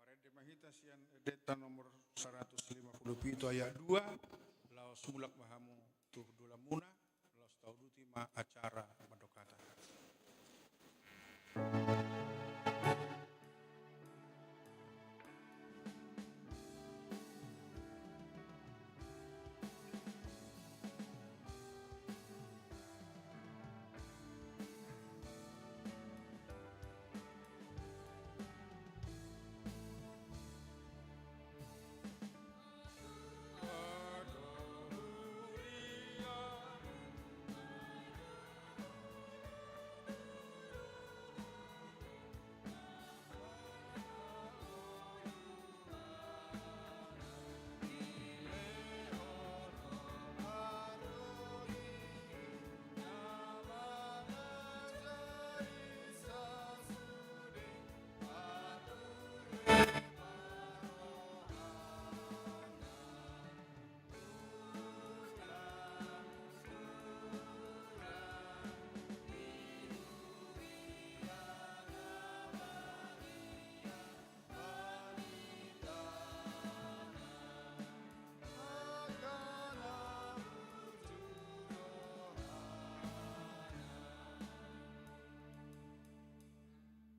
Marende ma hita sian endenta nomor saratus lima pulu pitu ayat dua, laos mulak ma hamu tu dalanmuna, laos tauduti ma acara mandok hata.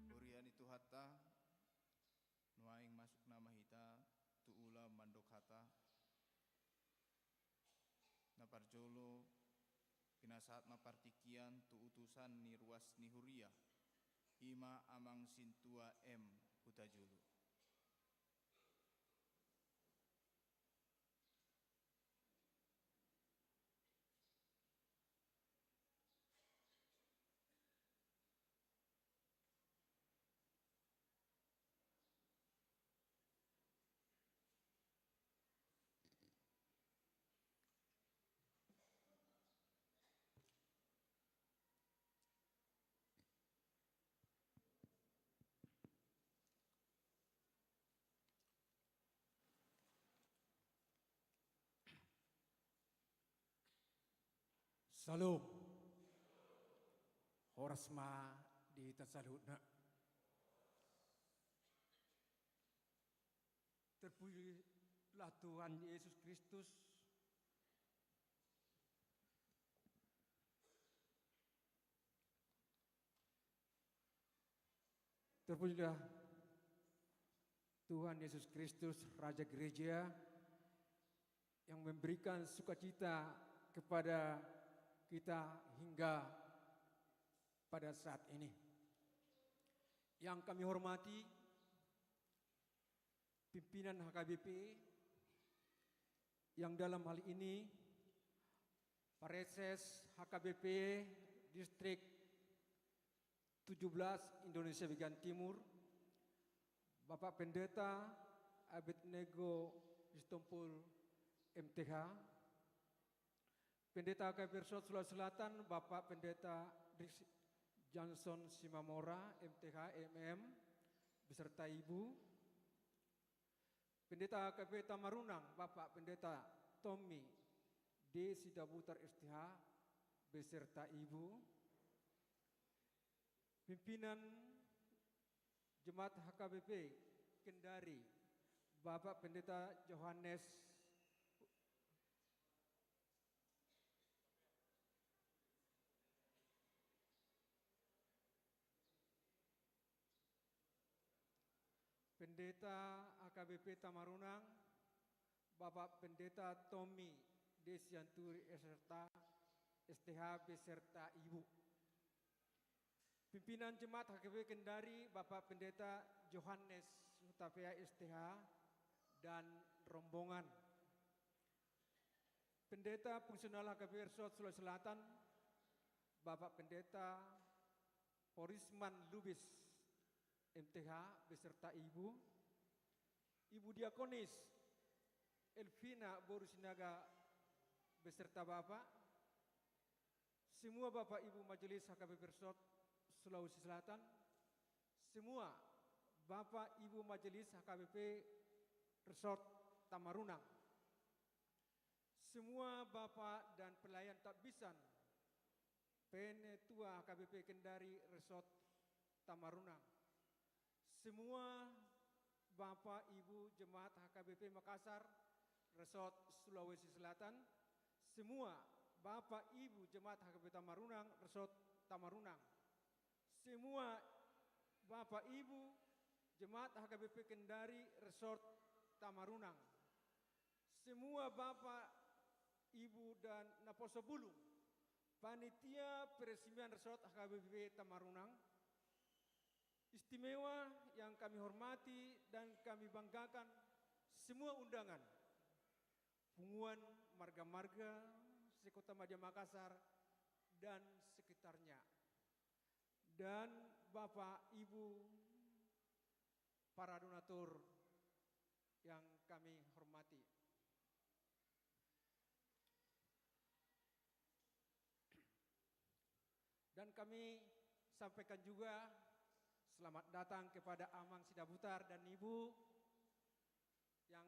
Huria ni Tuhanta, nuaeng masuk nama hita tu ulaon mandok hata. Na parjolo, pinasahat ma partingkian tu utusan ni ruas ni huria, i ma Amang Sintua M Hutajulu. Shalom. Horas ma di hita saluhutna. Terpujilah Tuhan Yesus Kristus. Terpujilah Tuhan Yesus Kristus, Raja Gereja, yang memberikan sukacita kepada kita hingga pada saat ini. Yang kami hormati pimpinan H K B P, yang dalam hal ini Pareses H K B P Distrik tujuh belas Indonesia bagian Timur, Bapak Pendeta Abednego Sitompul, M T H, Pendeta H K B P Resort Sulawesi Selatan, Bapak Pendeta Ris-, Johnson Simamora, M T H, M M, beserta Ibu, Pendeta H K B P Tamarunang, Bapak Pendeta Tommy D Sidabutar, S T H, beserta Ibu, pimpinan Jemaat H K B P Kendari, Bapak Pendeta Johannes, Pendeta H K B P Tamarunang, Bapak Pendeta Tommy D Sianturi, S T H, S T H, beserta Ibu. Pimpinan Jemaat H K B P Kendari, Bapak Pendeta Johannes Hutapea, S T H, dan rombongan. Pendeta Fungsional H K B P Resort Sulawesi Selatan, Bapak Pendeta Horisman Lubis, M T H, beserta Ibu, Ibu Diakonis Elvina boru Sinaga, beserta Bapak, semua Bapak Ibu Majelis H K B P Resort Sulawesi Selatan, semua Bapak Ibu Majelis H K B P Resort Tamarunang, semua Bapak dan pelayan takbisan, Penatua H K B P Kendari Resort Tamarunang, semua Bapak Ibu Jemaat H K B P Makassar Resort Sulawesi Selatan, semua Bapak Ibu Jemaat H K B P Tamarunang Resort Tamarunang, semua Bapak Ibu Jemaat H K B P Kendari Resort Tamarunang, semua Bapak, Ibu, dan naposo bulung, panitia peresmian Resort H K B P Tamarunang, istimewa yang kami hormati dan kami banggakan, semua undangan, punguan marga-marga sekota Madya Makassar dan sekitarnya, dan Bapak, Ibu, para donatur yang kami hormati. Dan kami sampaikan juga selamat datang kepada Amang Sidabutar dan Ibu yang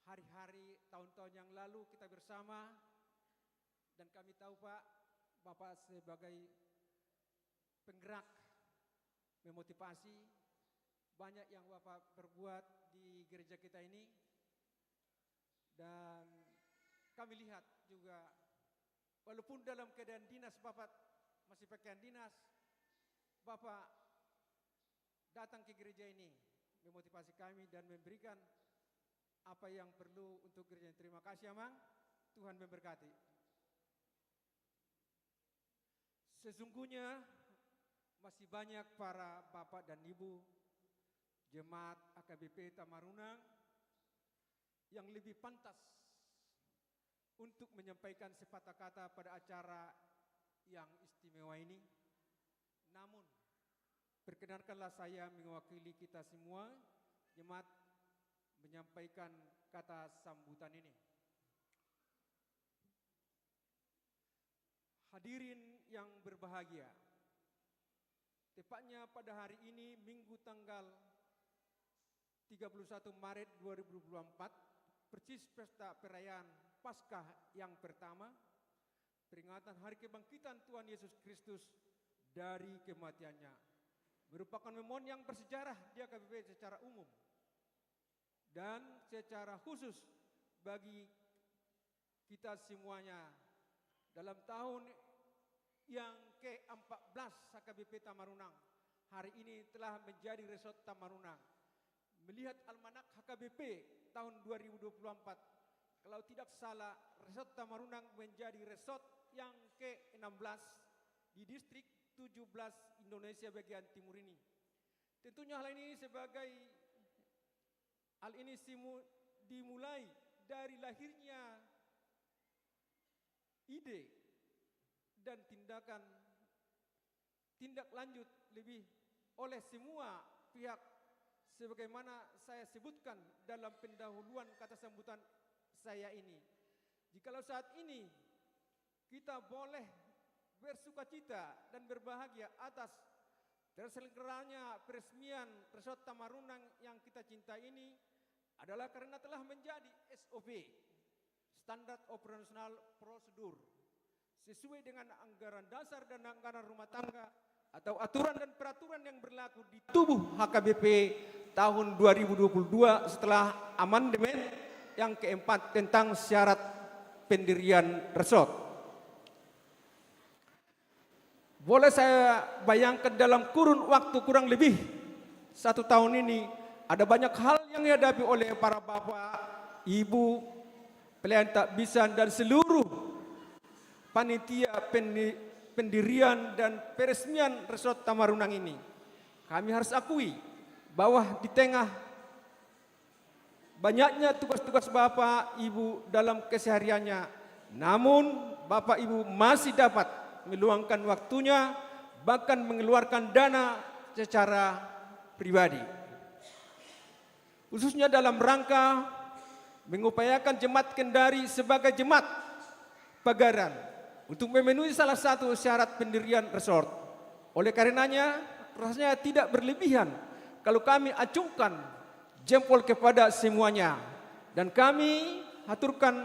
hari-hari, tahun-tahun yang lalu kita bersama, dan kami tahu, Pak, Bapak sebagai penggerak, memotivasi, banyak yang Bapak perbuat di gereja kita ini, dan kami lihat juga, walaupun dalam keadaan dinas, Bapak masih pakaian dinas, Bapak datang ke gereja ini, memotivasi kami dan memberikan apa yang perlu untuk gereja ini. Terima kasih, Amang. Tuhan memberkati. Sesungguhnya masih banyak para bapak dan ibu jemaat H K B P Tamarunang yang lebih pantas untuk menyampaikan sepatah kata pada acara yang istimewa ini. Namun, perkenankanlah saya mewakili kita semua, jemaat, menyampaikan kata sambutan ini. Hadirin yang berbahagia, tepatnya pada hari ini, Minggu tanggal tiga puluh satu Maret dua ribu dua puluh empat, persis pesta perayaan Paskah yang pertama, peringatan Hari Kebangkitan Tuhan Yesus Kristus dari kematian-Nya, merupakan momen yang bersejarah di H K B P secara umum dan secara khusus bagi kita semuanya. Dalam tahun yang keempat belas H K B P Tamarunang, hari ini telah menjadi Resort Tamarunang. Melihat almanak H K B P tahun dua ribu dua puluh empat, kalau tidak salah, Resort Tamarunang menjadi resort yang keenam belas di distrik tujuh belas Indonesia bagian timur ini. Tentunya hal ini sebagai, hal ini simu-, dimulai dari lahirnya ide dan tindakan, tindak lanjut lebih oleh semua pihak, sebagaimana saya sebutkan dalam pendahuluan kata sambutan saya ini. Jikalau saat ini kita boleh bersukacita dan berbahagia atas terselenggaranya peresmian Resort Tamarunang yang kita cintai ini, adalah karena telah menjadi S O P, Standard Operational Procedure, sesuai dengan anggaran dasar dan anggaran rumah tangga atau aturan dan peraturan yang berlaku di tubuh H K B P tahun dua ribu dua puluh dua setelah amandemen yang keempat tentang syarat pendirian resort. Boleh saya bayangkan, dalam kurun waktu kurang lebih satu tahun ini, ada banyak hal yang dihadapi oleh para bapak, ibu, pelayan takbisan, dan seluruh panitia pendi-, pendirian dan peresmian Resort Tamarunang ini. Kami harus akui bahwa di tengah banyaknya tugas-tugas bapak ibu dalam kesehariannya, namun bapak ibu masih dapat meluangkan waktunya, bahkan mengeluarkan dana secara pribadi, khususnya dalam rangka mengupayakan Jemaat Kendari sebagai jemaat pagaran untuk memenuhi salah satu syarat pendirian resort. Oleh karenanya, rasanya tidak berlebihan kalau kami acungkan jempol kepada semuanya. Dan kami haturkan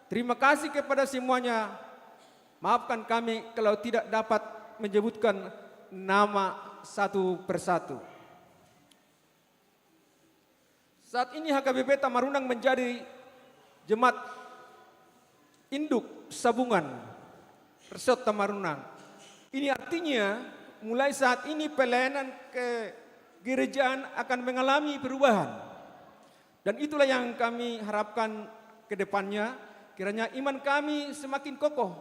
terima kasih kepada semuanya. Maafkan kami kalau tidak dapat menyebutkan nama satu persatu. Saat ini H K B P Tamarunang menjadi jemaat induk sambungan Resort Tamarunang. Ini artinya, mulai saat ini pelayanan kegerejaan akan mengalami perubahan. Dan itulah yang kami harapkan ke depannya, kiranya iman kami semakin kokoh,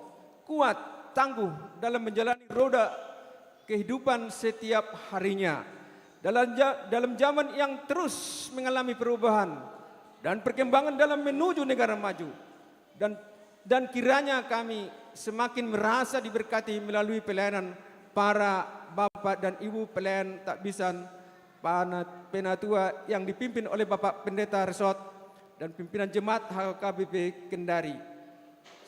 kuat, tangguh dalam menjalani roda kehidupan setiap harinya. Dalam ja-, dalam zaman yang terus mengalami perubahan dan perkembangan dalam menuju negara maju, dan, dan kiranya kami semakin merasa diberkati melalui pelayanan para bapak dan ibu pelayan takbisan, pana-, penatua yang dipimpin oleh Bapak Pendeta Resort dan pimpinan jemaat H K B P Kendari.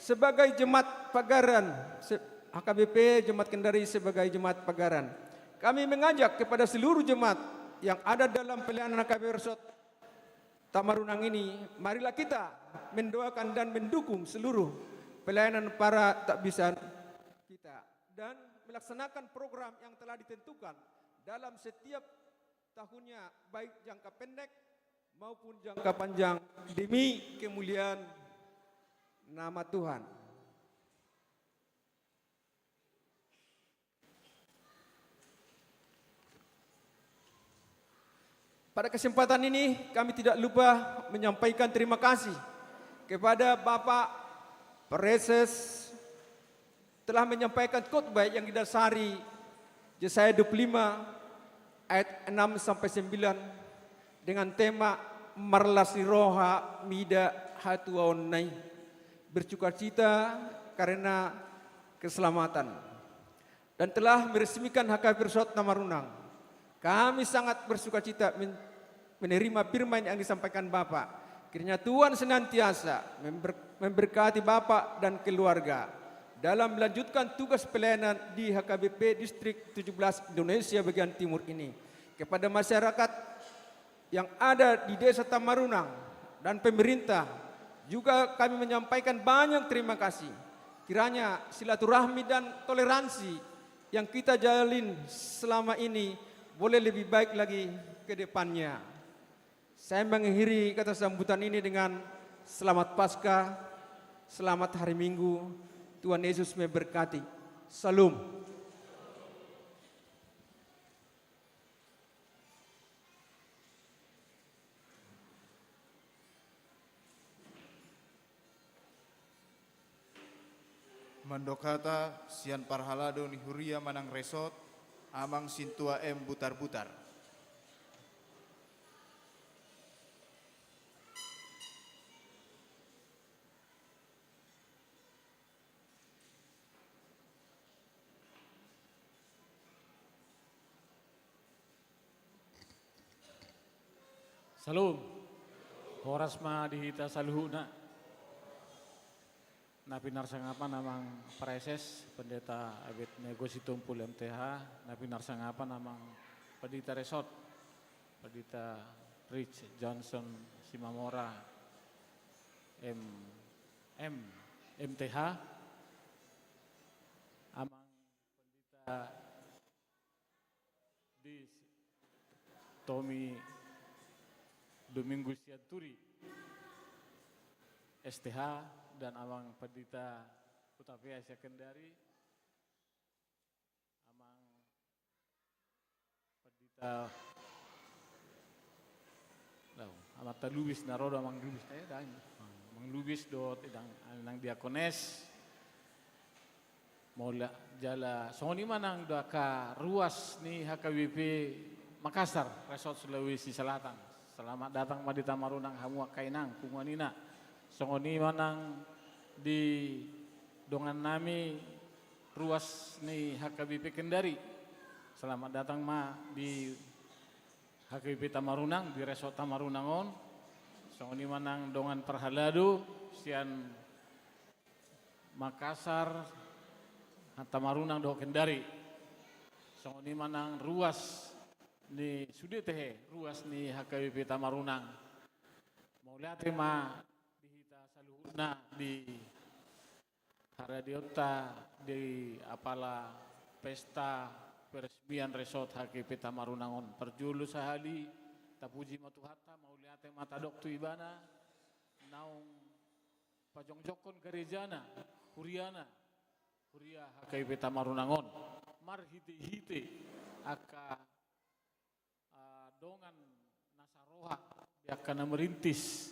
Sebagai jemaat pagaran, se-, H K B P Jemaat Kendari sebagai jemaat pagaran, kami mengajak kepada seluruh jemaat yang ada dalam pelayanan H K B P Resort Tamarunang ini, marilah kita mendoakan dan mendukung seluruh pelayanan para takbisan kita dan melaksanakan program yang telah ditentukan dalam setiap tahunnya, baik jangka pendek maupun jangka panjang, demi kemuliaan nama Tuhan. Pada kesempatan ini, kami tidak lupa menyampaikan terima kasih kepada Bapak Praeses telah menyampaikan khotbah yang didasari Yesaya dua puluh lima ayat enam sampai sembilan dengan tema Marlas ni roha mida hatuaonna i, bersukacita karena keselamatan, dan telah meresmikan H K B P Resort Tamarunang. Kami sangat bersukacita men-, menerima firman yang disampaikan Bapak. Kiranya Tuhan senantiasa member-, memberkati Bapak dan keluarga dalam melanjutkan tugas pelayanan di H K B P Distrik tujuh belas Indonesia bagian timur ini. Kepada masyarakat yang ada di Desa Tamarunang dan pemerintah, juga kami menyampaikan banyak terima kasih. Kiranya silaturahmi dan toleransi yang kita jalin selama ini boleh lebih baik lagi ke depannya. Saya mengakhiri kata sambutan ini dengan selamat Paskah, selamat hari Minggu, Tuhan Yesus memberkati. Shalom. Mandok hata sian parhalado ni huria manang resort, Amang Sintua M Butarbutar. Shalom. Horas ma di hita saluhutna. Na pinarsangapan Amang Praeses, Pendeta Abed Nego Sitompul M T H, na pinarsangapan Amang Pendeta Resort, Pendeta Rich Johnson Simamora, M M, M T H, Amang Pendeta Dis Tommy Domingus Sianturi, S T H, dan Amang Pendeta Hutapea Siakendari, Amang Pendeta Lau, Amanta Lubis, na ro do Amang Lubis, eh, dang. Amang Lubis dohot dang, nang diakones. Mauliate jala songon i ma nang do angka ruas ni H K B P Makassar, Resort Sulawesi Selatan. Selamat datang ma di Tamarunang hamu angka inang, punguan ina. Songon i ma nang di dongan nami ruas ni H K B P Kendari. Selamat datang ma di H K B P Tamarunang, di Resort Tamarunang on. Songon i ma nang dongan parhalado sian Makassar, Tamarunang dohot Kendari. Songon i ma nang ruas ni sude tehe, ruas ni H K B P Tamarunang. Mauliate ma di hita saluhutna di haradeonta di apala pesta peresmian Resort H K B P Tamarunang on. Parjolo sahali tapuji ma Tuhanta, mauliate ma tadok tu Ibana naung pajongjongkon garejana, huriana, huria H K B P Tamarunang on. Marhitehite angka ah, dongan na saroha di angka na merintis,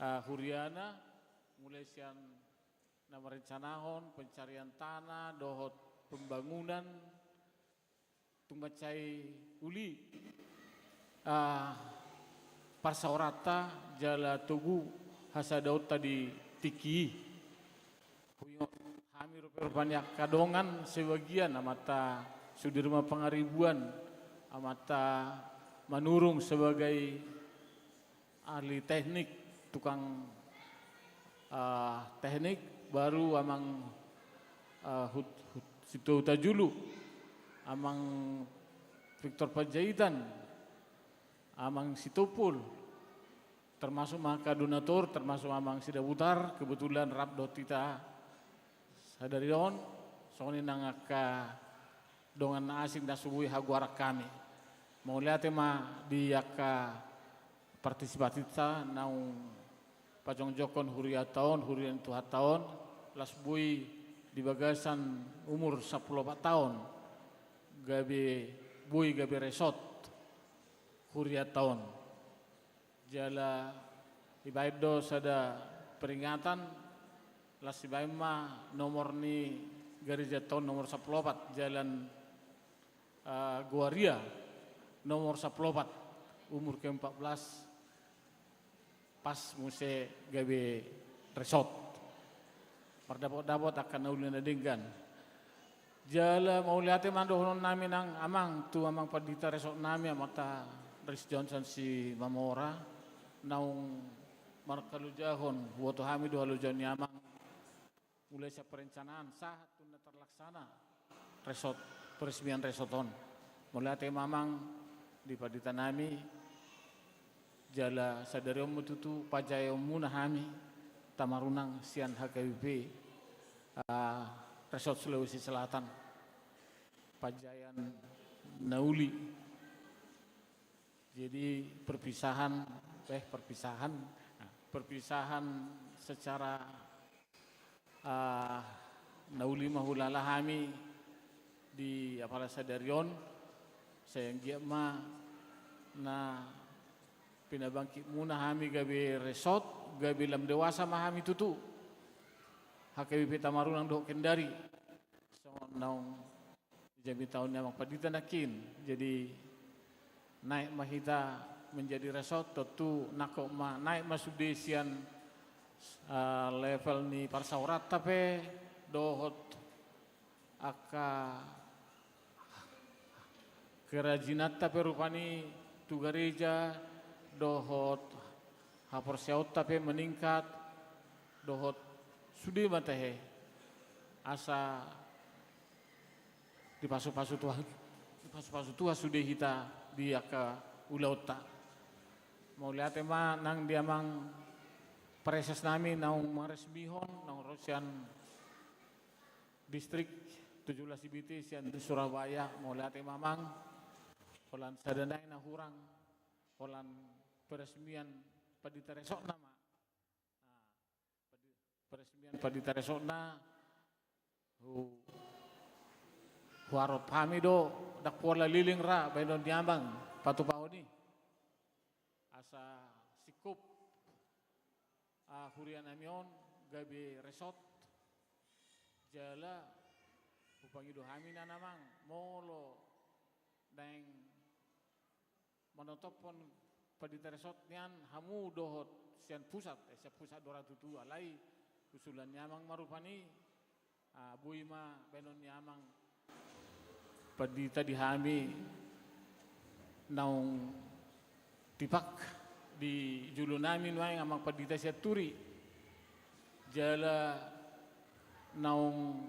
ah, huriana, mulai sian na merencanahon pencarian tanah dohot pembangunan, tung mansai uli, ah, parsaoranta jala togu hasadaonta di tingki i. Huingot hami rupa-rupa ni angka dongan sebagian, amanta Sudirman Pangaribuan, amanta Manurung sebagai ahli teknik, tukang, ah, teknik, baru Amang, ah, Hut-, Hut-, Sintua Hutajulu, Amang Victor Panjaitan, Amang Sitompul, termasuk ma angka donatur, termasuk Amang Sidabutar, kebetulan rap dohot hita sadari on, songon i nang angka dongan na asing na so boi hagoaran hami. Mauliate ma di angka partisipantinta naung pajongjongkon hurianta on, huria ni Tuhanta on, laos boi di bagasan umur sampulu opat taon, gabe, boi gabe resort hurianta on. Jala dibaen do sada peringatan, laos dibaen ma nomor ni garejanta on nomor sampulu opat, Jalan, eh, Goaria, nomor sampulu opat, umur ke empat belas, pas muse gabe resort. Mardapot-dapot angka na uli na denggan. Jala mauliate ma dohonon nami nang Amang, tu Amang Pandita Resort nami, Amanta Rich Johnson Simamora, naung markalojahon, huboto hami do halojaon ni Amang, mulai sian perencanaan sahat tu na terlaksana resort, peresmian resort on. Mauliate ma Amang di pandita nami, jala sadari on ma tutu pajaeonmuna hami Tamarunang sian H K B P ah, Resort Sulawesi Selatan, Panjaitan na uli. Jadi perpisahan, eh, perpisahan, nah, perpisahan secara, ah, na uli ma hulala hami di apala sadari on, sai anggiat ma na pinabangkitmuna hami gabe resort, gabe lam dewasa ma hami tutu. H K B P Tamarunang dohot Kendari. Songon naung dijamita on ni amang pandita nangkin. Jadi naik ma hita menjadi resort, tontu nangkok ma, naik ma sude sian, eh, level ni parsaoranta pe, dohot angka kerajinanta pe rupani tu gareja, dohot haporseaonta pe meningkat, dohot sude ma tahe. Asa dipasupasu Tuhan, dipasupasu Tuhan sude hita di angka ulaonta. Mauliate ma nang di amang praeses nami naung maresmihon, naung ro sian distrik tujuh belas I B T sian Surabaya, mauliate ma amang, holan sada nai na hurang, holan peresmian pandita resort nama. Nah, padi-, peresmian pandita resort na, hu-, huarop hami do, ndang pola leleng ra, baenon ni amang, patupahon i. Asa singkop, ah, huria nami on gabe resort, jala hupangido hami na amang, molo naeng manotophon pandita resort nian hamu dohot sian pusat, eh, sian pusat do ra tutu alai usulan ni amang ma rupani, ah, boi ma baenon ni amang pandita di hami naung tipak di julu nami nuaeng amang pandita Sianturi. Jala naung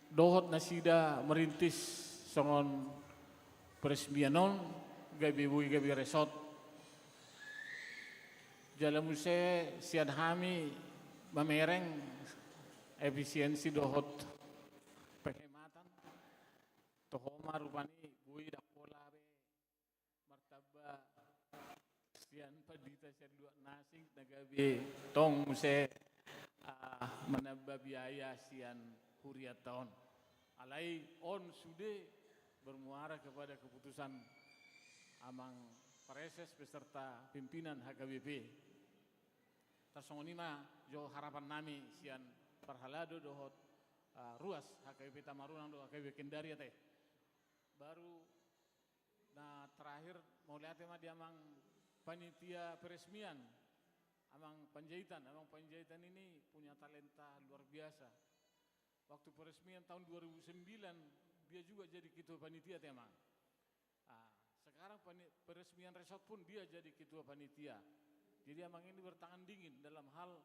dohot nasida merintis songon peresmian on gabe boi gabe resort. Jala muse sian hami mamereng efisiensi dohot penghematan. Toho ma rupani boi ndang pola be martamba sian pandita sian luat na asing na gabe tong muse, ah, manamba biaya sian hurianta on. Alai on sude bermuara kepada keputusan amang praeses beserta pimpinan H K B P. Tarsongon i ma jo harapan nami sian parhalado dohot, ah, ruas H K B P Tamarunang dohot H K B P Kendari ate. Baru na terakhir, mauliate ma di amang panitia peresmian, amang Panjaitan. Amang Panjaitan ini punya talenta luar biasa. Waktu peresmian tahun dua ribu sembilan, dia juga jadi ketua panitia, te amang. Ah, sekarang pani-, peresmian resort pun dia jadi ketua panitia. Jadi amang ini bertangan dingin dalam hal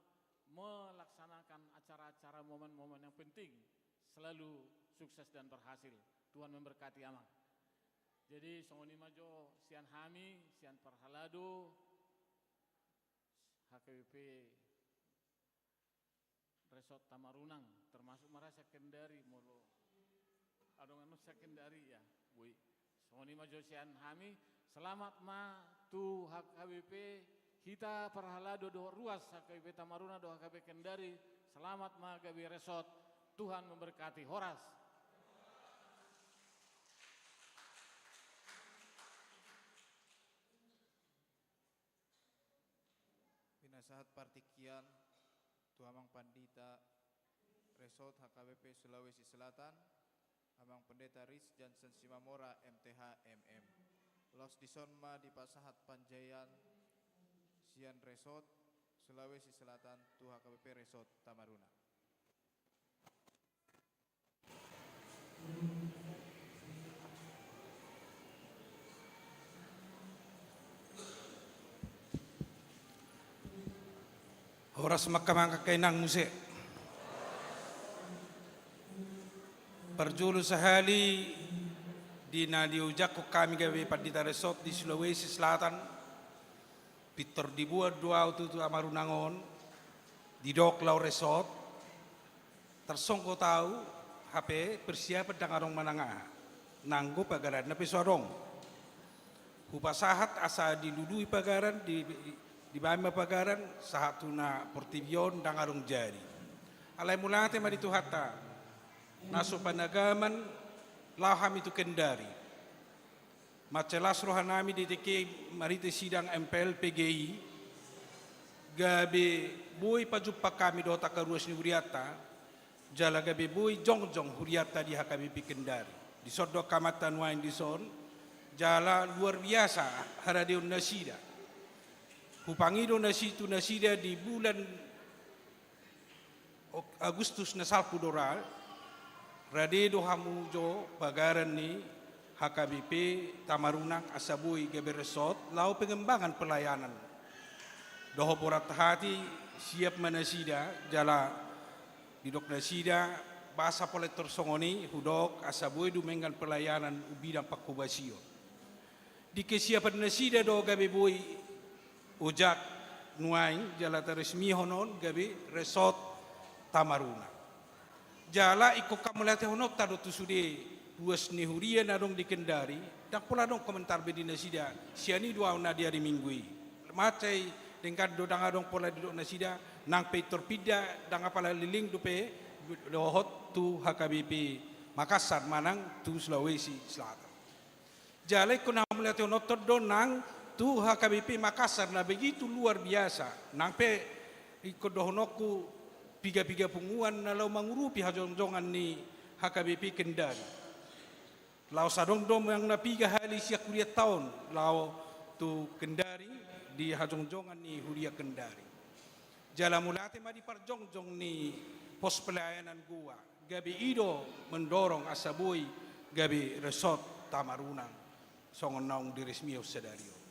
melaksanakan acara-acara, momen-momen yang penting. Selalu sukses dan berhasil. Tuhan memberkati amang. Jadi songon i ma jo sian hami, sian parhalado H K B P Resort Tamarunang, termasuk ma ra sian Kendari, molo adong anu sian Kendari ya, boi. Songon i ma jo sian hami, selamat ma tu H K B P, hita parhalado dohot ruas H K B P Tamarunang dohot H K B P Kendari, selamat ma gabe resort, Tuhan memberkati, horas. Pinasahat partingkian tu amang pandita Resort H K B P Sulawesi Selatan, amang Pendeta Ris Jansen Simamora, M T H, M M. Laos dison ma dipasahat panjaitan sian Resort Sulawesi Selatan tu H K B P Resort Tamarunang. Horas ma angka amang, angka inang muse. Parjolo sahali di na diojakhon hami gabe pandita resort di Sulawesi Selatan, pintor diboan do ahu tutu Tamarunang on, didok laho resort. Tarsonggot au, hape persiapan ndang adong manang aha. Nanggo pagaranna pe so adong. Hupasahat asa dilului pagaran, di, dibaen ma pagaran, sahat tu na portibi on ndang adong jadi. Alai mauliate ma di Tuhanta, na so panagaman, laho hami tu Kendari. Mansai las rohanami di tingki marhite sidang M P L P G I, gabe boi pajumpang hami dohot angka ruas ni hurianta, jala gabe boi jongjong hurianta di H K B P Kendari. Dison do angka amanta nuaeng dison, jala luar biasa haradeon nasida. Hupangido nasida tu nasida di bulan Ok-, Agustus na salpu do ra, rade do hamu jo pagaran ni H K B P Tamarunang asa boi gabe resort laho pengembangan pelayanan. Dohot borat hati, siap ma nasida, jala didok nasida, boasa pola pintor songon i, hudok asa boi dumenggan pelayanan bidang pangkobasion. Di kesiapan nasida do gabe boi ojak nuaeng jala taresmihon on gabe resort Tamarunang. Jala ingkon hamauliatehononta do tu sude ruas ni huria na adong di Kendari, ndang pola adong komentar be di nasida, sian i do au na di ari Minggu i. Mansai denggan do ndang adong pola didok nasida, nang pe pintor pinda, ndang apala leleng dope dohot tu H K B P Makassar manang tu Sulawesi Selatan. Jala ingkon hamauliatehononta do nang tu H K B P Makassar na begitu luar biasa. Nang pe ingkon dohononku piga-piga punguan na laho mangurupi hajongjongan ni H K B P Kendari. Laos adong do manang na piga hali sian hurianta on laho tu Kendari di hajongjongan ni huria Kendari. Jala mauliate ma di parjongjong ni pos pelayanan Goa. Gabe i do mendorong asa boi gabe resort Tamarunang songon naung diresmihon sadari on.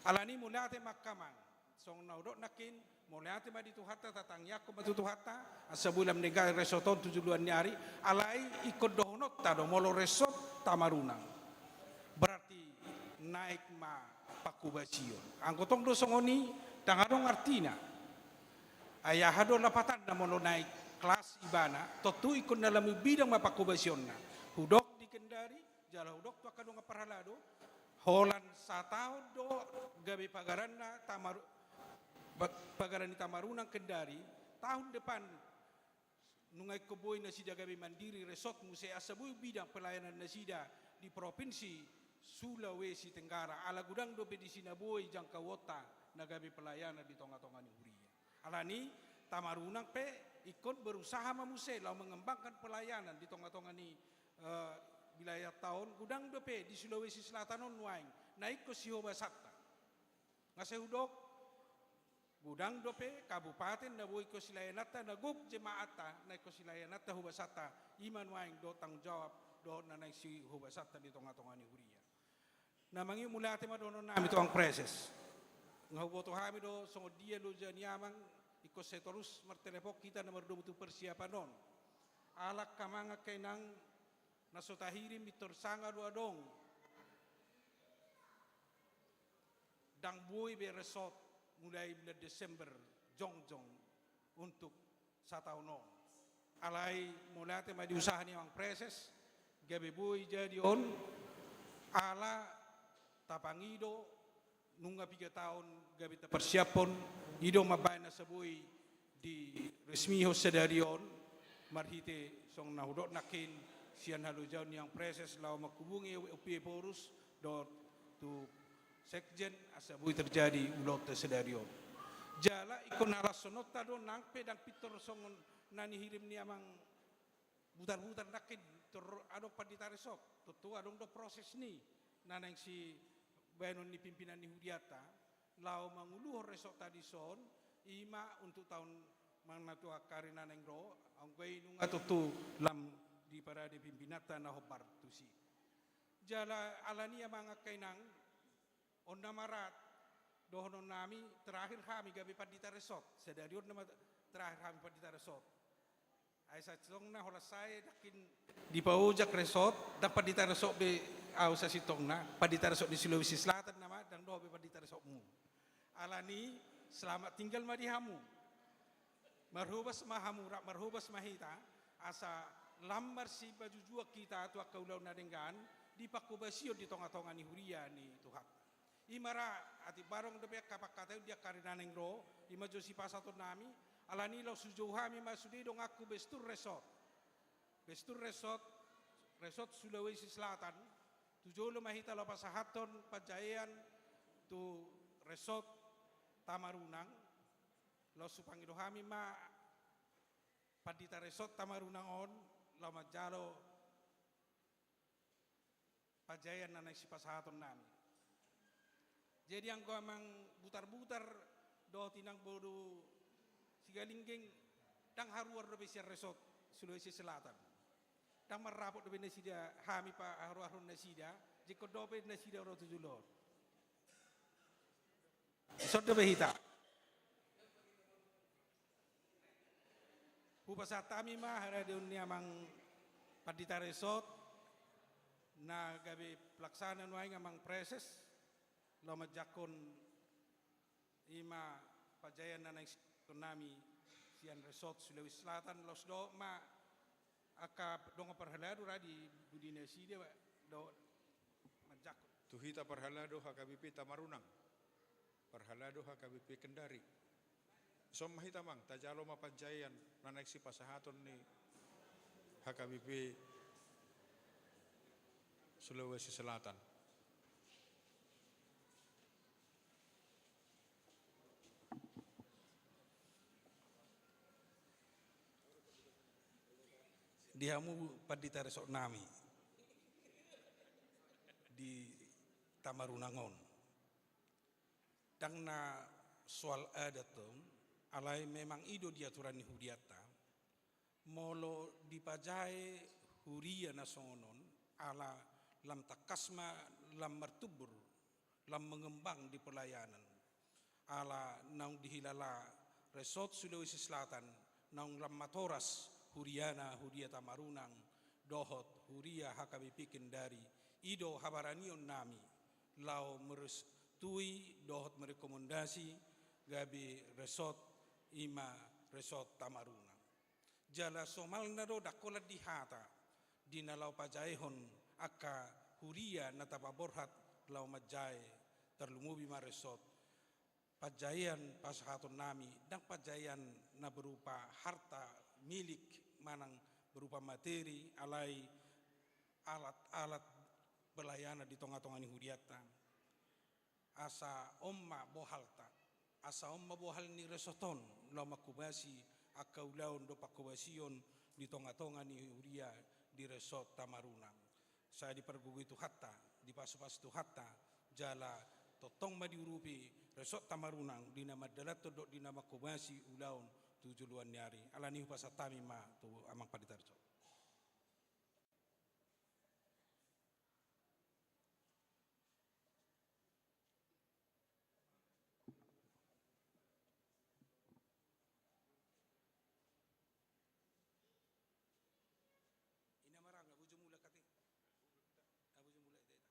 Alani mauliate ma angka amang, songon na hudok nangkin, mauliate ma di Tuhanta, tatangiangkon ma tu Tuhanta asa boi lam denggan resort on tu joloan ni ari. Alai ingkon dohononta do molo resort Tamarunang, berarti naek ma pangkobasion. Anggo tong do songon i, ndang adong artina. Ai aha do lapatanna molo naek kelas ibana, tontu ingkon na lam bidang ma pangkobasionna. Hudok di Kendari, jala hudok tu angka dongan parhalado, holan sataon do gabe pagaranna Tamar-, pa-, pagaran ni Tamarunang Kendari, tahun depan nunga ingkon boi nasida gabe mandiri resort muse asa boi bidang pelayanan nasida di provinsi Sulawesi Tenggara, ala godang dope disi na boi jangkauonta na gabe pelayanan di tonga-tonga ni huria. Alani Tamarunang pe ingkon berusaha ma muse laho mengembangkan pelayanan di tonga-tonga ni, eh, wilayahta on, godang dope di Sulawesi Selatan on nuaeng na ingkon sihobasanta. Nga sai hudok, godang dope kabupaten na boi ingkon silaenanta, na gok jemaatta na ingkon silaenanta hobasanta, i ma nuaeng do tanggung jawab dohot na naeng sihobasanta di tonga-tonga ni huria. Na mangihut mauliate ma dohononnami tu amang preses. Nga huboto hami do songon dia loja ni amang, ingkon sai torus martelepon hita na mardomu tu persiapan on. Ala angka amang, angka inang, na so tahirim pintor sanga do adong. Ndang boi be resort mulai bulan Desember jongjong untuk sataon on. Alai mauliate ma di usaha ni amang preses, gabe boi jadi on, ala tapangido nunga piga taon gabe taparsiaphon, i do mambaen asa boi diresmihon sadari on, marhite songon na hudok nangkin sian halojaon ni amang preses laho manghubungi Ompu Ephorus dohot tu sekjen asa boi terjadi ulaonta sadari on. Jala ingkon halashononta do nang pe ndang pintor songon na nihirim ni amang Butar-butar nangkin, tor adong pandita resort, tontu adong do proses ni na naeng sibaenon ni pimpinan ni hurianta laho manguluhon resort tadi son, i ma untuk taon manang tu angka ari na naeng ro, anggo i nunga tontu lam diparade pimpinanta na hombar tusi. Jala alani i amang angka inang, on nama rap dohononnami, terakhir hami gabe pandita resort, sadari on nama terakhir hami pandita resort. Ai sasintongna holan sae nangkin dipaojak resort, ndang pandita resort be au sasintongna, pandita resort ni Sulawesi Selatan nama, ndang dohot be pandita resortmu. Alani, selamat tinggal ma di hamu. Marhobas ma hamu, rap marhobas ma hita, Asa lam marsipajujuan hita tu angka ulaon na denggan di pangkobasion di tongatonga ni huria ni Tuhanta. I ma ra, atik adong dope angka pangkataion di angka ari na naeng ro, i ma jo sipasahatonnami, alani i laos hujou hami ma sude donganku Bestur Resort. Bestur Resort, Resort Sulawesi Selatan, tu jolo ma hita laho pasahathon panjaean tu Resort Tamarunang, laos hupangido hami ma Pandita Resort Tamarunang on, laho manjalo panjaean na naeng sipasahatonnami. Jadi anggo amang Butarbutar dohot inang boru Sigalingging, ndang haruar dope sian Resort Sulawesi Selatan. Ndang marrapot dope nasida hami paharuarhon nasida, jingkon dope nasida ro tu jolo on. Dison dope hita. Hupasahat hami ma haradeon ni amang Pandita Resort, na gabe pelaksana nuaeng amang Preses, laho manjangkon i ma panjaean na naeng sipasahatonnami sian Resort Sulawesi Selatan, laos dohot ma angka dongan parhalado ra di pudi nasida, dohot manjangkon. Tu hita parhalado H K B P Tamarunang, parhalado H K B P Kendari. Dison ma hita amang, tajalo ma panjaean na naeng sipasahaton ni H K B P Sulawesi Selatan. Di hamu Pandita Resortnami di Tamarunang on. Ndang na soal adat on, alai memang i do di aturan ni hudianta. Molo dipajae huria na songon on, ala lam tangkas ma lam martumbur, lam mengembang di pelayanan. Ala naung dihilala Resort Sulawesi Selatan, naung lam matoras huriana, huria Tamarunang, dohot huria H K B P Kendari, i do habaranionnami laho merestui dohot merekomendasi gabe resort, i ma Resort Tamarunang. Jala somalna do ndang holan di hata, di na laho pajaehon angka huria na tapaborhat laho manjae, tarlumobi ma resort. Panjaean pasahatonnami ndang panjaean na berupa harta milik manang berupa materi, alai alat-alat pelayanan di tongatonga ni hudianta. Asa on ma bohalta, asa on ma bohal ni resort on, laho manghobasi angka ulaon dohot panghobasion di tongatonga ni huria di Resort Tamarunang. Sai dipargogoi Tuhanta, dipasupasu Tuhanta, jala tongtong ma diurupi Resort Tamarunang di na mandalanhon dohot di na manghobasi ulaon tu joloan ni ari. Alani i hupasahat hami ma tu amang Pandita Resort. Ina maranga, bojo mulak ate. Ah, bojo mulak ate.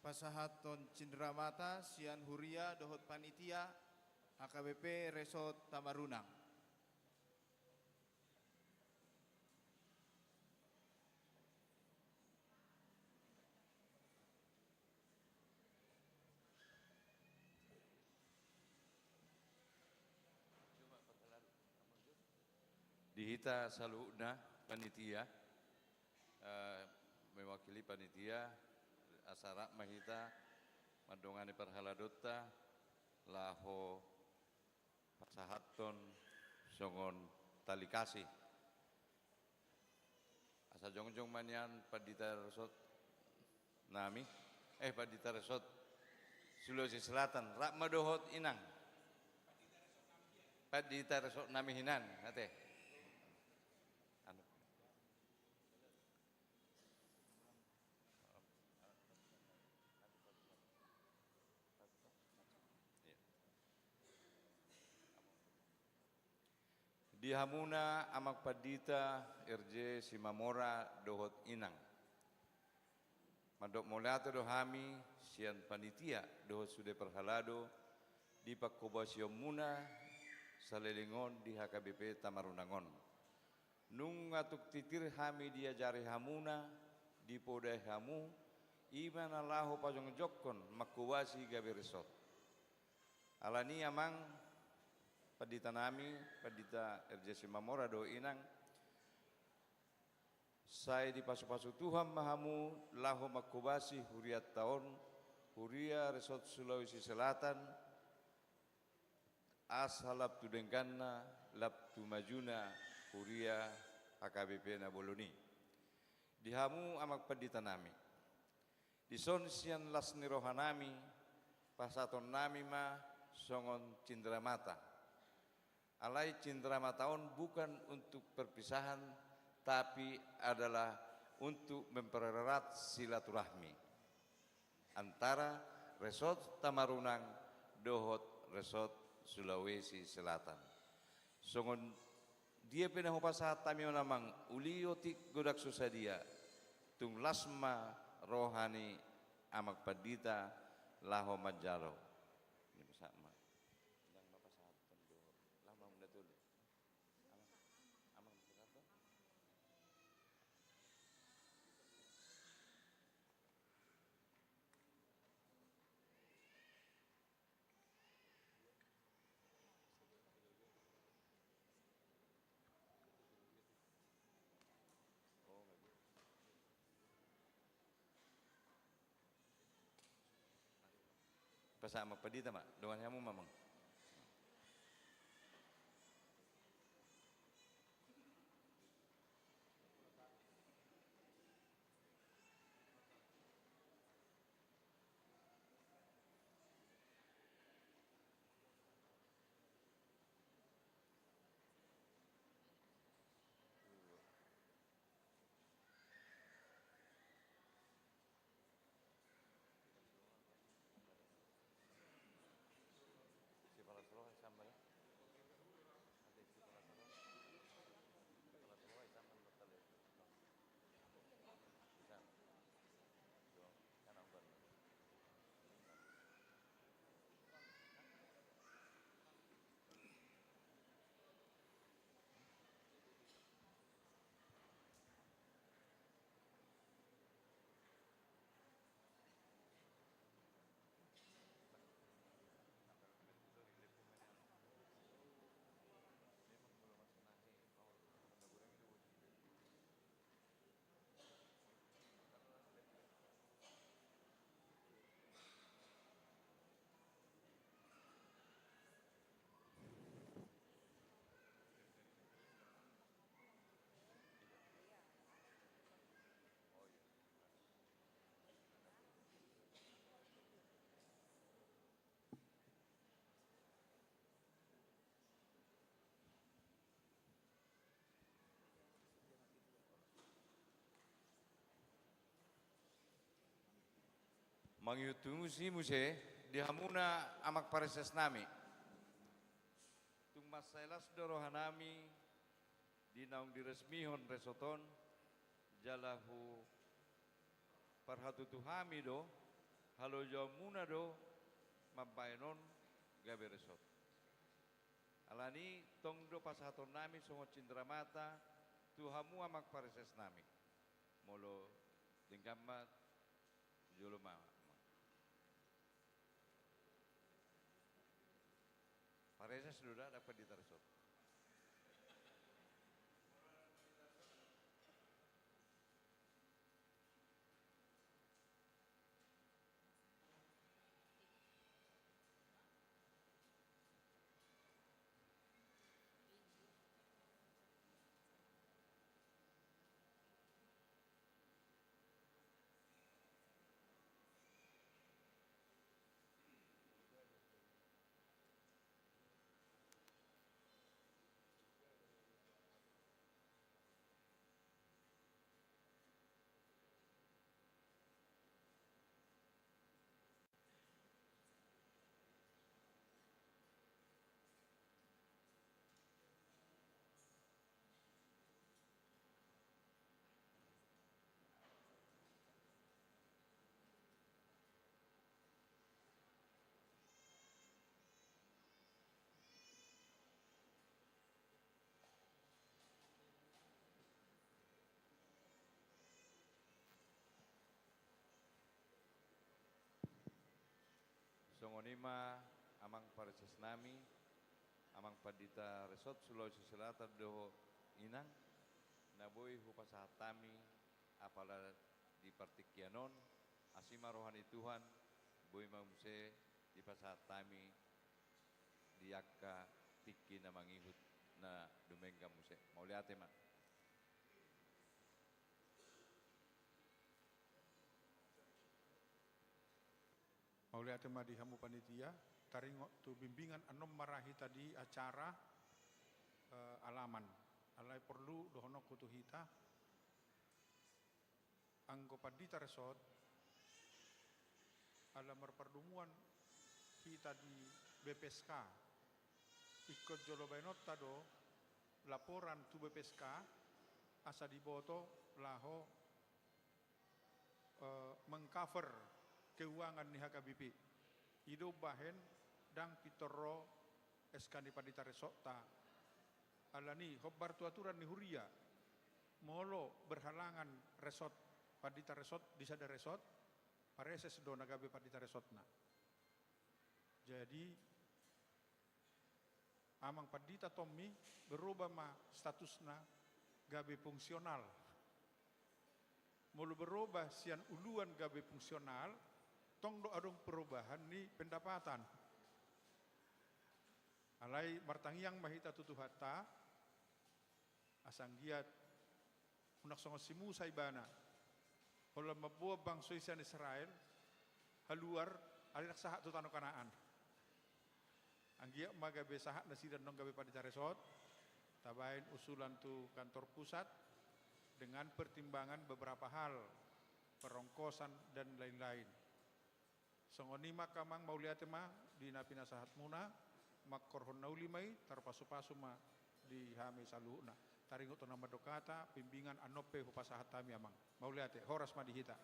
Pasahathon cindramata sian huria dohot panitia H K B P Resort Tamarunang. Di hita saluhutna panitia, eh, mewakili panitia, asa rap ma hita mandongani parhaladonta laho pasahathon songon tali kasih. Asa jongjong ma nian Pandita Resort nami, eh, Pandita Resort Sulawesi Selatan, rap ma dohot inang. Pandita Resort nami hinan, ate. Anu. Iya. Di hamuna Amang Pandita R J Simamora dohot Inang. Mandok mauliate do hami sian panitia dohot sude parhalado di panghobasionmuna saleleng on di H K B P Tamarunang on. Nunga tung titir hami diajari hamuna, dipodai hamu, i ma na laho pajongjongkon manghobasi gabe resort. Alani Amang Pandita nami, Pandita R J Simamora dohot Inang, sai dipasupasu Tuhan ma hamu laho manghobasi hurianta on, huria Resort Sulawesi Selatan, asa lam tu dengganna, lam tu majuna huria H K B P na bolon i. Di hamu Amang Pandita nami, dison sian las ni roha nami, pasahaton nami ma songon cindramata. Alai cindramata on bukan untuk perpisahan, tapi adalah untuk mempererat silaturahmi antara Resort Tamarunang dohot Resort Sulawesi Selatan. Songon dia pe na hupasahat hami on Amang, uli otik godang so sadia, tung las ma roha ni Amang Pandita laho manjalo. Ini pasahat ma. Ndang ma pasahat. Laho ma muna tolu. Amang, amang, bisa satu? Oh, nggak bisa. Pasahat Amang Pandita ma, dongan hamu ma Amang. Mangihuthon muse, di hamuna amang pareses nami. Tung mansai las do roha nami di naung diresmihon resort on, jala huparhatutu hami do, halojaonmuna do mambahen on gabe resort. Alani tong do pasahaton nami songon cindramata tu hamu amang pareses nami. Molo denggan ma, tu jolo ma. Pareses do da, dapot di tarsot. Songon i ma amang pareses nami, amang pandita resort Sulawesi Selatan dohot inang, na boi hupasahat hami apala di partingkian on, asi ma roha ni Tuhan, boi ma muse dipasahat hami di angka tingki na mangihut na dumenggan muse. Mauliate ma. Mauliate ma di hamu panitia, taringot tu bimbingan annon ma ra hita di acara, eh, alaman. Alai porlu dohononku tu hita, anggo pandita resort, ala marpardomuan hita di B P S K, ingkon jolo baenonta do laporan tu B P S K, asa diboto laho, eh, mengcover keuangan ni H K B P. I do umbahen ndang pintor ro S K ni pandita resortta. Alani hombar tu aturan ni huria, molo berhalangan resort, pandita resort di sada resort, pareses do na gabe pandita resortna. Jadi, amang pandita Tommy, berubah ma statusna gabe fungsional. Molo berubah sian uluan gabe fungsional, tong do adong perubahan ni pendapatan. Alai martangiang ma hita tu Tuhanta, asa anggiat unang songon si Musa ibana, holan mamboan bangso i sian Israel haluar, alai ndang sahat tu tano Kanaan. Anggiat ma gabe sahat nasida annon gabe pandita resort, tabaen usulan tu kantor pusat dengan pertimbangan beberapa hal, perongkosan dan lain-lain. Songon i ma angka amang, mauliate ma di na pinasahatmuna, mangkorhon na uli ma i, tarpasupasu ma di hami saluhutna. Taringot tu na mandok hata, bimbingan annon pe hupasahat hami amang. Mauliate, horas ma di hita.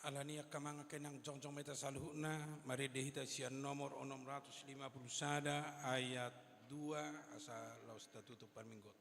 Alani i angka amang, angka inang, jongjong ma hita saluhutna, marende hita sian nomor onom ratus lima puluh sada ayat dua, asa laos tatutup parmingguon.